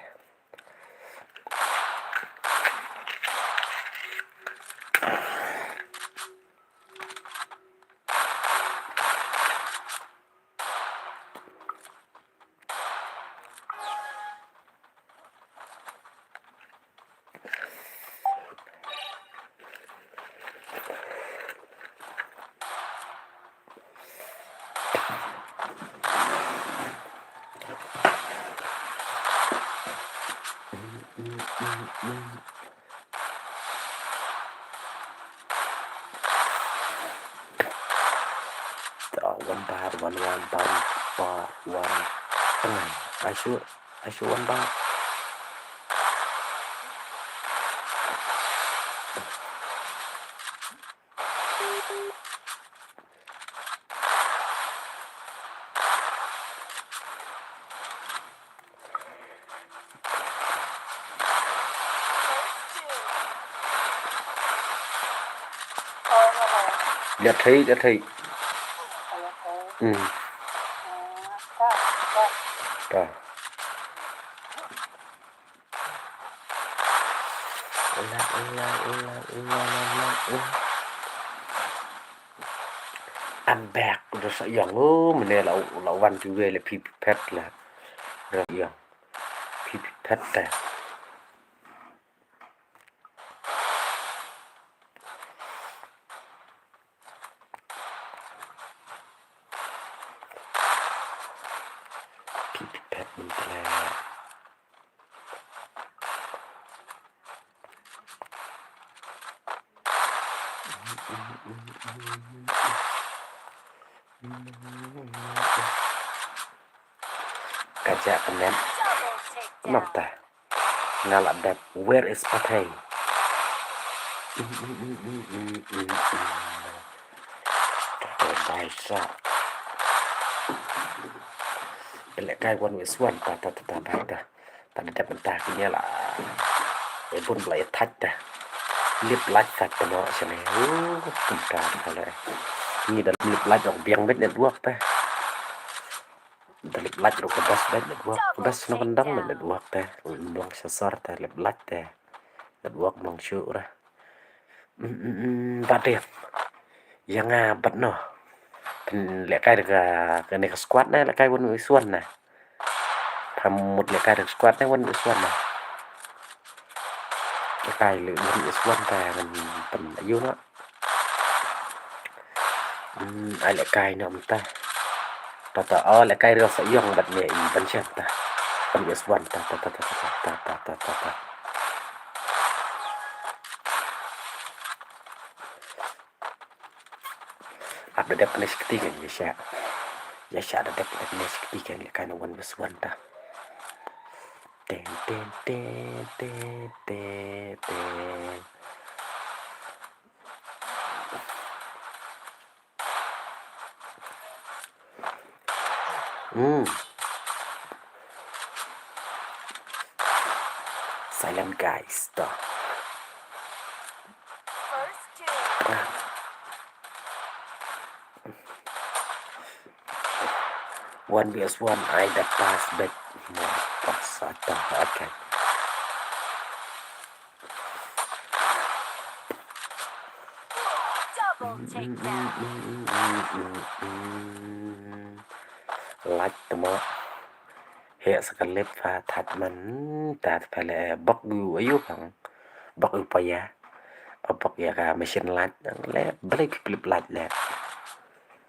One bar, one, one, bar, bar, one. Tngan. Ashu, ashu one bar. Lia thei, lia thei. Hmm. Ta. I'm back. Dah sa yang, oh, mane la, la wan tu we le pi pet la. Dah yang. Pi pet ta. Pi pet mun ta la. Ka jah ka net. Nop ta. Nga la dep, where is Patei? Bai sa. Pynlehkai one versus one ta ta ta ta ta ta. Ta da dep mynta ki nia la. E bun ba la ïa thait ta. Lip light ta ta no shane. Uh, kumta ta le. Ngi da lip light ong biang beit network ta. Da lip light ruh ka best beit network. Ka best no kan dang beit network ta. Long sha sor ta lip light ta. Network long shu ra. Mm, mm, mm, ba dep. Ïa nga bad no. Pynlehkai da ka, kane ka squad na, lehkai one versus one na. Pha mut lehkai da ka squad na one versus one na. Lehkai le one versus one ta ngan pyn ïu no. Hmm, ai lehkai no mynta. Ta ta, oh, lehkai rel sa ïong bad me i ban shem ta. One versus one ta ta ta ta. Ap da dep kane shi kti kan ïa sha. Ïa sha da dep kane shi kti kan ïa kane one versus one ta. Ten, ten, ten, ten, ten, ten. Hmm. Silent guys, to. First kill. Ah. One versus one, ai da pass bet. Pass atau, okay. Double takedown. Lait tama. He sa ka lep fa that man ta pele bok gu ayu kang. Bok gu paya. Bok ya ka machine lait. Le beli flip lait le.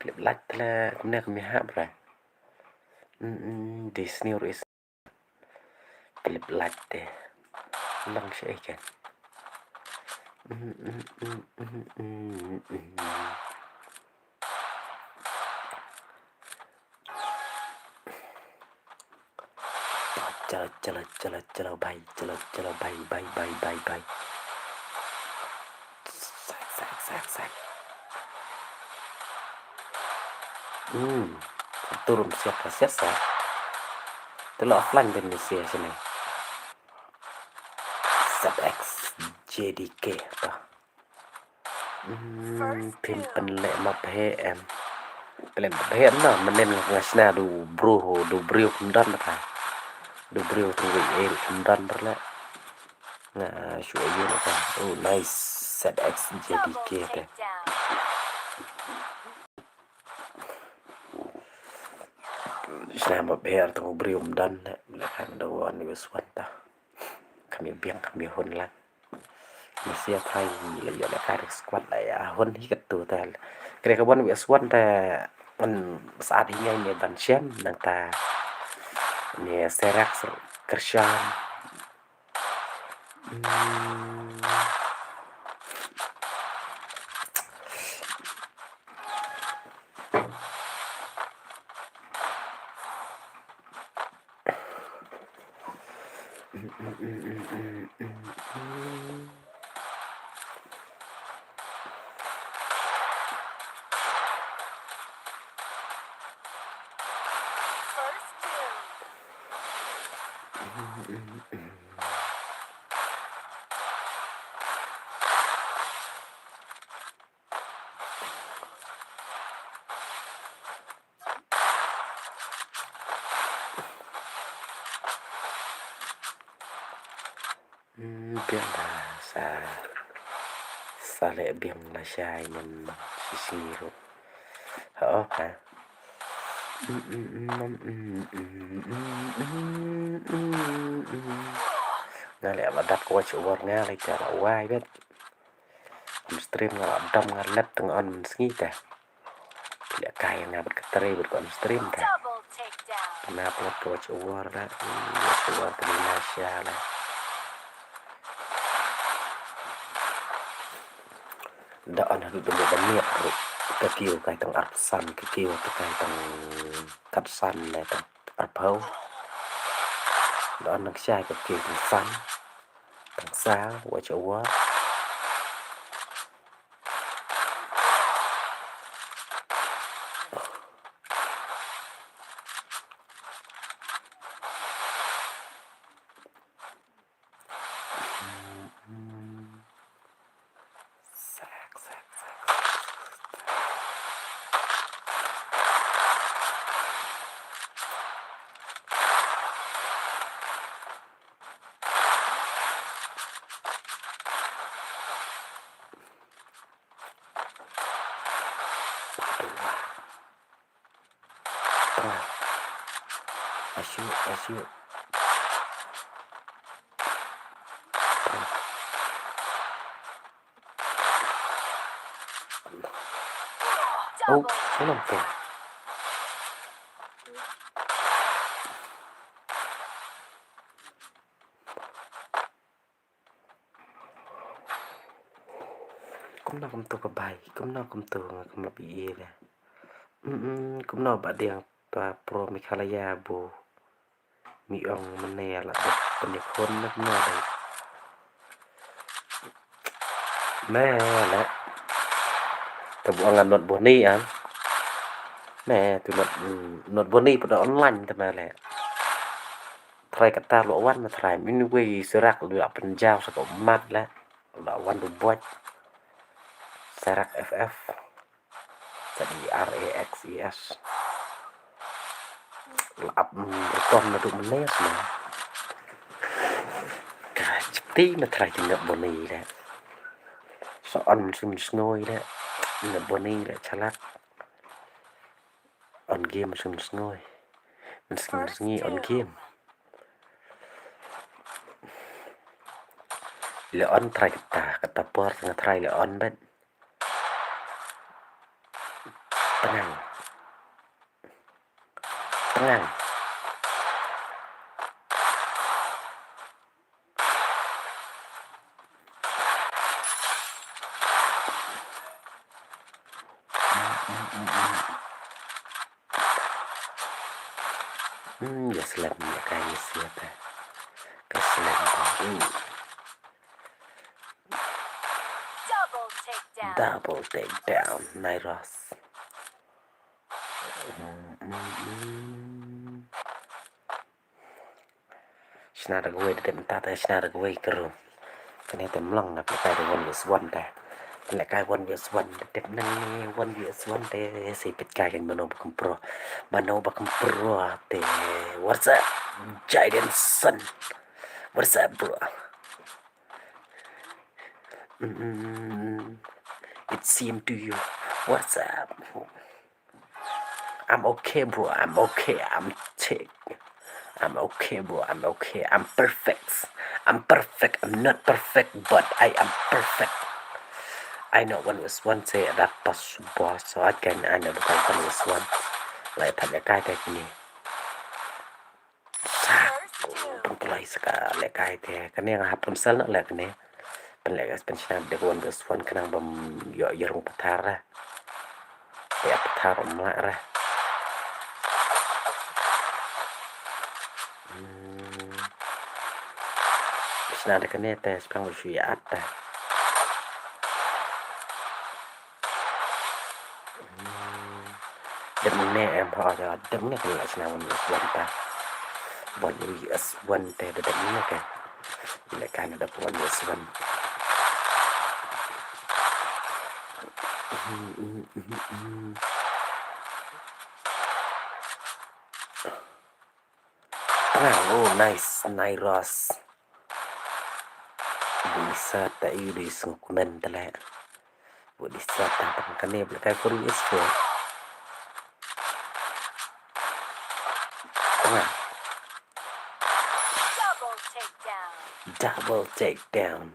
Flip lait le kumne kami ha bra. Mm, mm, this new is Philip Latte. Lang siya ikan. Mm, mm, mm, mm, mm, mm. Chalo, chalo, chalo, chalo, bhai. Chalo, chalo, bhai, bhai, bhai, bhai, bhai. Sak, sak, sak, sak. Hmm. Turun siap, siap, siap. Telo offline din ni siap sini. Z X J D K apa. Hmm, phim pynleh map he em. Pynleh map he em na, mynnin nga shna du bru, du briew kumdon na ka. Du briew tengwi eh kumdon berleh. Nga shu ayu na ka. Oh, nice. Z X J D K te. Shna map he ar tengwi briew kumdon na. Mynnin kan da wan ni beswan ta. Kami biang, kami hun lang. Masia thai la ïoh la ka squad la ïa hun hi katu tal. Kre ka wan wi swan ta, man saat hi ngai ne ban shem nang ta. Ne serak ser-, kershan. Hmm. Hmm, biang la sa, sa leh biang la shai ngan mang shisngi ruh. Ha, oh, ha. Nga leh ba dap ka watch hour nga leh ka la wai bet. On stream nga la dom nga lep tang on mynsngi te. Leh kai nga bad ka teri bad ka on stream te. Kana pynlong ka watch hour da. Watch hour ka ni na sha la. Da on haduh da miet ruh. Ka kiew kai tang arphew san, ka kiew kai tang katsan ne tang arphew. Da on nang shai ka kiew tang san. Tang sa, watch hour. Asyik, asyik. Oh, kenapa? Kumno kumto ka bai, kumno kumto nga kumno bi ïa. Mm, kumno ba dang ta pro Meghalaya bu. Mi ong mane la dep pynïakhun na kumno dei. Me la. Te bu ong ngan not boni ang. Me tu not, mm, not boni pada online te me la. Trai kata lo wan na trai. Anyway, serak lu la pynjaw sa ko mat la. Lo wan du bot. Serak F F. Tadi R A X E S. La ap, mm, rukom naduh mynne sngewbha. Ka chipti ma trai ki ngat boni le. Sa on sum sngoi le. Ngat boni le chalak. On game sum sngoi. Mynsngi, mynsngi on game. Le on trai kata, kata por nga trai le on bet. Tngan. Tngan. Hmm, ïa slem ïa ka ïa sia ta. Ka slem ta. Hmm. Double takedown. Double takedown. Nairos. Hmm, hmm, hmm. Shna da kawei da dep mynta te shna da kawei kru. Kane te mlong na pynlehkai da one versus one te. Pynlehkai one versus one da dep nang ne one versus one te se pynlehkai kan mano ba kum pro. Mano ba kum pro te. What's up, Jaden son? What's up, bro? Mm, it seem to you. What's up? I'm okay, bro. I'm okay. I'm thick. I'm okay, bro. I'm okay. I'm perfect. I'm perfect. I'm not perfect, but I am perfect. I know one versus one se da pas boss, so I can, I know the one versus one. Like, pynlehkai te kine. Sak. Pynkulai sa ka lehkai te. Kane nga hap pynslem noh leh kane. Pynlehkai, pynshna da ka one versus one khnang bym ïoh ïa rung pathar ra. Ïa pathar ym lah ra. Hmm. Shna da kane te spang shu ïa at te. Hmm. Dep ne em ha, dep ne kan la shna one versus one ta. One versus one te dep ne kan. Lehkai na dep one versus one. Hmm, hmm, hmm, hmm. Tang, oh, nice, Nairos. Bun sa ta i di snguk men tele. Bun sa ta tang kane pynlehkai four versus four. Tang. Double takedown. Double takedown.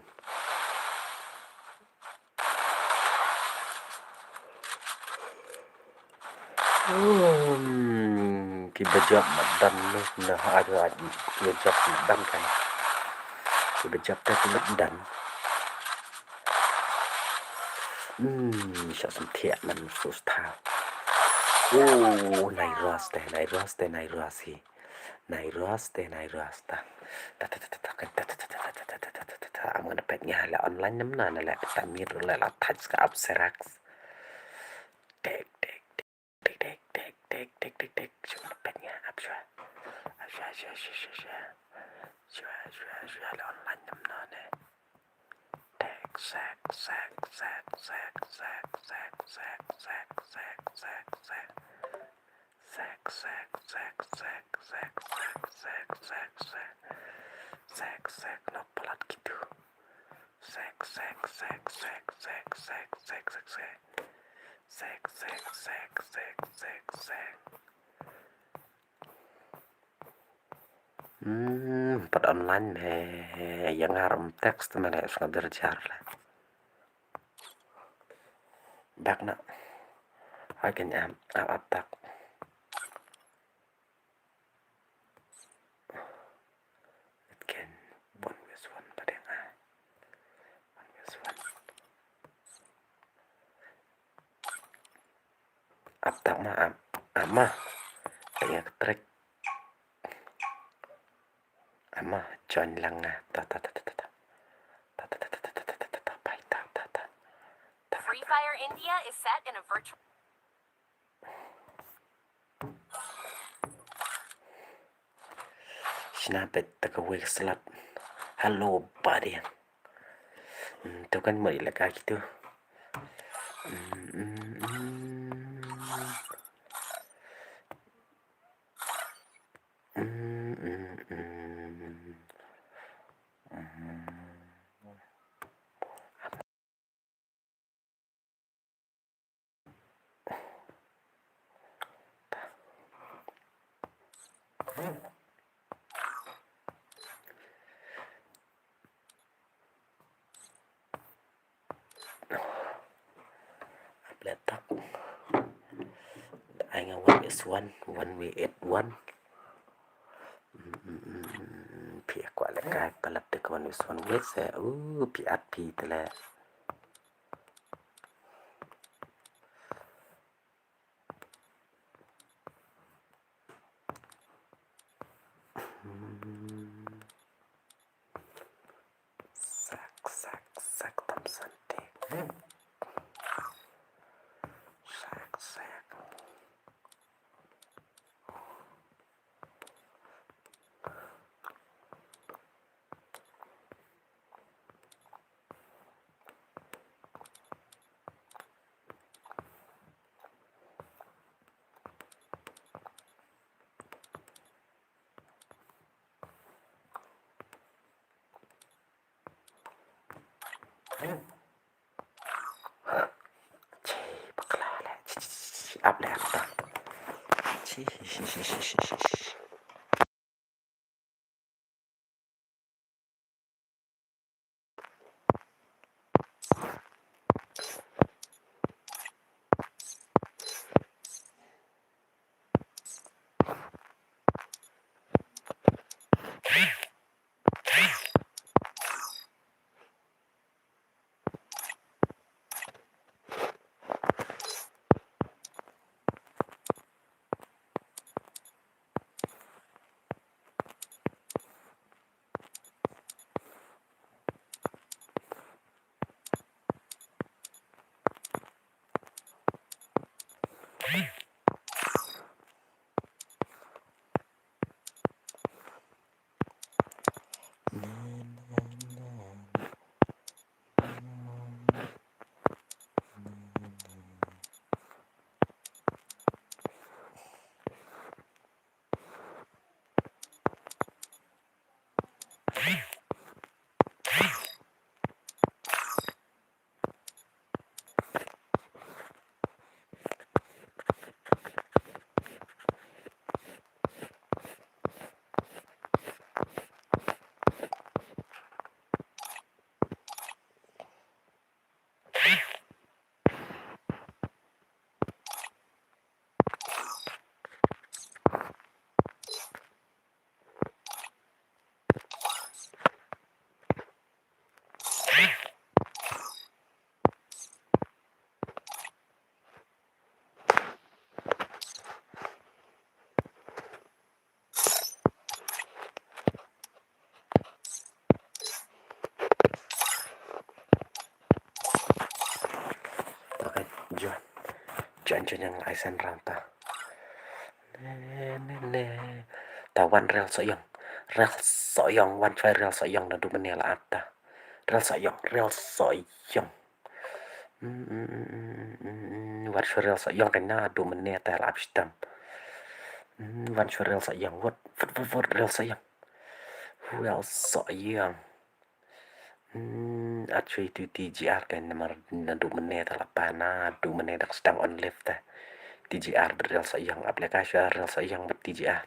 Hmm, kiba jop mat dan ne, ne, aduh, aduh, kiba jop mat dan kan. Kiba jop te ki mat dan. Hmm, shah synthiah man sus tha. Oh, Nairos te, Nairos te, Nairos hi. Nairos te, Nairos ta. Ta, ta, ta, ta, ta, ta, ta, ta, ta, ta, ta, ta. I'm gonna pet nya la online nam na, na la ta mir la la touch ka up serax. Tek, tek, tek. Shu gonna pet nya up shwa. Up shwa, shwa, shwa, shwa, shwa. Shwa, shwa, shwa, la online nam na ne. Tek, sek, sek, sek. Sek, sek, sek, sek, sek, sek. Sek, sek, sek, sek. Sek, sek, no palat kitu. Sek, sek, sek, sek, sek, sek, sek, sek, sek. Sek, sek, sek, sek, sek, sek. Hmm, pat online me, ïa nga rum text me le, sngap der jar le. Dak na. Hai kan am, am, ap tak. It can one versus one padeng a. One versus one. Ap tak ma, ap, ap ma. Tengah ketrek. Ama, join lang ah. Ta, ta, ta, ta, ta, ta. Ta, ta, ta, ta, ta, ta, ta, ta, ta, ta, pai, ta, ta, ta. Ta, Free ta. Fire India is set in a virtual Shna bet ta kawei ka slot. Hello, buddy. Hmm, tu kan mo ila ka kitu. Hmm, hmm, hmm. Ap leh tak. Ai nga one versus one, one versus one. Mm, mm, mm, mm. Phi kwah leh kai palat te ka one versus one wei se. Uh, phi at phi te leh. Hmm. Sak, sak, sak, tam santik. Sak, sak. Chi, bakla leh. Chi, chi, chi, chi, ap leh, ap leh. Chi, chi, chi. Jon, jon, jon, jon, ai sen rang ta. Ne, ne, ne. Ta wan Real Sohiong. Real Sohiong, wan shuwa Real Sohiong naduh mynne la ap ta. Real Sohiong, Real Sohiong. Hmm, hmm, hmm, hmm, hmm, hmm. Wan shuwa Real Sohiong kane naduh mynne ta la ap shitom. Hmm, wan shuwa Real Sohiong. Wat, wat, wat, wat, Real Sohiong. Real Sohiong. Hmm, at shuwa itu T G R kane namar naduh mynne ta la pan, naduh mynne da ka sdang on live ta. T G R bad Real Sohiong, ap leh kai shuwa Real Sohiong bad T G R.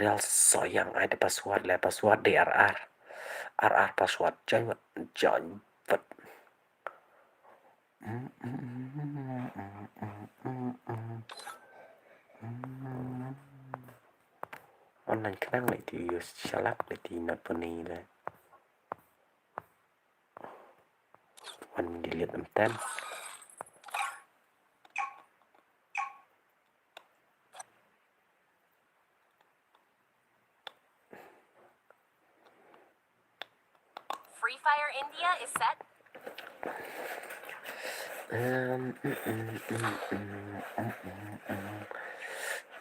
Real Sohiong, ai da password leh, password de R R. R R password, join wat, join wat. Online khnang leh ti use shalak leh ti not puni leh. Wan delete em ten. Free Fire India is set.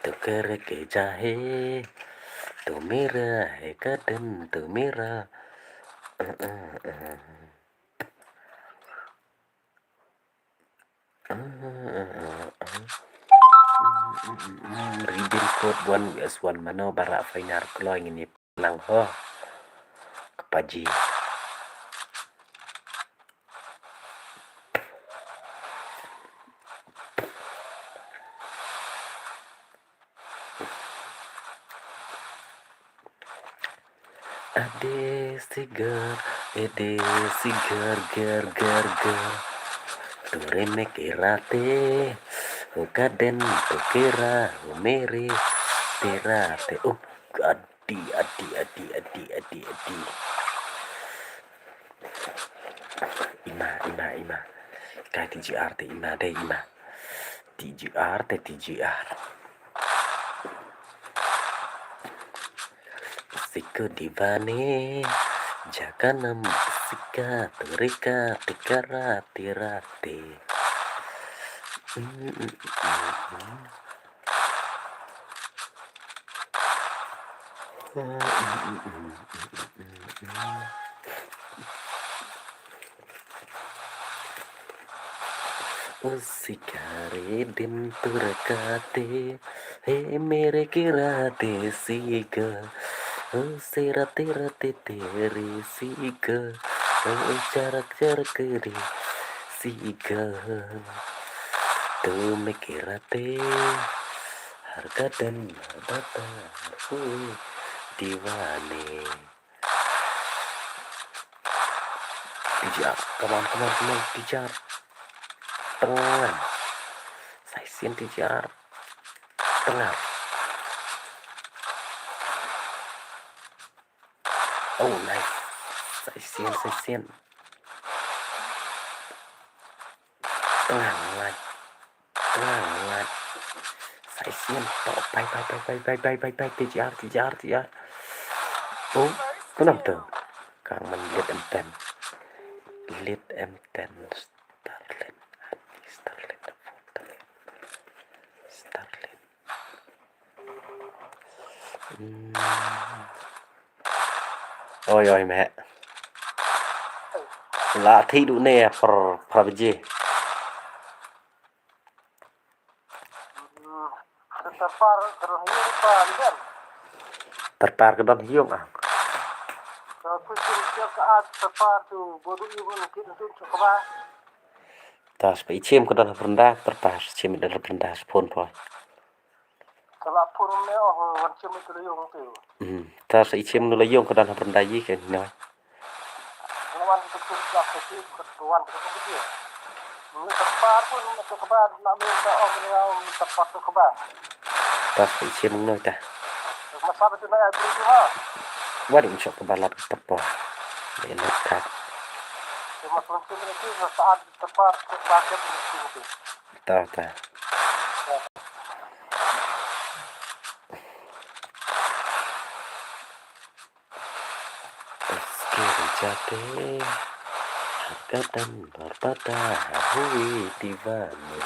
Tu kere ke jahe, tu mera hai kaden, tu mera. Redeem code one versus one, mano ba rah final kloi ngin ïa pynlang ho. Kpa ji. Ade stiger, Ede si ger ger ger ger. Tu re me kera te. O kaden tu kera o mere. Tera te. O adi adi adi adi adi adi adi. Ima ima ima. Kai T G R te ima dei ima. T G R te T G R. Siko divane, jakanam sika, turika, tikara, tirate. O sikare din turakate, he mere kirate siga. O serate rate tere siga. O charak charak re siga. Tu me kirate, har kadan bata har kue divane. T G R. Come on, come on, come on, T G R. Tengah. Saisian T G R. Tengah. Oh, nice. Saisian, saisian. Tengah, nice. Tengah, nice. Saisian to. Bye, bye, bye, bye, bye, bye, bye, bye, T G R, T G R, T G R. Oh, kenapa tuh? Kang men lit M ten. Lit M ten. Starlin. Starlin. Starlin. Hmm. Oi, oi, meh. La thi du ne per, per baje. Terpar, terhiur, terpar, kan? Terpar ka don hiung ah. Ka kuchim siap ka at terpar tu bodu ibu nakit tu chokba. Tas pa ichim ka don ha brenda, terpar chim don ha brenda phone poi. Kala phone ne oh wan chim tu la yung tu. Hmm. Tas pa ichim nu la yung ka don ha brenda yi kan na. Wan tu tu siap tu tu wan tu tu tu. Ni terpar pun ni tu keba nak minta om ni om terpar tu keba. Tas pa ichim nu ta. Masa tu na ya tu ha. Wan chok keba lat terpar. Ni lat kat. Masa tu ni tu saat terpar tu paket ni tu. Ta ta. Taskir jate, hakatan barbada, hui divane.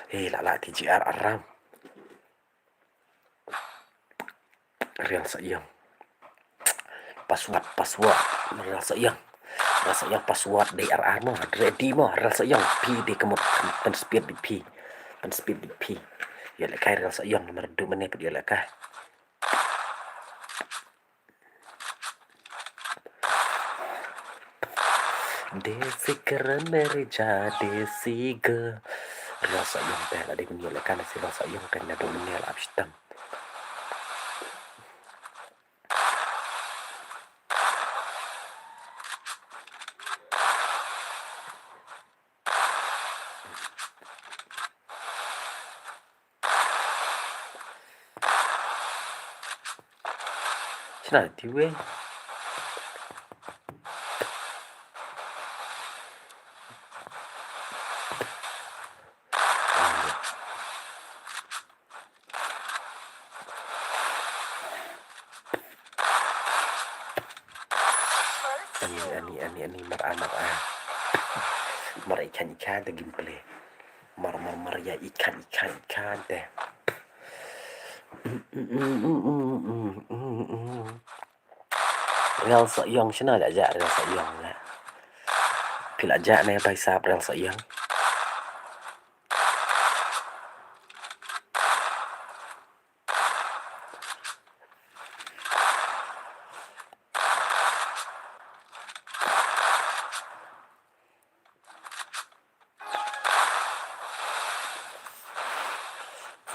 Hei, la la T G R aram. Rial sa ïang. Password, password. Rial sa ïang. Rial sa ïang password dei ar ar mo. Ready mo. Rial sa ïang. Pi dei ka mut pyn speed dei pi. Pyn speed dei pi. Ïa lehkai rial sa ïang namar du mane pyn ïa lehkai. Desi keren merija desi ge. Rial sa ïang te la dei mane lehkai na si rial sa ïang kan na du mane la ap shitam. Shna ti we. Ani, ani, ani, ani, mar a, mar a. Mar i khan, i khan te gameplay. Mar, mar, mar ïa i khan, i khan, i khan te. Rial Sohiong, shano la jah Rial Sohiong la? Phi la jah ne, paisap Rial Sohiong?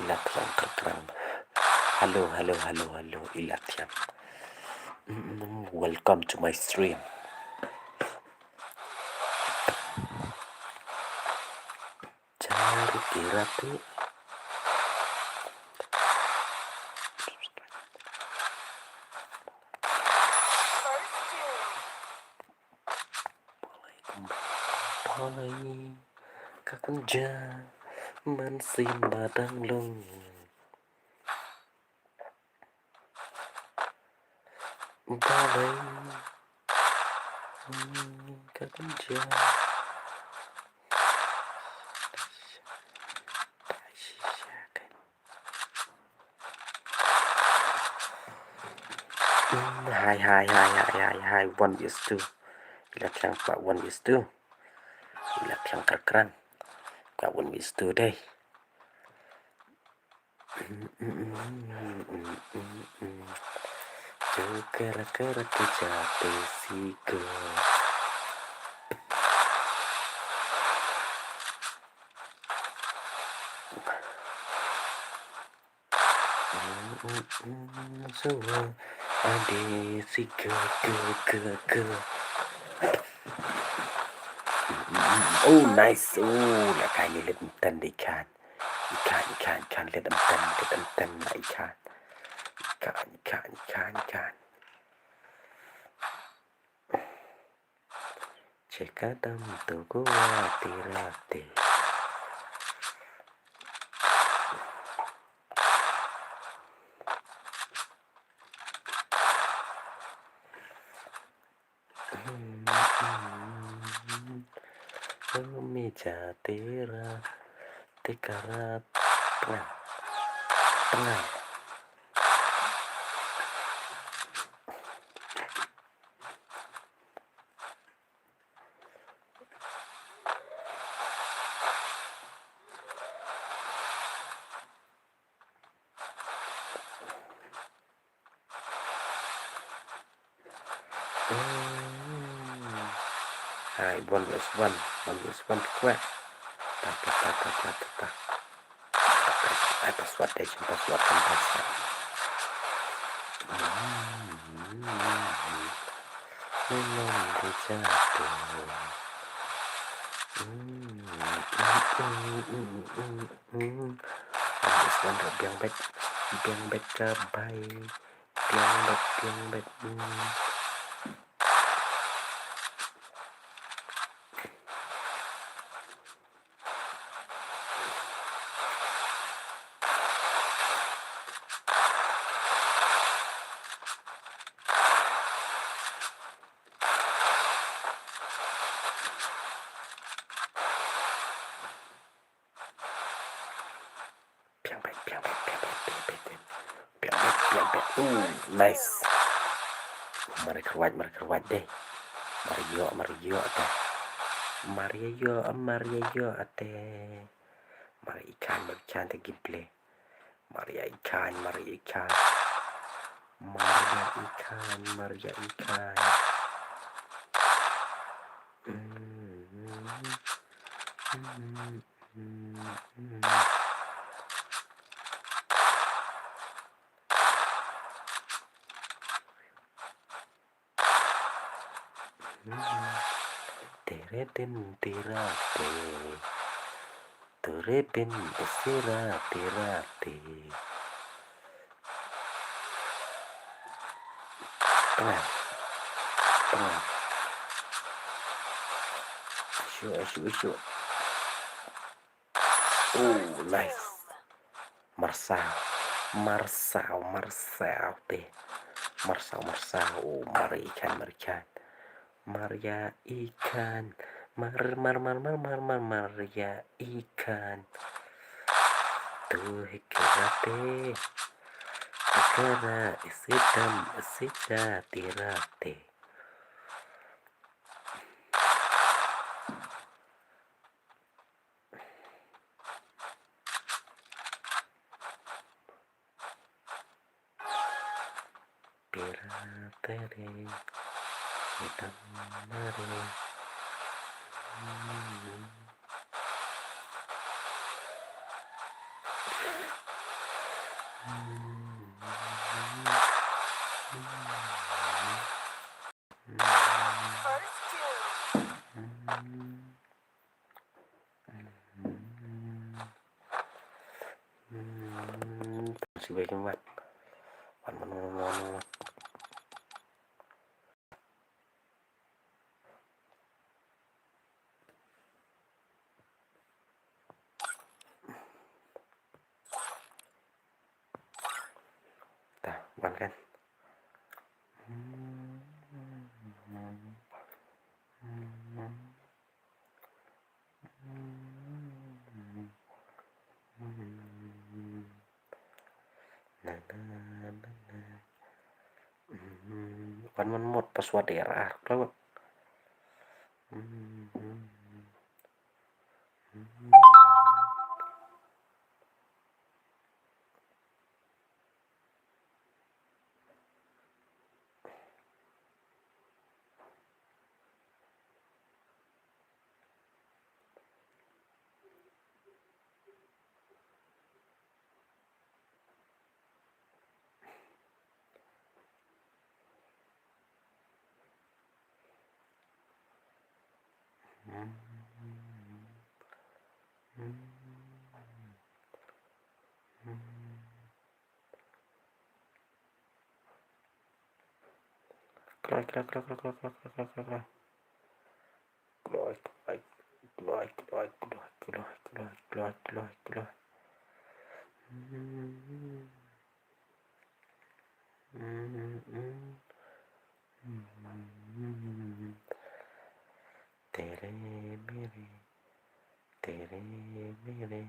Ila thiang kyrkrang. Hello, hello, hello, hello. Ila thiang. Mm, welcome to my stream. Charity rati. Balei, ka khun ja, mynsiem ba dang long. Balei, ka khun ja. Mm, hi, hi, hi, hi, hi, hi, one is two. Ila thiang kwah one is two. Ila thiang kyrkrang. Kwah one is two dei. Jukar kar ke jate sigo. Suwa ade sigo, go, go, go. Oh, nice. Oh, la kai ni leit ym tan dei, i Khan. I Khan, i Khan, i Khan, leit ym tan, leit ym tan, la i Khan. I Khan, i Khan, i Khan, i Khan. Che kadam to ko wa tira te. Mija tira, tikara, tengah, tengah. Hai, one is one, one is one, kwah. Ta, ta, ta. Ai, password dei, jin password, jin password. Memang dia jatuh. One is one, biang bet, biang bet ka bai. Biang bet, biang bet. Piang pet, piang pet, piang pet, piang pet, piang pet. Piang pet, piang pet. Uh, nice. Mari kyrwat, mari kyrwat deh. Mari ïoh, mari ïoh te. Mari ïoh, mari ïoh te. Mari i Khan, mari i Khan te gameplay. Mari i Khan, mari i Khan. Mari i Khan, mari i Khan. Mm, mm, mm. Tere tin tira te. Tere pin sira tira te. Tengah. Tengah. Shu, shu, shu. Oh, nice. Marsaw. Marsaw, marsaw te. Marsaw, marsaw. Oh, mari i Khan, mari i Khan. Mari i Khan. Mar, mar, mar, Mari i Khan. Tu hi kira te. tera, isi tam, isi ta, tira, te. Tira, tere, itam, mare. First two. Sibei kin wan. Wan, wan, wan, wan, wan. Ta, wan kan. Wan man mut password era ar klawut. Kloi, kloi, kloi, kloi. Kloi, kloi, kloi, kloi. Tere mere, tere mere.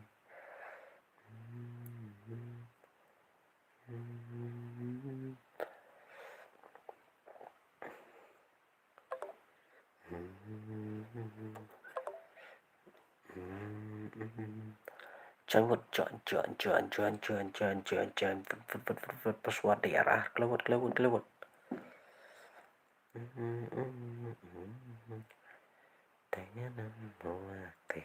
Jan wut, jan, jan, jan. Password di arah, klewut, klewut, klewut. Tanya nama wate.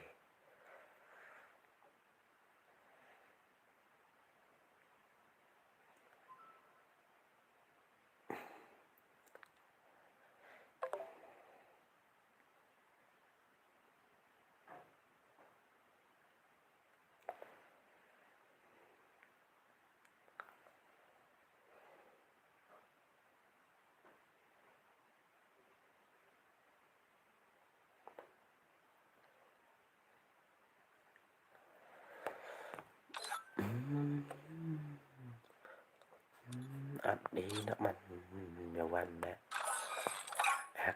Ap di nak man nyawan dak. Ek.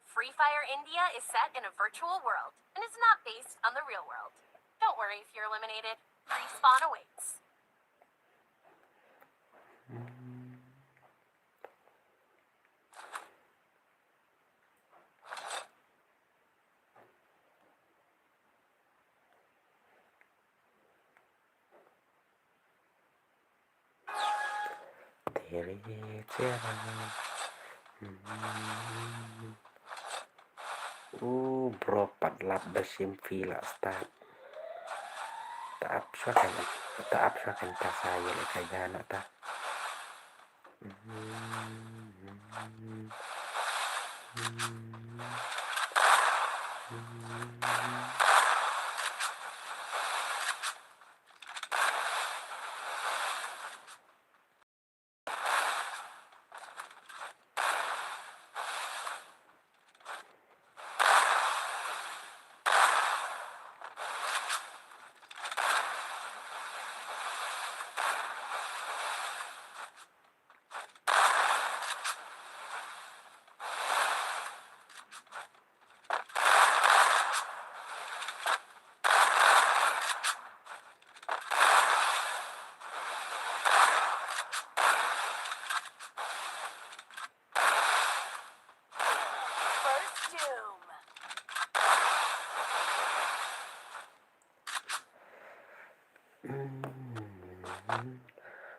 Free Fire India is set in a virtual world and is not based on the real world. Don't worry if you're eliminated. Respawn awaits. Tiri tira. Hmm. U bro, pat lap ba shim phi la start. Ta ap shwa kan, ta ap shwa kan ta sa ïa le ka ïa na ta.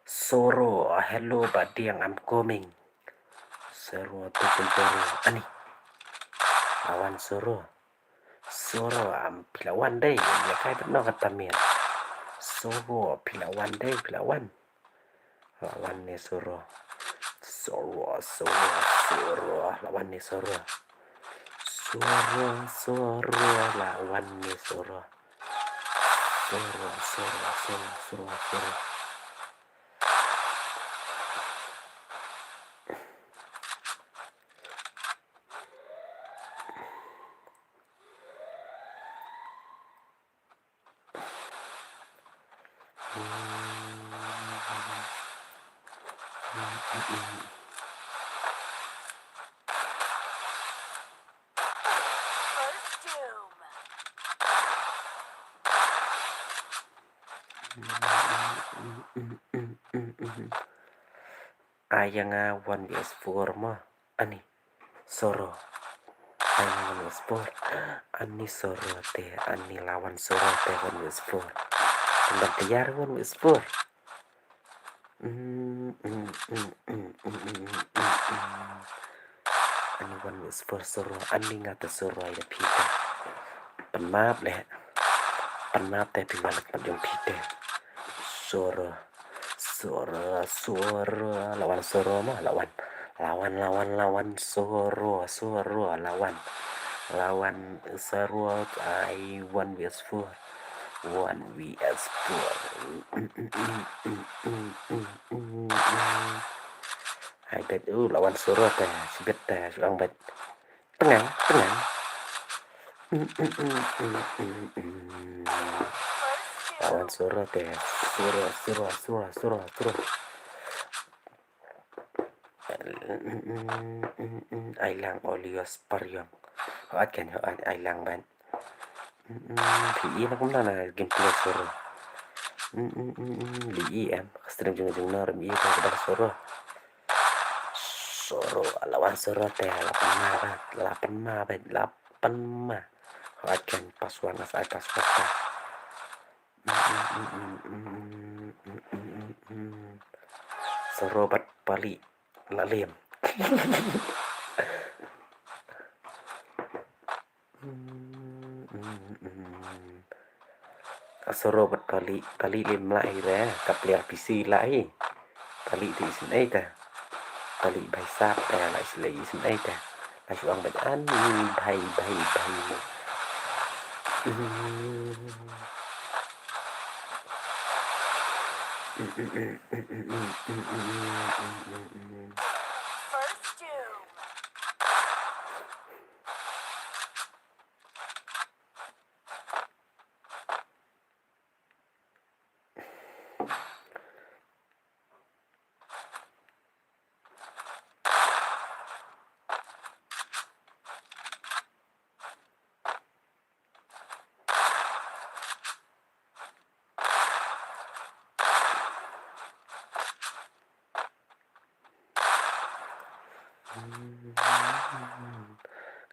Soro, hello Badiang, I'm coming. Soro tu tu soro. Ani. Lawan soro. Soro, am, phi la wan dei, ïa kai bad no kata miet. Soro, phi la wan dei, phi la wan. La wan ne soro. Soro, soro, soro, la wan ne soro. Soro, soro, la wan ne soro. Soro, soro, soro, soro, soro. Ai ïa nga one versus four mo. Ani soro. Ai ïa nga one versus four. Ani soro te, ani lawan soro te one versus four. Tang ban tayar one versus four. Ani one versus four soro, ani nga te soro ïa phi te. Pynmap leh. Pynmap te phi wan leh pynjong phi te. Soro. Soro, soro, lawan soro mo, lawan. Lawan, lawan, lawan, soro, soro, lawan. Lawan soro, ai one versus four. One versus four. Ai bet, uh, lawan soro te, sibet te, suang bet. Tengah, tengah. Lawan soro te, soro, soro, soro, soro, soro. Ai lang Olios Pariong. Hoat kan, hoat ai lang ban. Phi i na kumna na gameplay soro. Li i em, ka stream jong jong na rim i ka ba soro. Soro, lawan soro te, la pynma ba, la pynma ba, la pynma. Hoat kan password na sa password ta. Soro bat pali la lem. Soro bat pali, pali lem la hi re, ka player P C la hi. Pali ti isin ai ta. Pali bai sap ta la isin ai ta. La shuang bat ani bai bai bai.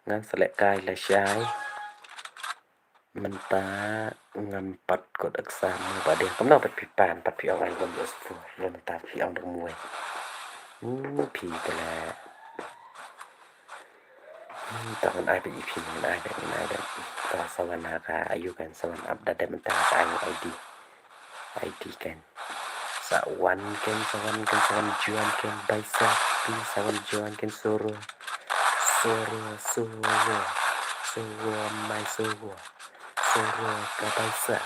Ngan sa leh kai lashai. Mynta ngam pat kot exam mo ba dei. Kumno pat phi pan, pat phi ong ai one versus four. Mynta phi ong dang muai. Hmm, phi te la. Hmm, ta ngan ai ba i phi, ngan ai ba, ngan ai ba. Ta sa wan ha ka ayu kan, sa wan ap da dei mynta ka ai I D. I D kan. Sa wan kan, sa wan kan, sa wan juan kan, bai sa pi, sa wan juan kan, soro. Soro, soro. Soro, mai soro. Soro, ka bai sa.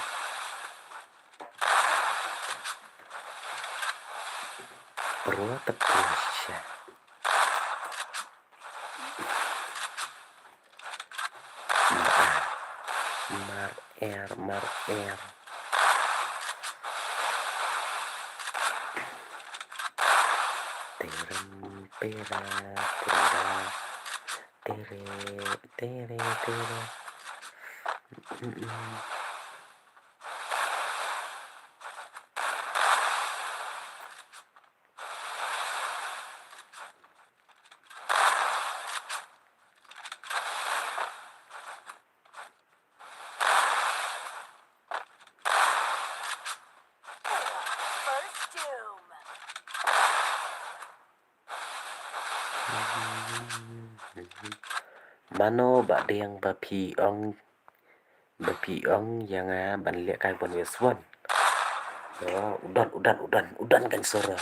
Pro ta pro shisha. Mar er, mar er. Tirim, pira, pira. Tiri, tiri, tiri. Mm-mm. Mano ba dang ba phi ong, ba phi ong ïa nga ban leh kai ban wes wan. Yo, u don, u don, u don, u don kan sura.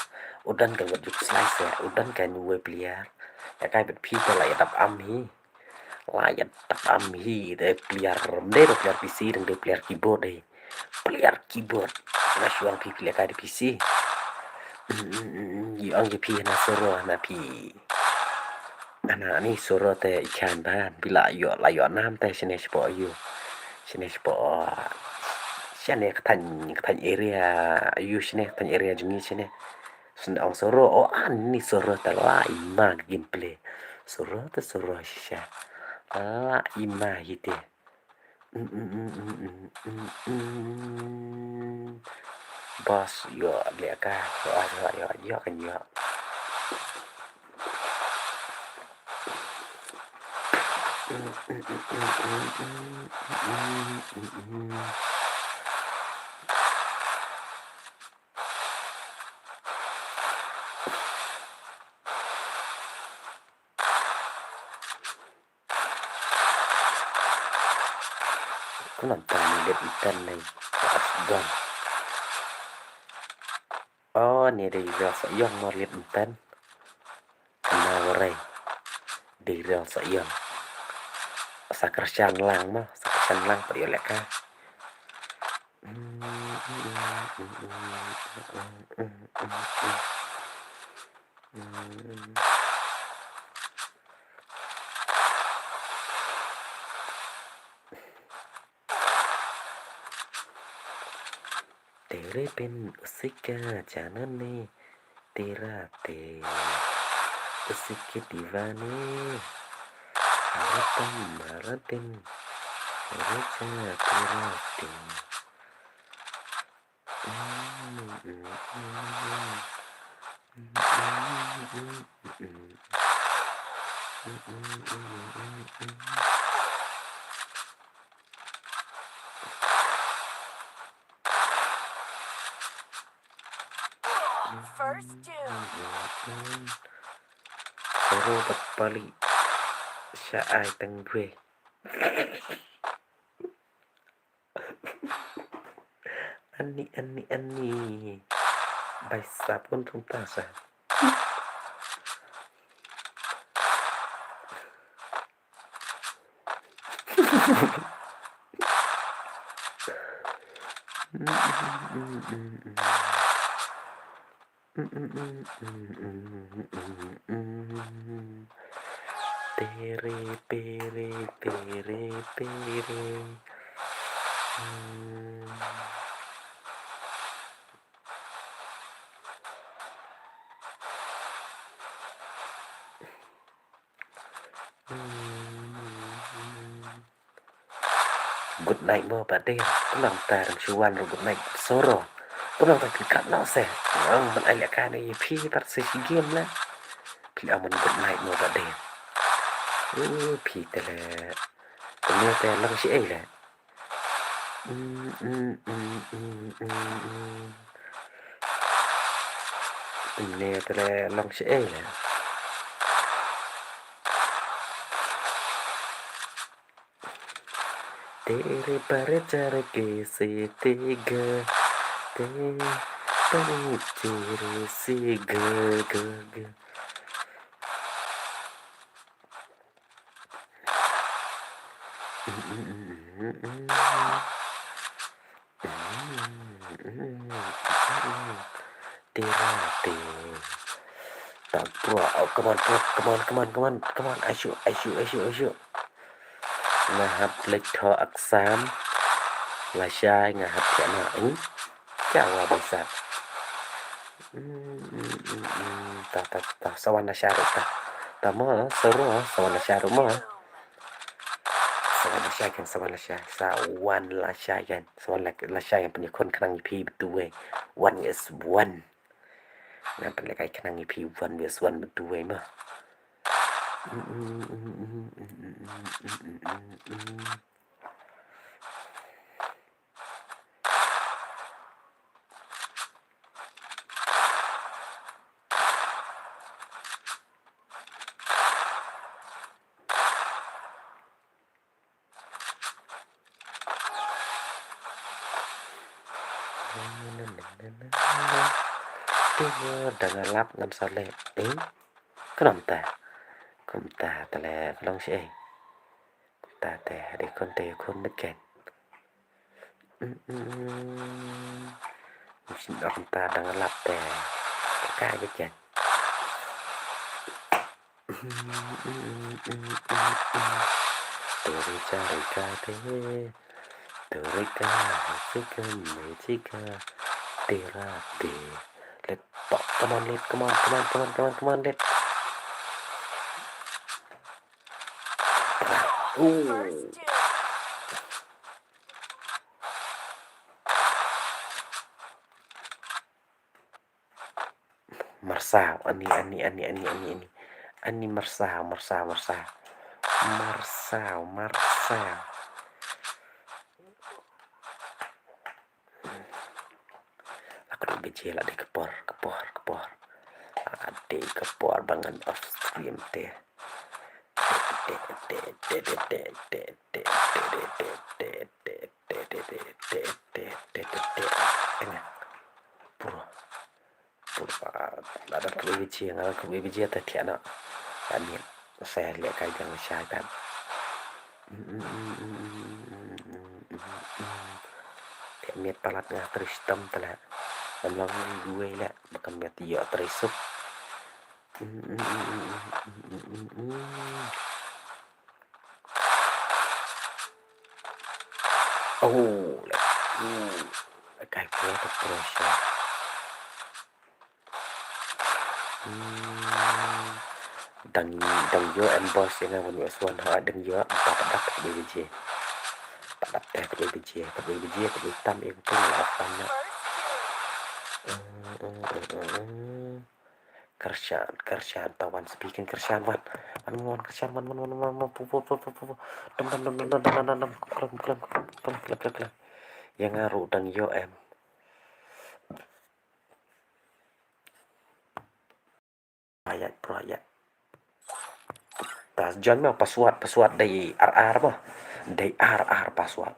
U don kan wat juk slai se, u don kan wei player. Ïa kai bad phi te la ïa dap am hi. La ïa dap am hi de player, de player P C dang de player keyboard de. Player keyboard. Nga shu ong phi phi leh kai de P C. Ïa ong ïa phi na sura na phi. Ana ni sura te i khan ban phi la ïoh la ïoh nam te shane shapoh ïu. Shane shapoh. Shane ka thaiñ ka thaiñ area ïu shane ka thaiñ area jong ngi shane. Sne ong sura o ani sura te la i ma ka gameplay. Sura te sura shisha. La i ma hi te. Boss, ïoh leh ka, ïoh, ïoh, ïoh, ïoh kan ïoh. Kumno tang ni lip pen nei. Gong. Oh, ni dei rel sa ïong mo lip pen. Kena warai. Dei rel sa ïong. Sa kyrshan lang mo, sa kyrshan lang pat ïoh leh ka. तेरे बिन उसी का जाना नहीं, तेरा तेरा उसी की दीवानी, हर दम हर दिन, तेरे जा तेरा दिन। First doom. Soro tapali sha ai tang gue. Ani, ani, ani. Bai sap pun tung ta sa. Tere, tere, tere, tere. Hmm. Good night mo Bah Deng. Kumno ta dang shu wan ruh good night Soro. Kumno ta phi kat noh se. Nang ban ai leh ka ne ïa phi pat se shi game la. Phi ong ban good night mo Bah Deng. Uh, phi te le. Kumno te long shi ei le. Kumno te le long shi ei le. तेरे पर चढ़ के से तेगा, ते, ते तेरे से ग, ग, ग। Tira te. Ta bro, oh, come on, bro, come on, come on, come on, come on, aishu, aishu, aishu, aishu. Nga hap leit thoh exam. Lashai nga hap thiah noh. Hmm? Kya hua bang sat. Hmm, hmm, hmm, hmm. Ta, ta, ta, sa wan lashai ruh ta. Ta mo, sa ruh, sa wan lashai ruh mo. Sa wan lashai kan, sa wan lashai. Sa wan lashai kan. Sa wan la-, lashai kan pynïakhun khnang ïa phi bad uwei. One is one. Ngan pynlehkai khnang ïa phi one versus one bad uwei mo. Te da nga lap ngan sa leh. Eh? Ka nam ta. Kumta te leh ka long shi eh. Kumta te dei khun te khun met ken. Mm, mm, mm. Shin da kumta da nga lap te. Ka ka met ken. Turi charika te, turika, chika, mechika, tira te. Let, come on, let, come on, come on, come on, come on, come on, let. Ooh. Marsaw, ani, ani, ani, ani, ani, ani. Ani marsaw, marsaw, marsaw. Marsaw, marsaw. La ka dei biji, la dei ka por, ka por, ka por. La dei ka por ba ngan off stream te. Pura. Pura. Lada kawei biji, nga kawei biji te thiah noh. Ka miet. Sa leh kai biang shai pat. Thiah miet palat nga trei shitom te leh. Ngam long iwei leh ba ka miet ïoh trei suk. Oh, leh. Kai pro te pro sha. Hmm. Dang, dang ïoh em boss ïa nga ban ïoh suan ha, dang ïoh, em pat dap ka biji. Pat dap ka biji, ka biji, ka biji tam ïa ka pung la tam na. Hmm, hmm, hmm, hmm, hmm. Kyrshan, kyrshan, ta wan speaking kyrshan wan. Wan, wan, wan, kyrshan wan, wan, wan, wan, wan, pu, pu, pu, pu, pu, pu. Dam, dam, dam, dam. Klem, klem, klem, klem, klem, klem, klem. Ïa nga ruh dang ïoh em. Ïa, ïa, bro, ïa. Ta join ma password, password dei ar ar ma. Dei ar ar password.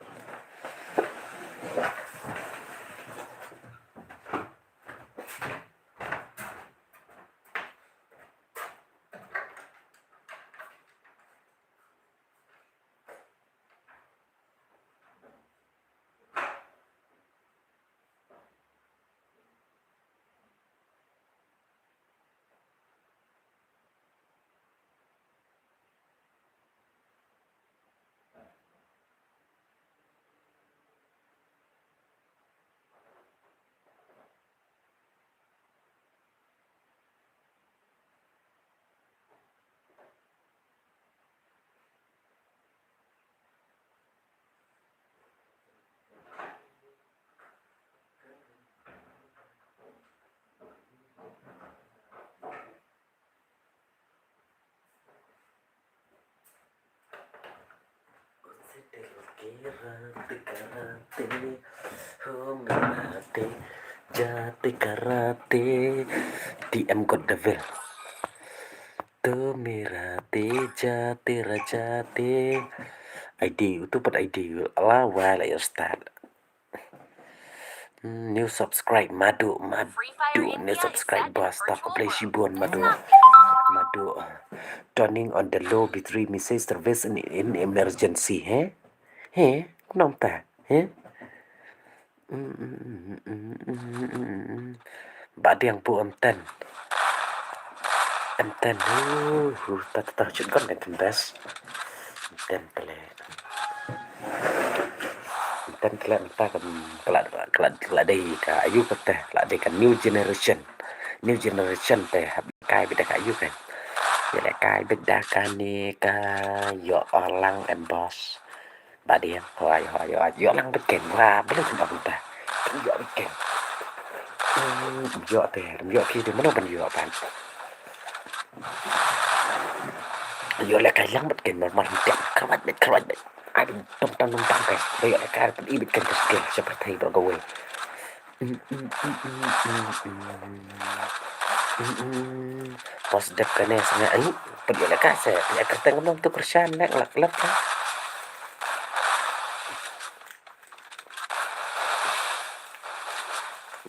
T M God Devil. Tu mera teja tera jate. Ideal, tu pat ideal. Ala wa la ïa start. Hmm, new subscribe, Madu, Madu, new subscribe, boss, tak play shibun, Madu. Madu, turning on the low battery message service in, in emergency, he? He? Kumno mynta, he? Ba dang pu em ten. Em ten, hu, hu, ta, ta, ta, chut kon em ten bes. Em ten pele. Em ten pele mynta ka, ka la, ka la, ka la dei ka ayu kata, la dei ka new generation. New generation te hap kai beit da ka ayu kan. Ïa leh kai beit da kane ka ïoh lang em boss. Ba dang, hoi, hoi, hoi. Ïoh lang beit ken, wa, balei kin ong ta. Ïoh beit ken. Hmm, ïoh te, ïoh ki te, mano ban ïoh ban. Ïoh leh kai lang beit ken, mar, mar, tiap, kawat beit, kawat beit. Ai, beit, tom, tom, tom, tom, ken. Ïoh leh kai, beit, i beit ken, beit ken, sha pyrthei, bro, go away. Pas dep kane sanga ai, pynïoh leh ka se, ïa kyrteng kumno tu kyrshan leh, lak lak ka.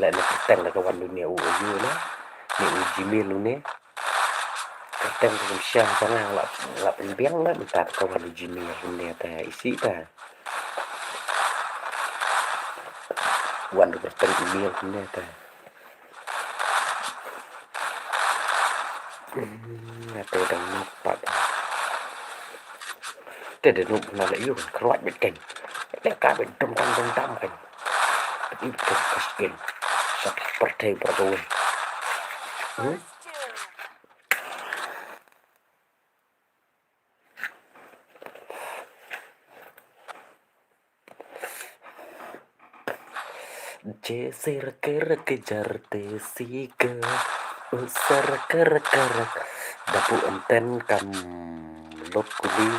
Leh na kyrteng da ka wan lune u ayu na. Ne u Gmail lune. Kyrteng ka kum sha ba nga la la pynbiang na mynta ka wan u Gmail lune ta isi ta. Wan u kyrteng email lune ta. Hmm, nga te dang nop pat. Te de nop na la yu kan kruat bit kan. Te ka bit dum dam dum dam kan. Te bit kan kaskin. Sat perte perte. Hmm? Jesir ker kejar te siga. Usar ker ker. Dapu enten kam lok kuli.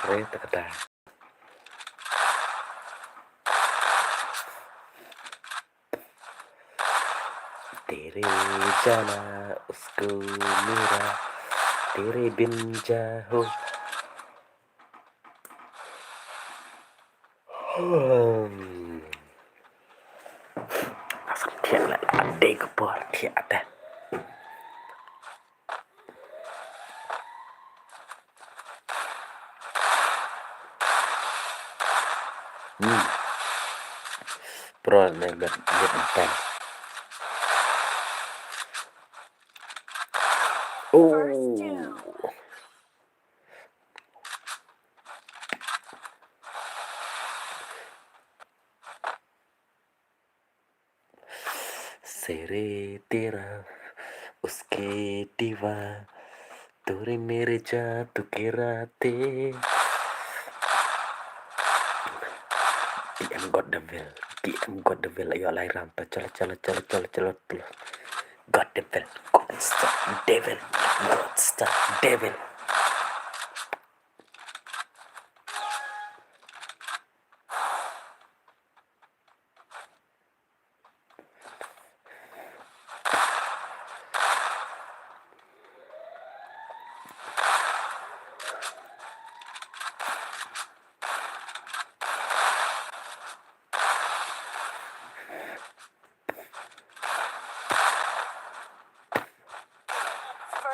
Re takata. तेरे जाना उसको मेरा तेरे बिन जा हो. Hmm. Asam thiah la, la dei ka por thiah te. Hmm. Pro ne gat gat pen. Oh. Sere tera uske diva turi mere ja tu kerate. T M God Devil, T M God Devil ayo lai ram ta chala chala chala chala chala chala. God Devil, God Star Devil, God Star Devil.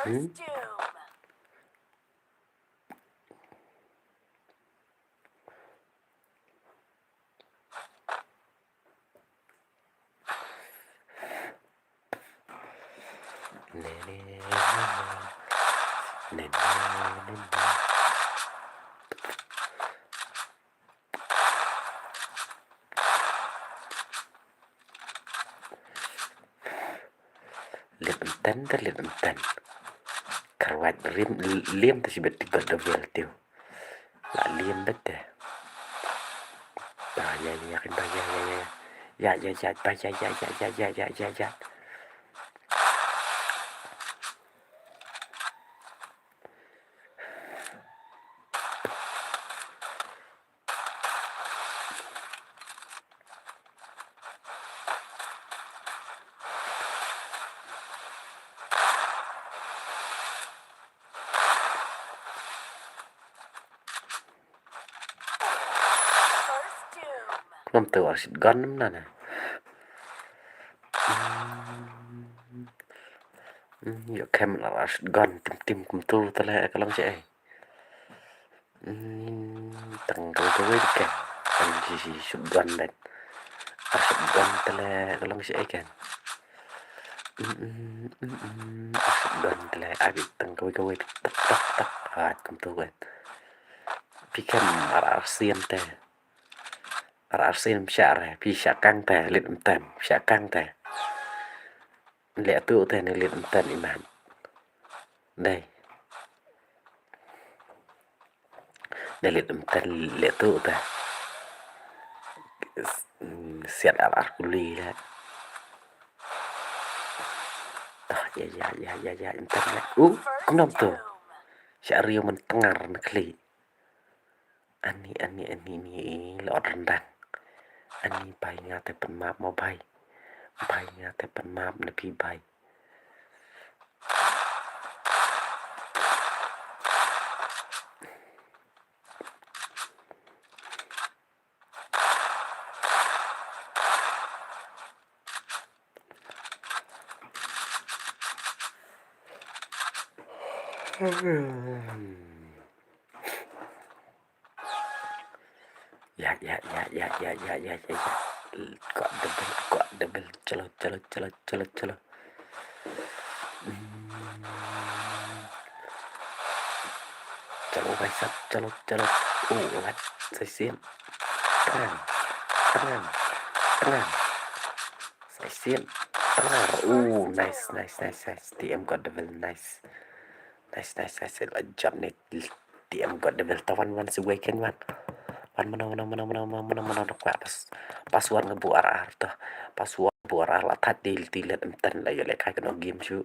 Hmm? Nin, nin, nin. Liat ym ten te, liat ym ten. Kyrwat liam, liam te shibit te God Devil te. La liam beit te. Ba ïa, ïa, ïa, ba ïa, ïa, ïa. Ïa, ïa, ïa, ba ïa, ïa, ïa. Ngam tip ar shotgun na na. Hmm, ïoh khem ar shotgun tim tim kumtu te leh ka long shaei. Hmm, tang kawei kawei te khem. Tang shi shi shotgun beit. Ar shotgun te leh ka long shaei khem. Hmm, hmm, hmm, hmm. Ar shotgun te leh, ai beit, tang kawei kawei te, tak tak tak. Ai kumtu beit. Phi khem ar arsien te. Ar arsien ym shah re, phi shah kang te, liat ym ten, shah kang te. Leh tuh te ne liat ym ten imat. Dei. Ne liat ym ten leh tuh te. Siat ar ar kuli leh. Toh, ïa, ïa, ïa, ïa, ïa, ym ten leh. Uh, kumno to. Shah riew man tngar na khlieh. Ani, ani, ani, ani, la ot ryndang. Ani, bai nga te pynmap mo bai. Bai nga te pynmap na phi bai. Ya, ya, ya. Got double, got double. Chalo, chalo, chalo, chalo, chalo. Hmm. Chalo, bhai sahab, chalo, chalo. Oh, what? Sa shisien. Tang, tang, tang. Sa shisien. Tang. Oh, nice, nice, nice, nice. T M got double, nice. Nice, nice, nice. La jop ne. T M got double. Ta wan, wan, sa wei keiñ wan. Wan mano, mano, mano. Kwah pas, password nga buh ar ar to. Password buh ar ar la thait te, te liat ym ten la ïoh lehkai kano game shuh.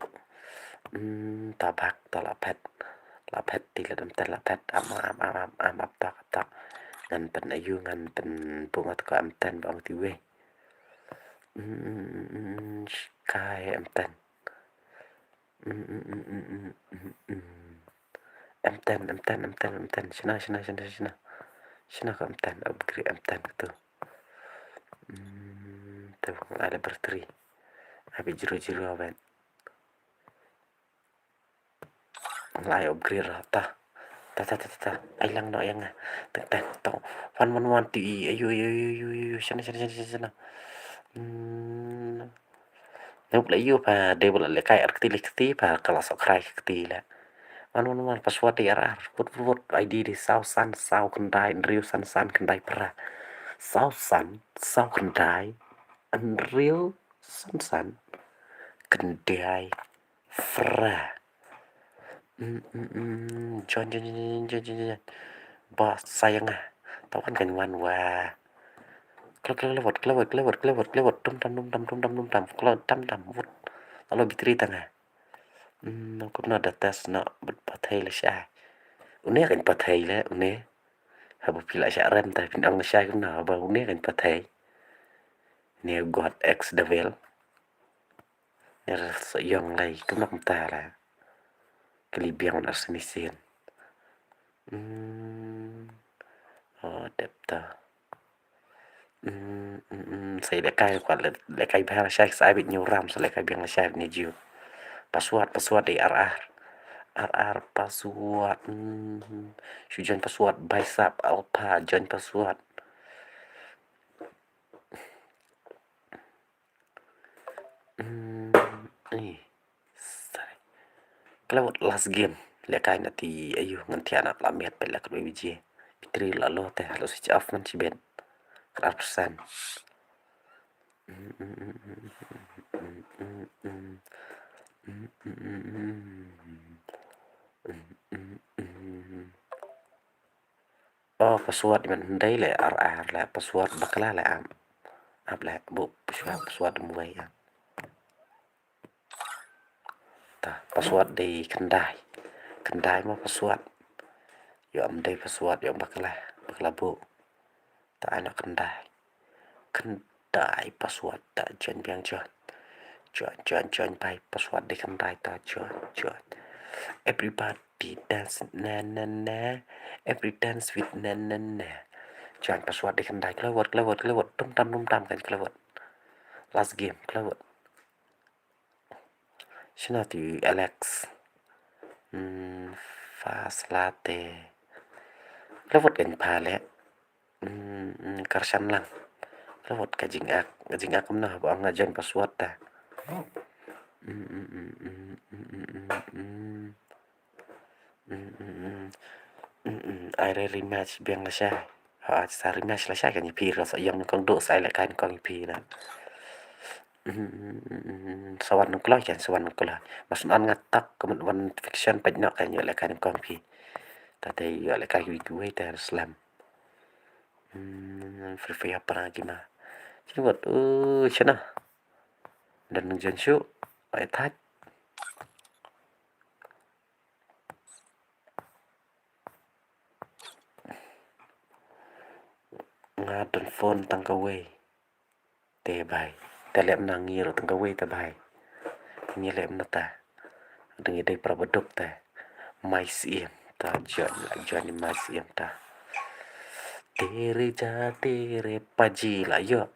Hmm, ta bak, ta la phet. La phet te liat ym ten la phet. Am, am, am, am, am, ap tak, ap tak. Ngan ten ayu, ngan ten buh nga te ka ym ten ba ong te wei. Hmm, shkai ym ten. Mm, mm, mm, mm, mm, mm, mm. M ten, M ten, M ten, M ten. Shana, shana, shana, shana. Shana ka M ten, upgrade M ten ka tu. Mm, tu ngai laboratory. Abi jiru jiru awen. Lai upgrade ra ta. Ta, ta, ta, ta, ta. Ai lang noh ïa nga. Teng, teng, tong. Wan, wan, wan, ti, ayu, ayu, ayu, ayu, ayu. Shana, shana, shana, shana, shana. Hmm. Nop la ïoh ba dei ba la lehkai ar kti leh kti ba ka la sohkrai ka kti leh. Wan wan wan, password dei ar ar. Wut wut wut, I D dei saw san saw khyndai hynriew san san khyndai phra. Saw san saw khyndai hynriew san san khyndai phra. Mm, mm, mm. Join, join, join. Ba sa ïa nga. Ta wan kan wan wa. Kla, kla, kla wot, kla wot, kla wot, kla wot, kla wot. Tum tam, tum tam, tum tam, tum tam. Kla tam, tam, wot. Alo bitri tang ha. Hmm, kumno da test noh, bad pathai lashai. Une kan pathai leh, une. Haba phi la shah rem ta, phin ong lashai kumno, haba une kan pathai. Ne God X Devil. Ne ra sa ïong lai, kumno kumta la. Kali biang na sini sin. Hmm. Oh, dep ta. Mm, mm, mm, sa lehkai, kwah leh, lehkai bha lashai, sa bit ñiewram, sa lehkai biang lashai ne jiu. Password, password dei ar ar. Ar ar password. Mm, shu join password, Bicep Alpha, join password. Mm, eh. Sorry. Kla wot last game. Lehkai na ti ayu ngan thiah na la miet peit la khatwei baje. Battery la low te, la switch off man shibit. Khatar percent. Oh, password man hynrei le ar ar le password bakla le am. Ap le bu password, password um wei am. Ta password dei khyndai. Khyndai mo password. Ïoh am dei password ïoh bakla, bakla bu. Ta ano khyndai. Khyndai password ta join biang join. Join, join, join bai password dei khyndai ta join, join. Everybody dance na na na. Every dance with na na na. Join password dei khyndai. Klawot, klawot, klawot. Tum tam, tum tam kan klawot. Last game, klawot. Shano tu Alex? Hmm, fast late. Klawot kan pha le. Hmm, hmm, karshan lang. Klawot ka jingak, ka jingak kumno ba nga join password ta. Hmm, hmm, hmm, hmm, hmm, hmm, hmm, hmm. Mm, mm, mm. Mm, mm. Ai re rematch biang lashai. Ha, sa rematch lashai kan ïa phi, sa ïong nyngkong duh sa ai lehkai nyngkong ïa phi na. Mm, mm, mm, mm. Sa wan nang kloi kan, sa wan nang kloi. Mas an nga tak ka mut wan fiction peit noh kan ïa lehkai nyngkong ïa phi. Ta te ïa lehkai kiwei kiwei te slam. Mm, Free Fire para gima. Sini buat, uh, shana. Dan nang jan shu. Ai thaj. Nga don phone tang kawei. Te bai. Te lem na ngi ruh tang kawei te bai. Ngi lem na ta. Dang ïa dei para baduk te. Mai siem. Ta jon la jon ni mai siem ta. Tere ja tere paji la yo.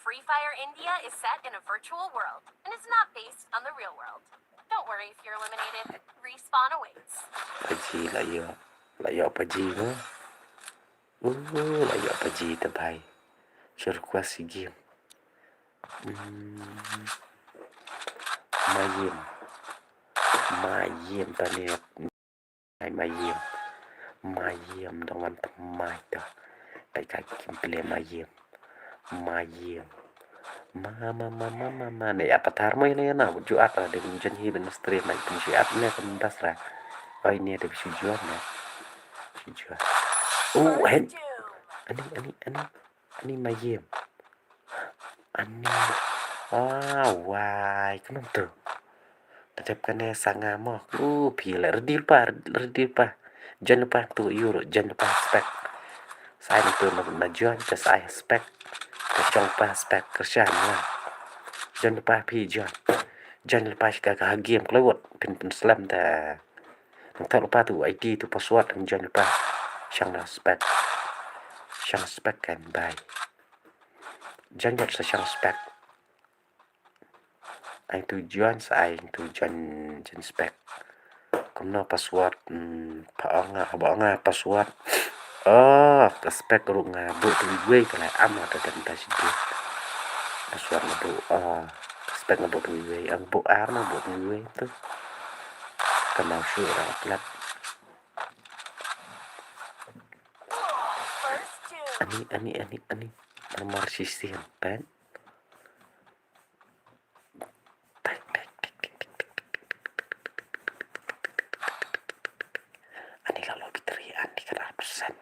Free Fire India is set in a virtual world and is not based on the real world. Don't worry if you're eliminated. Respawn awaits. Paji la yo. La yo paji mo. Uh, la yo paji te bai. Shu request si game. Hmm. Mayim. Mayim ta ne. Ai mayim. Mayim dang wan tang mai ta. Kai kai kim ple mayim. Mayim. Ma ma ma ma ma ma ne apa tar mo ne na ju at de jan hi ben stream mai pun si at ne kan das ra. Oi ne de si juan ne. Si juan. Oh, hen. Ani ani ani. Ani mayim. Ani. Ah, wai, kumno tu? Tadep kane sanga mo. Uh, phi le ready pa, ready pa. Jan pa tu yur, jan pa spek. Sai tu na, na jan, ta sai spek. Ta jong pa spek, kershan la. Jan pa phi jan. Jan pa shika ka game klewot, pin pin slam ta. Nang ta lupa tu I D tu password nang jan pa. Shang na spek. Shang spek kan bai. Jan jot sa shang spek. Ai tu jan sa ai tu jan jan spek. Kumno password, hmm, pa ong nga, ba ong nga password. Oh, ka spek ruh nga bu tu wei ka la am ta dan ta shi. Password nga bu, oh, ka spek nga bu tu wei, ang bu ar nga bu tu wei tu. Ka mau shu ra plat. Ani, ani, ani, ani. Mar shi sian pen. Ani la lo bitri, ani khatar persen.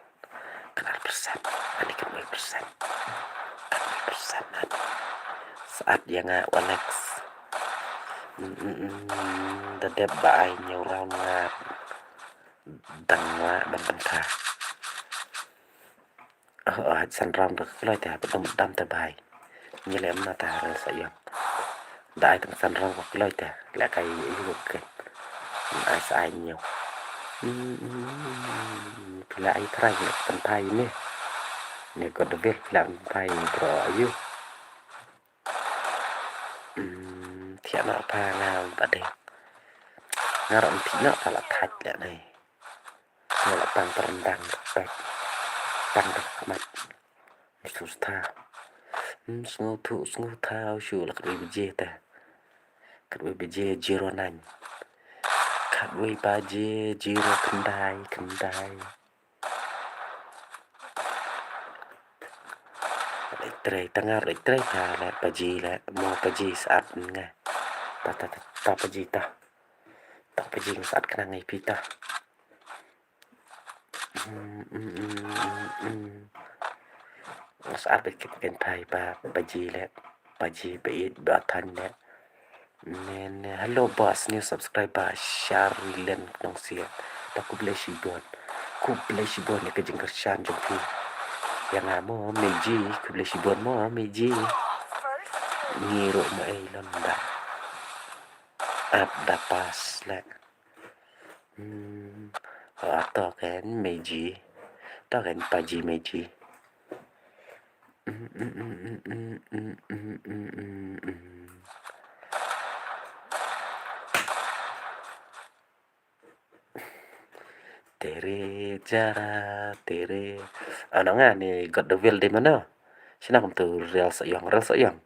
Khatar persen. Ani khatar persen. Khatar persen. Saat ïa nga Alex. Mm, mm, mm. Da dep ba ai ñiew round nga. Dang la ban ban ta. Oh, oh, san round da kloi ta, ba dam dam ta bai. Ngi lem na ta re sa ïa. Da ai tang san round ba kloi ta, la kai ïa ïa ke. Ai sa ai ñiew. Hmm, hmm, hmm, hmm. Phi la ai trai ne kan thai ne. Ne ko de vel phi la kan thai bro ayu. Hmm, thiah na pa nga ba de. Nga ram thiah na ta la thaj le nai. Nga la pang ta rendang ta pek. Pang ta khmat. Sngewthuh, sngewthuh, sngewthuh, shu la kri bije ta. Khatwei baje zero nine. Khatwei baje zero khyndai khyndai. Dei trei, tang nga dei trei ka leh paji leh, mo paji sat nga. Ta ta ta, ta paji ta. Ta paji sat khnang ngai pita. Sat ba kit ken thai ba paji leh, paji ba it ba than leh. Men, hello boss, new subscriber, Sharilen Nongsiat. Ta khublei shibun. Khublei shibun ïa ka jingkyrshan jong phi. Ïa nga mo Meiji, khublei shibun mo Meiji. Ngi ruh mo ei lon da. Ap da pas leh. Hmm. Oh, to ken Meiji. To ken paji Meiji. Tere jara tere. Ano nga ni God Devil dei mano? Sina kum tu Real Soyong, Real Soyong.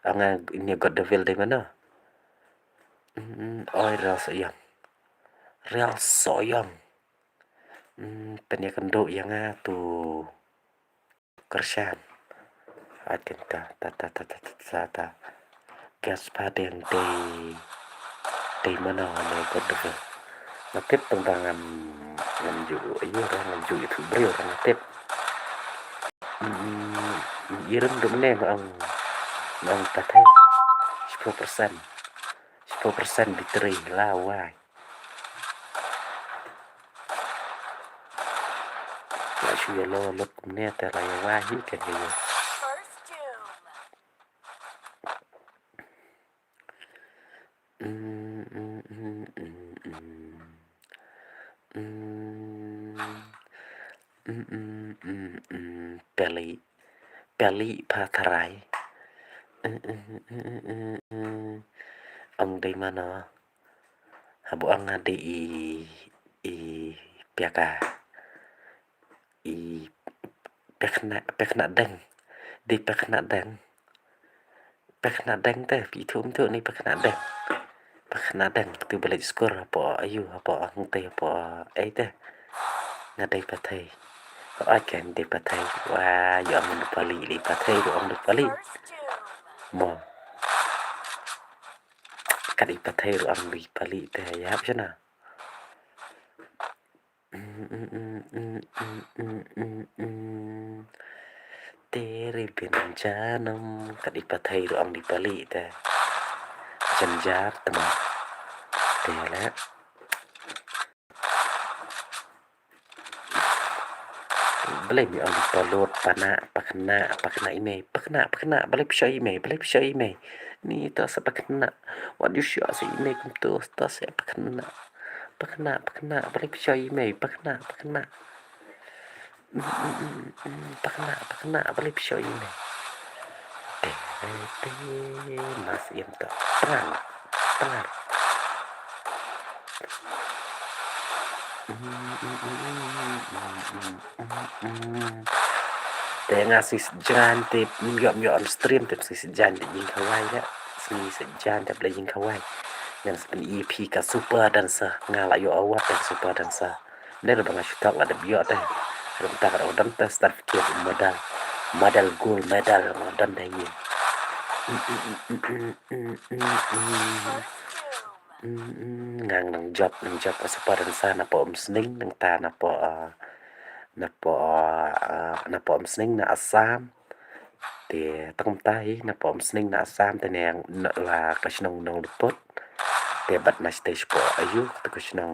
Anga ni God Devil dei mano? Hmm, oi Real Soyong. Real Soyong. Hmm, pynïakynduh ïa nga tu. Kyrshan. Akin ta ta ta ta ta ta ta ta. Gas padeng dei dei mano ne God Devil. Nga tip tang ba ngam ngam ju ïa ngam ju itu briew ngam tip. Hmm, irim dum ne ngam ngam ta te. Sepuluh persen. Sepuluh persen battery la wai. La shu ïa lo lut kumne te la ïa wai hi kan ïa. Peli, peli pa tharai. Ong dei mano. Haba ong nga dei i, i pia ka, i pekna, pekna deng. Dei pekna deng. Pekna deng te, pi thum tu ni pekna deng. Pekna deng, tu balik skur hapo ayu, hapo ang te, hapo ei te. Nga dei pathai. Ko ai ken dei pathai. Wa, yu ang pali, li pathai, yu ang pali. Mo. Ka dei pathai ruh ang dei pali te, ïa hap shana. Tere bin janam, ka dei pathai ruh ang dei pali te. Janjar tema. Te la. Balei mi ong palut, pana, pakna, pakna i mei, pakna, pakna, balei phi shoi i mei, balei phi shoi i mei. Ni to sa pakna. Wat ju shoi sa i mei kumto, to sa pakna. Pakna, pakna, balei phi shoi i mei, pakna, pakna. Pakna, pakna, balei phi shoi i mei. Te, te, mas ïam to. Tang, tang. Te nga sngi sjan te ym ïoh, ym ïoh on stream te sngi sjan te ïing khawai te. Sngi sjan te ble ïing khawai. Ngan sa pyni ïa phi ka super dancer. Nga la ïoh award te super dancer. Nda ba nga shu thok la dep ïoh te. Haduh mynta ka dang don te certificate medal. Medal gold medal nga don te ïing. Mm, mm, nga nang jop, nang jop ka super dancer na po Umsning, nangta na po, ah, na po, ah, na po Umsning na Assam. Te tang mynta hi na po Umsning na Assam te ne na la ka shnong Nonglutput. Te bad na stage po ayu kata ka shnong,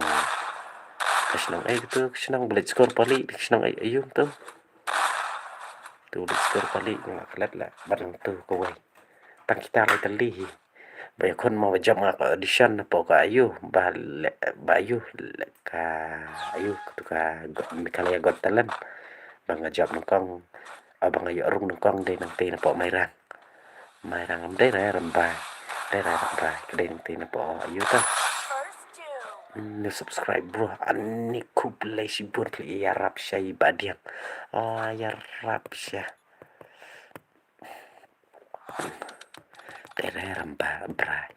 ka shnong ai kata ka shnong Balik Skur Pali, ka shnong ai ayu tu. Tu Balik Skur Pali nga klet la bad nang tu kawei. Tang kita lai tali hi. Ba ïakhun mo ba jop nga ka audition hapoh ka ayu, ba le, ba ayu le ka ayu, katu ka Meghalaya Got Talent. Ba nga jop nyngkong, ah, ba nga ïoh rung nyngkong dei nangtei napoh Mairang. Mairang ym dei re Rymbai. Dei re Rymbai, ka dei nangtei napoh ayu ta. Hmm, new subscribe bro. Ani khublei shibun phi ïarap sha i Bah Diang. Ah, ïarap sha. Te re ram ba brai.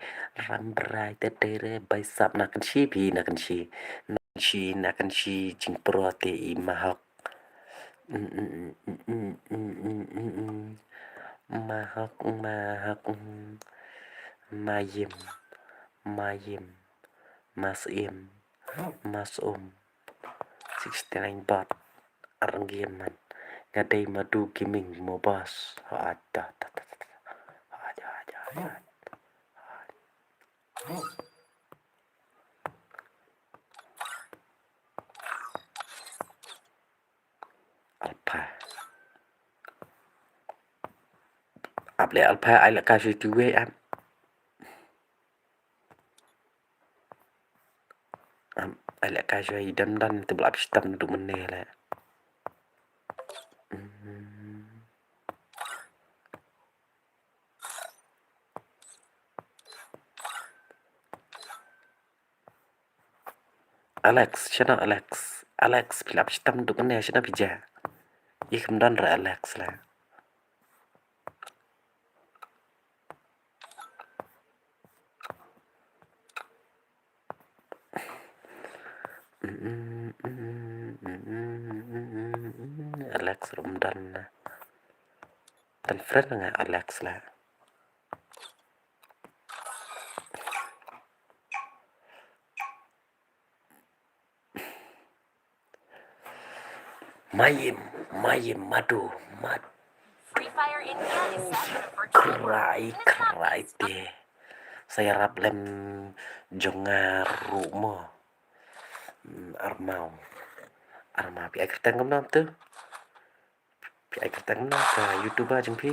Ram brai te te re bai sap na kan shi phi na kan shi. Na kan shi na kan shi jingpro te i mahok. Mahok, mahok. Mayim, mayim. Masim, masum. Sixty nine baht. Arang game man. Nga dei Madu Gaming mo boss. Ada, ada, ada, ada. Ada, ada, ada, ada. Alpha. Ap le Alpha ai la ka shu tu we ap. Ap ai la ka shu i dam dan tu blap stam tu mene le. Hmm. Alex, shano Alex? Alex, phi lap shitam duk ne, shano phi ja? Ih, kam don re Alex la. Alex ruh ym don na. Tan friend nga Alex la. Mayim, mayim, madu, madu. Free Fire in here is set for twenty-four. Krai, minutes left. Krai te. Sa ïarap lem jong nga ruh mo. Hmm, Armau. Armau, phi ai kyrteng kumno tu? Phi ai kyrteng kumno ka YouTuber jong phi?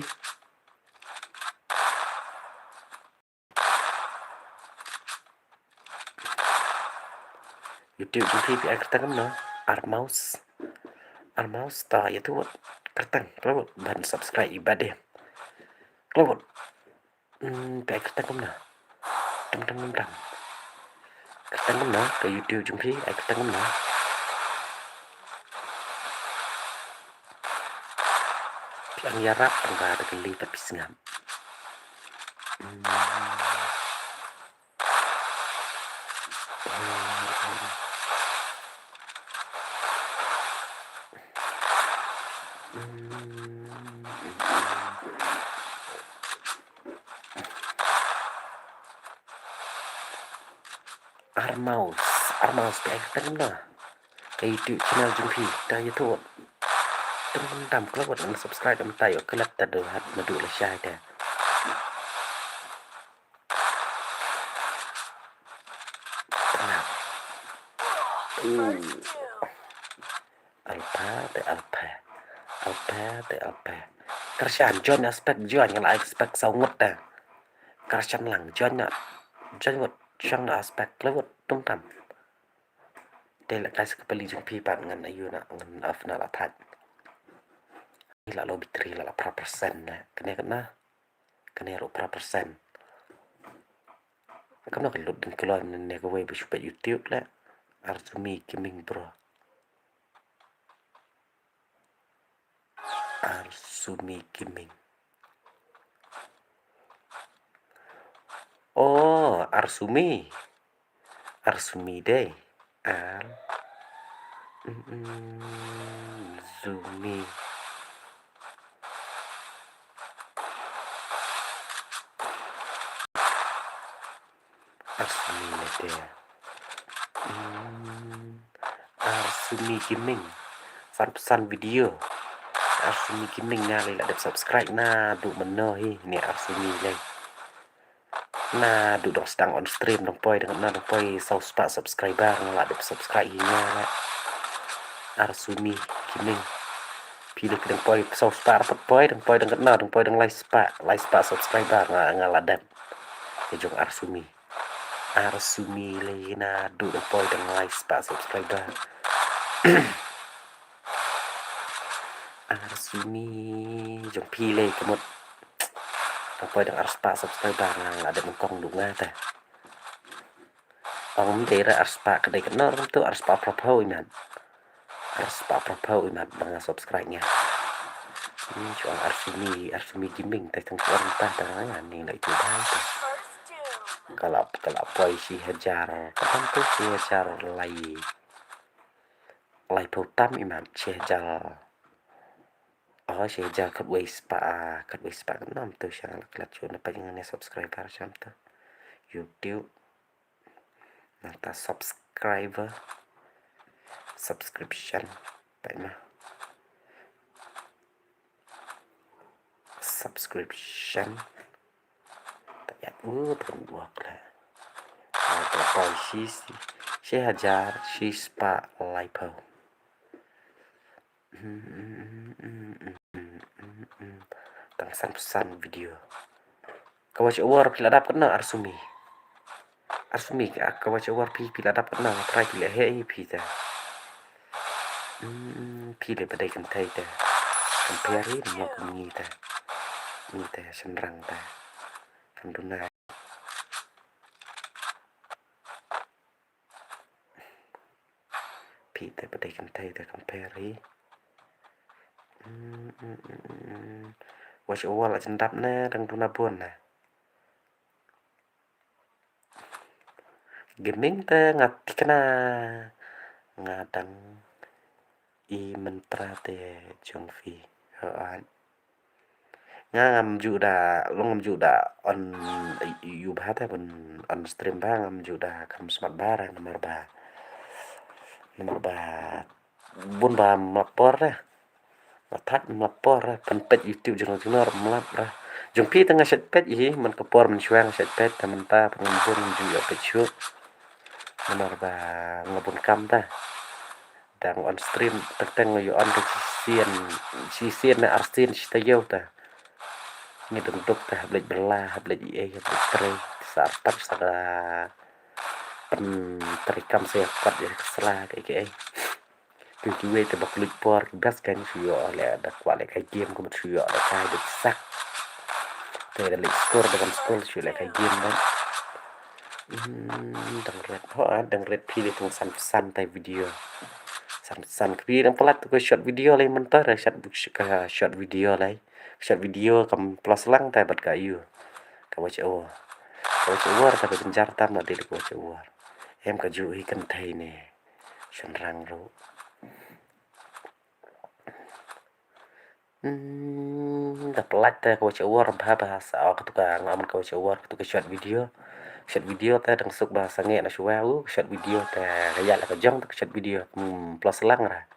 YouTube jong phi, phi ai kyrteng kumno? Armaus. Armaus, ta ïa tu wat kyrteng, khlem wat ban subscribe i bad eh. Khlem wat. Hmm, phi ai kyrteng kumno? Tang, tang, tang, tang. Kyrteng kumno? Ka YouTube jong phi ai kyrteng kumno? Phi ang ïarap tang ba da kali pat phi sngap. Hmm. Armaus, Armaus, phi ai kyrteng kumno? Ka YouTube channel jong phi, ta ïathuh. Tang tam khlem wat subscribe, tam ta ïoh klet ta, duh hat naduh lashai ta. Alpha te Alpha. Alpha te Alpha. Kyrshan join aspek, join, nga la expect saw ngut te. Kyrshan lang join na. Join ngut shang na aspek, khlem wat tum tam. Te la kai sa ka pali jong phi pat ngan ayu na ngan off na la thait. Ni la low battery la la phra percent na. Kane kane. Kane ruh phra percent. Kam na ka lut dang kloi ne kawei ba shu peit YouTube le. Arsumi Gaming bro. Arsumi Gaming. Oh, Arsumi. Arsumi dei. Ar. Mm, Zumi. Arsumi ne te. Hmm. Arsumi Gaming. San phew san video. Arsumi Gaming nga lei la dep subscribe naduh mynno hi ne Arsumi lei. Naduh dang sdang on stream dang poi dang na dang poi saw spah subscriber nga la dep subscribe hi nga la. Arsumi Gaming. Phi lei dang poi saw spah, dang poi dang poi dang na dang poi dang lai spah, lai spah subscriber nga, nga la dep. Ïa jong Arsumi. Arsumi lei naduh dang poi dang lai spah subscriber. Arsumi jong phi lei ka mut. Dang poi dang ar spah subscriber nga la dep nyngkong duh nga te. Ong ym dei re ar spah ka dei kano ruh tu ar spah phraphew i mat. Ar spah phraphew i mat ba nga subscribe nga. Ni shu ong Arsumi, Arsumi Gaming, te tang shu ong ta ta nga ni lai tu dai ta. Ka la, ka la poi shi hajar, ka tam tu shi hajar lai, lai phew tam imat, shi hajar. Oh, shi hajar khatwei spah, ah, khatwei spah khnam tu sha nga la klet shu na pa nga ne subscriber sham tu. YouTube. Nangta subscriber. Subscription. Peit ma. Subscription. Ta ïa u pynbok la. Nangta poi shi, shi hajar shi spah laiphew. Tang san phew san video. Ka watch hour phi la dap katno Arsumi? Arsumi ka, ka watch hour phi, phi la dap katno? Trai phi la heh hi phi te. Hmm, phi le ba dei kynthei te. Compare hi mo kum ngi te. Ngi te shynrang te. Kam duna. Phi te ba dei kynthei te compare hi. Hmm, hmm, hmm, hmm, hmm. Watch hour la jin dap ne dang duna bun ne. Gaming te nga thikna nga dang i mynta te jong phi. Hooid. Nga ngam ju da, long ngam ju da on, ïu bha te bun on stream bha, ngam ju da kham smat bha re namar ba. Namar ba bun ba mlak por re. Nga thait mlak por re, pynpeit YouTube jong jong re mlak re. Jong phi te nga shait peit hi, man ka por man shuwa nga shait peit, te mynta pynbun ju ïa peit shuh. Namar ba nga bun kam te. Dang on stream teng teng nga ïoh on te shisien, shisien ne arsien shi taïew te. Ngi dang duk te hap leit bylla, hap leit ei ei, hap leit trei, sa artat sa ka pyntrei kam sa ïa kot ïa ka sla kaei kaei. Ki kiwei te ba khlem por ki bas kan shu ïoh leh da kwah leh kai game kumta shu ïoh leh kai da sak. Te da leit skul da kam skul shu leh kai game da. Hmm, dang ret ho, ah, dang ret phi le tang san san tai video. San san kpi dang palat ko short video lai mynta re short, ka short video lai. Short video kam plus lang tai bad ka ïu. Ka watch hour. Ka watch hour ta ka jynjar tam na dei ka watch hour. Em ka ju hi kynthei ne. Shynrang ruh. Hmm, da palat te ka watch hour bha bha sa, oh, katu ka ngam ka watch hour, katu ka short video. Short video te dang suk bha sangeh na shuwa u, ka short video te ka ïa la ka jong te ka short video. Hmm, plus lang ra.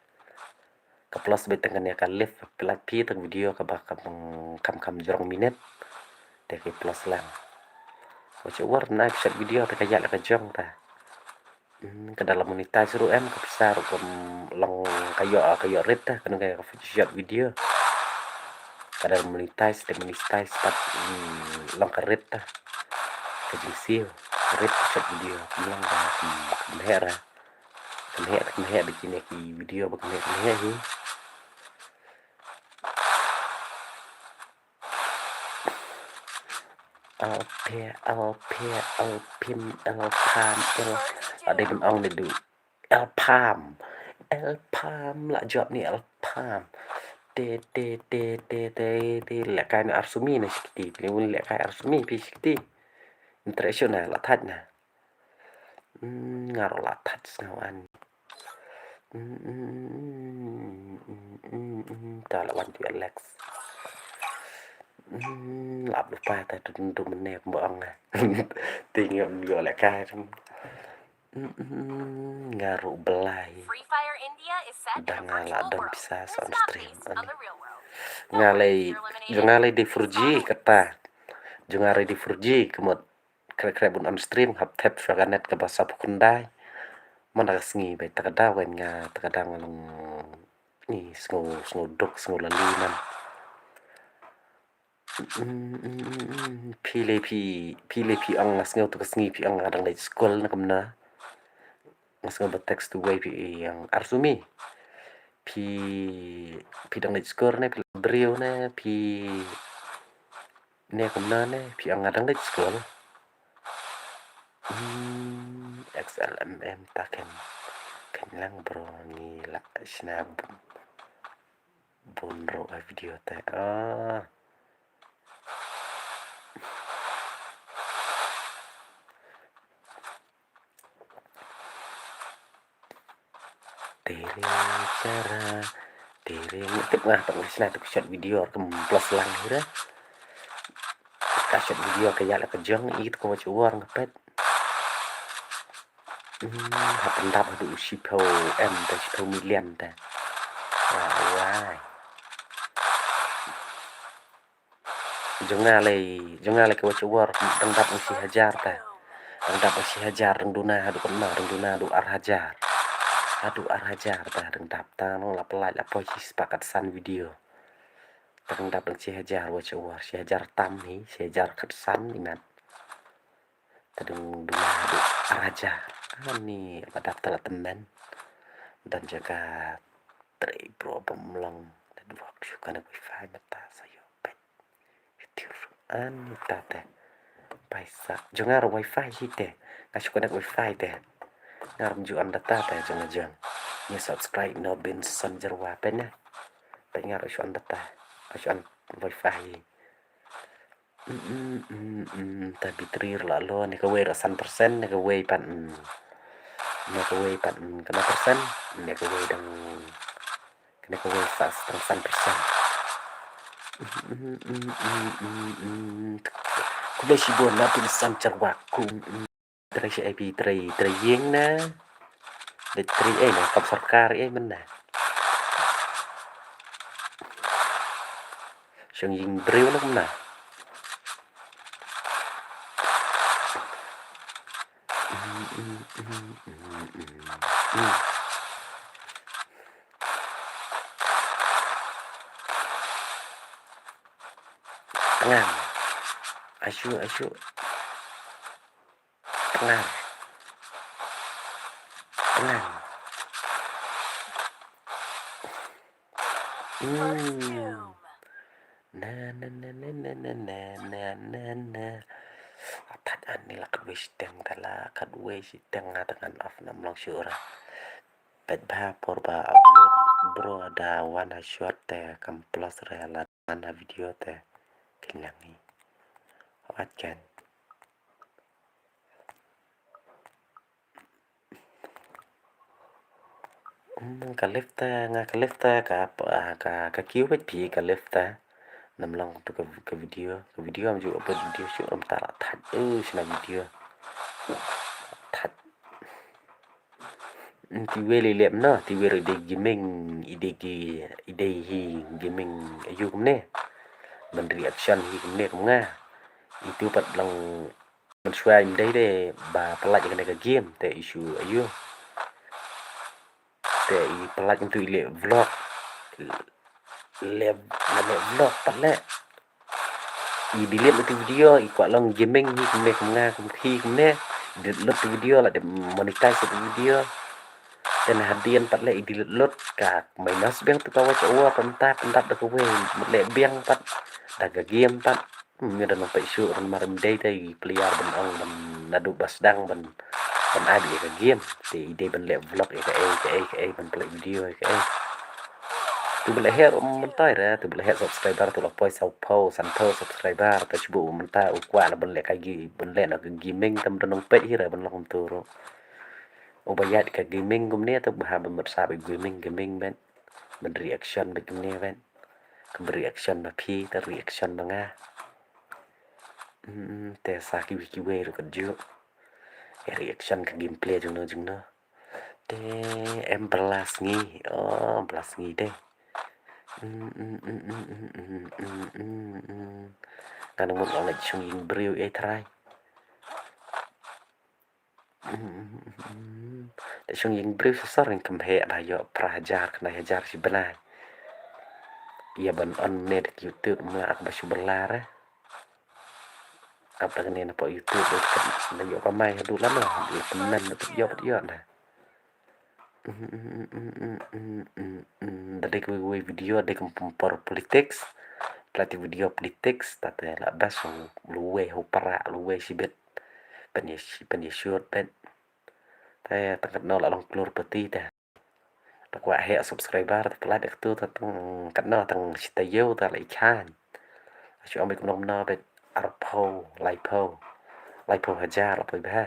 Ka plus beit tang kane ka live, palat phi tang video kaba kam kam jrong minit. Te ka plus lang. Ka watch hour na ka short video te ka ïa la ka jong ta. Hmm, ka da la monetize ruh em, ka pisa ruh kam long ka ïoh, ka ïoh rate ta, kane ka short video. Ka da la monetize, te monetize pat, hmm, long ka rate ta. Ka jingsiew, ka rate ka short video, kam long ka, hmm, kam heh ra. Kam heh, kam heh ba kine ki video ba kam heh, kam heh hi. Alpha, Alpha, Alpin, Alpam, Al-, ada ban ong ne du. Alpam. Alpam la jop ni Alpam. Te, te, te, te, te, te, lehkai na Arsumi na shikti. Pini un lehkai Arsumi pi shikti. Interaction na, la thait na. Hmm, nga ruh la thait sngew an. Hmm, hmm, hmm, hmm, hmm, hmm, hmm, hmm. Ta la wan tu Alex. Hmm, la ap lupa ta tu tu mene kumba ong. Ting yo yo lehkai. Hmm, hmm, nga ruh blai. Free Fire India is set. Da nga la don pisa sa on stream. Nga lei, nga lei di four G kata. Jong nga lei di four G kemut. Kre kre bun on stream hap thep shuwa ka net kaba sa pukun dai. Mana ka sngi bai ta ka daw wen nga ta ka daw nga long ni sngew, sngew duk, sngew lali man. Mm, mm, mm, mm. Phi le phi, phi le phi ong nga sngew tu ka sngi phi ong nga dang leit skul na kumna. Nga sngew ba text tu wei phi ong Arsumi. Phi, phi dang leit skul ne, phi briew ne, phi ne kumna ne, phi ong nga dang leit skul. Hmm, X L M M ta ken, ken lang bro ngi la shna bum. Bun ruh ha video te. Ah. Tere cara, tere ngetik lah, tak ngasih lah tu shot video kem plus lang hira. Ka shot video ka ïa la ka jong i tu ka watch hour ngepet. Hmm, ha pyndap haduh shiphew em te, shiphew million te. Wah, wai. Jong nga lei, jong nga lei ka watch hour dang dap ngi shi hajar te. Dang dap ngi shi hajar, dang duna haduh kynmaw, dang duna haduh ar hajar. Haduh ar hajar te dang dap, tang la pynlait la poi shi spah khatsan video. Dang dap ngi shi hajar watch hour, shi hajar tam hi, shi hajar khatsan imat. Te dang duna haduh ar hajar. Ani ba dap te la tymmen. Don jaka trei bro bym long. Network shu connect wifi mynta sa ïoh peit. Ani ta te. Paisa. Jong nga ruh wifi hi te. Nga shu connect wifi te. Nga ruh shu on data te jong nga jong. Ngi subscribe no bin san jarwa peit na. Te nga ruh shu on data. Nga shu on wifi hi. Mm, mm, mm, mm. Ta battery ruh la low, ne kawei ruh san percent, ne kawei pat, mm. Ne kawei pat, mm, kano percent, ne kawei dang, ne kawei sa setengah san percent. Mm, mm, mm, mm, mm, mm. Khublei shibun na phi san charwak kum, mm. Trei shi ai phi trei, trei ïing na. Dei trei ei na, kam sorkar ei mynna. Shong ïing briew na kumna. Tngan. Ashu, ashu. Tngan. Tngan. Hmm. Na, na, na. Atat ani la katwei shiteng ta la, katwei shiteng nga tngan off nam long shura. Peit bha por ba upload bro da wan ha short te kam plus re la wan ha video te. Kenyang ni. Wat kan. Hmm, ka live te, nga ka live te, ka, ka, ka kiew beit phi ka live te. Nam long tu ka, ka video, ka video am ju upload video shu ram ta la thait, eh, shna video. Thait. Hmm, ti wei lei lem no, ti wei ri dei gaming, i dei gi, i dei hi gaming ayu kumne. Ban reaction hi kumne kum nga. Itu pat lang Mynshuwa im dei de ba pynlait ïa kane ka game te issue ayu. Te i pynlait ntu i leh vlog. Leh, leh vlog pat leh. I delete lut video, i kwah long gaming hi kumne kum nga kum hi kumne. Delete lut video la dep monetize lut video. Te na hadien pat leh i delete lut ka minus biang tu ka watch hour pynta pynta da kawei mut leh biang pat da ka game pat. Hmm, ïa da nang peit shuh ran mar im dei te i player ban ong ban naduh ba sdang ban, ban ai beit ïa ka game. Te i dei ban leh vlog ïa kaei kaei kaei ban pynlait video ïa kaei. Tu ba leh heh mynta re, tu ba leh heh subscriber tu la poi saw phew san phew subscriber te shu buh mynta u kwah la ban leh ka gi ban leh na ka gaming te ym da nang peit hi re ban long tu ruh. U ba ïaid ka gaming kumne te ba ha ban mut sap ïa gaming gaming ben. Ban reaction bad kumne bad. Ka ban reaction ba phi, te reaction ba nga. Hmm, te sa kiwei kiwei ruh ka juh. Ïa reaction ka gameplay jong no jong no. Te em blast ngi. Oh, blast ngi te. Hmm, hmm, hmm. Nga nang mut ong leh shong ïing briew ei trai. Te shong ïing briew sor ïing kam heh ba ïoh phra hajar khyndai hajar shi bnai. Ïa ban on ne da ki YouTube mla ak ba shu bela re. Ap da kane na pok YouTube da kat da ïoh kamai haduh lano haduh la pynmen da ïoh ïoh na. Da dei kawei kawei video dei kum por politics. Pla te video politics ta te la bas luwei hu para luwei shibit. Pynïa shi pynïa shut pet. Te tang katno la long klur pati te. Ta kwah heh subscriber, ta pynlait da katu, ta tang katno, tang shi taïew ta la i khan. Shu ong bad kumno kumno bad arphew, laiphew, laiphew hajar la poi bha.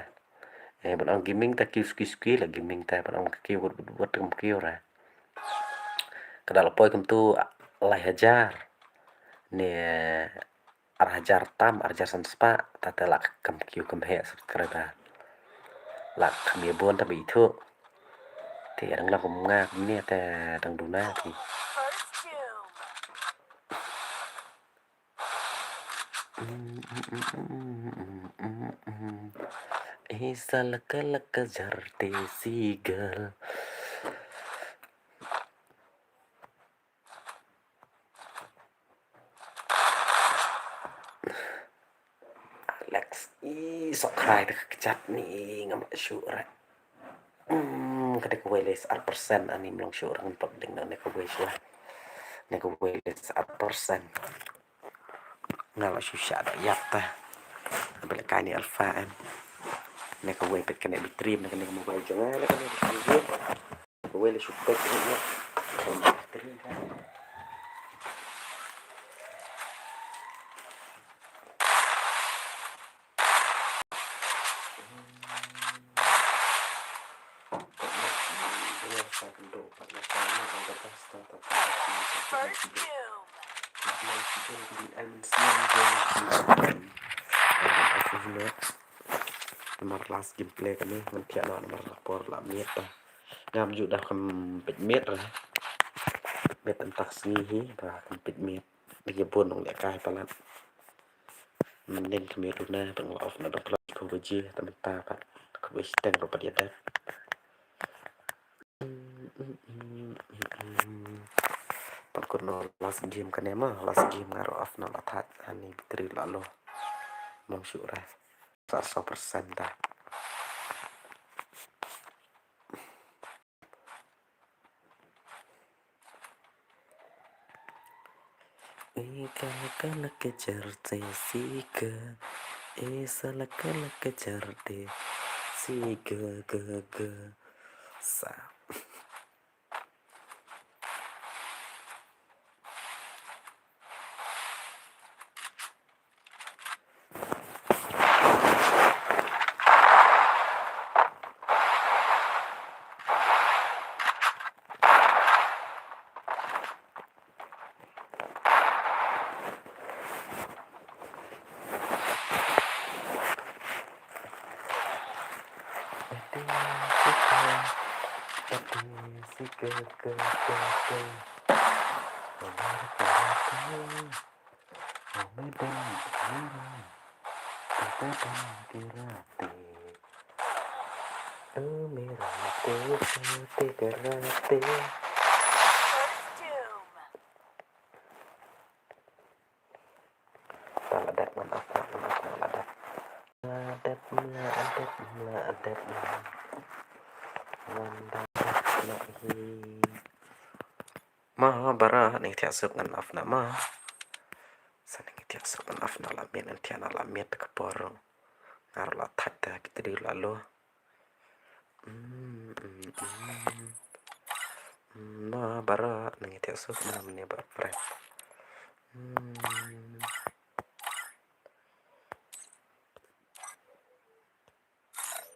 Eh, ban ong gaming ta kiew suki suki la gaming ta, ban ong ka kiew wut wut wut kam kiew ra. Ka da la poi kumtu lai hajar ne ar hajar tam, ar hajar san spah, ta te la kam kiew kam heh subscriber. La kam ïa bun ta ba ithuh. Te ïa dang long kum nga kumne te dang duna te. Isa laka laka jar te sigal. Alex, i sok rai te ka kjat ni ngam shu rai. Hmm, ka dei kawei le ar persen ani mlong shu rang pok ding ne kawei shu. Ne kawei le ar persen. Nga la shu sha da ïap ta. Bel kai ni alpha em. Ne kawei pet kane bitrim ne kane mobile jong nga ne kane bitrim. Kawei le shu pek ni ya. First kill. Namar last gameplay kane ngan thiah noh namar la por la miet ta. Ngam ju da kam peit miet ra. Miet antak sngi hi ba kam peit miet. Dei bun nong leh kai palat. Ning kami runa bang la off na dong plat ko baje ta mynta pat. Ko baje teng ro pat ïa dep. Pangkut no last game kane ma, last game nga ro off na la thait ani battery la low. Mong shu ra. Sa so persen da. Ika laka laka jar te siga. Isa laka laka jar te siga ga ga. Sa. Ta la dep ngan ap, ngan ap, ngan la dep. La dep, la dep, la dep. Ngan da dep noh hi. Ma, bara, ning thiah suk ngan ap na ma. Sa ning thiah suk ngan ap na la miet, ning thiah na la miet ka por. Ngar la thait ta ki tadi la lo. Mm, mm, mm. Mm, ma, bara, ning thiah suk na mene ba friend. Mm.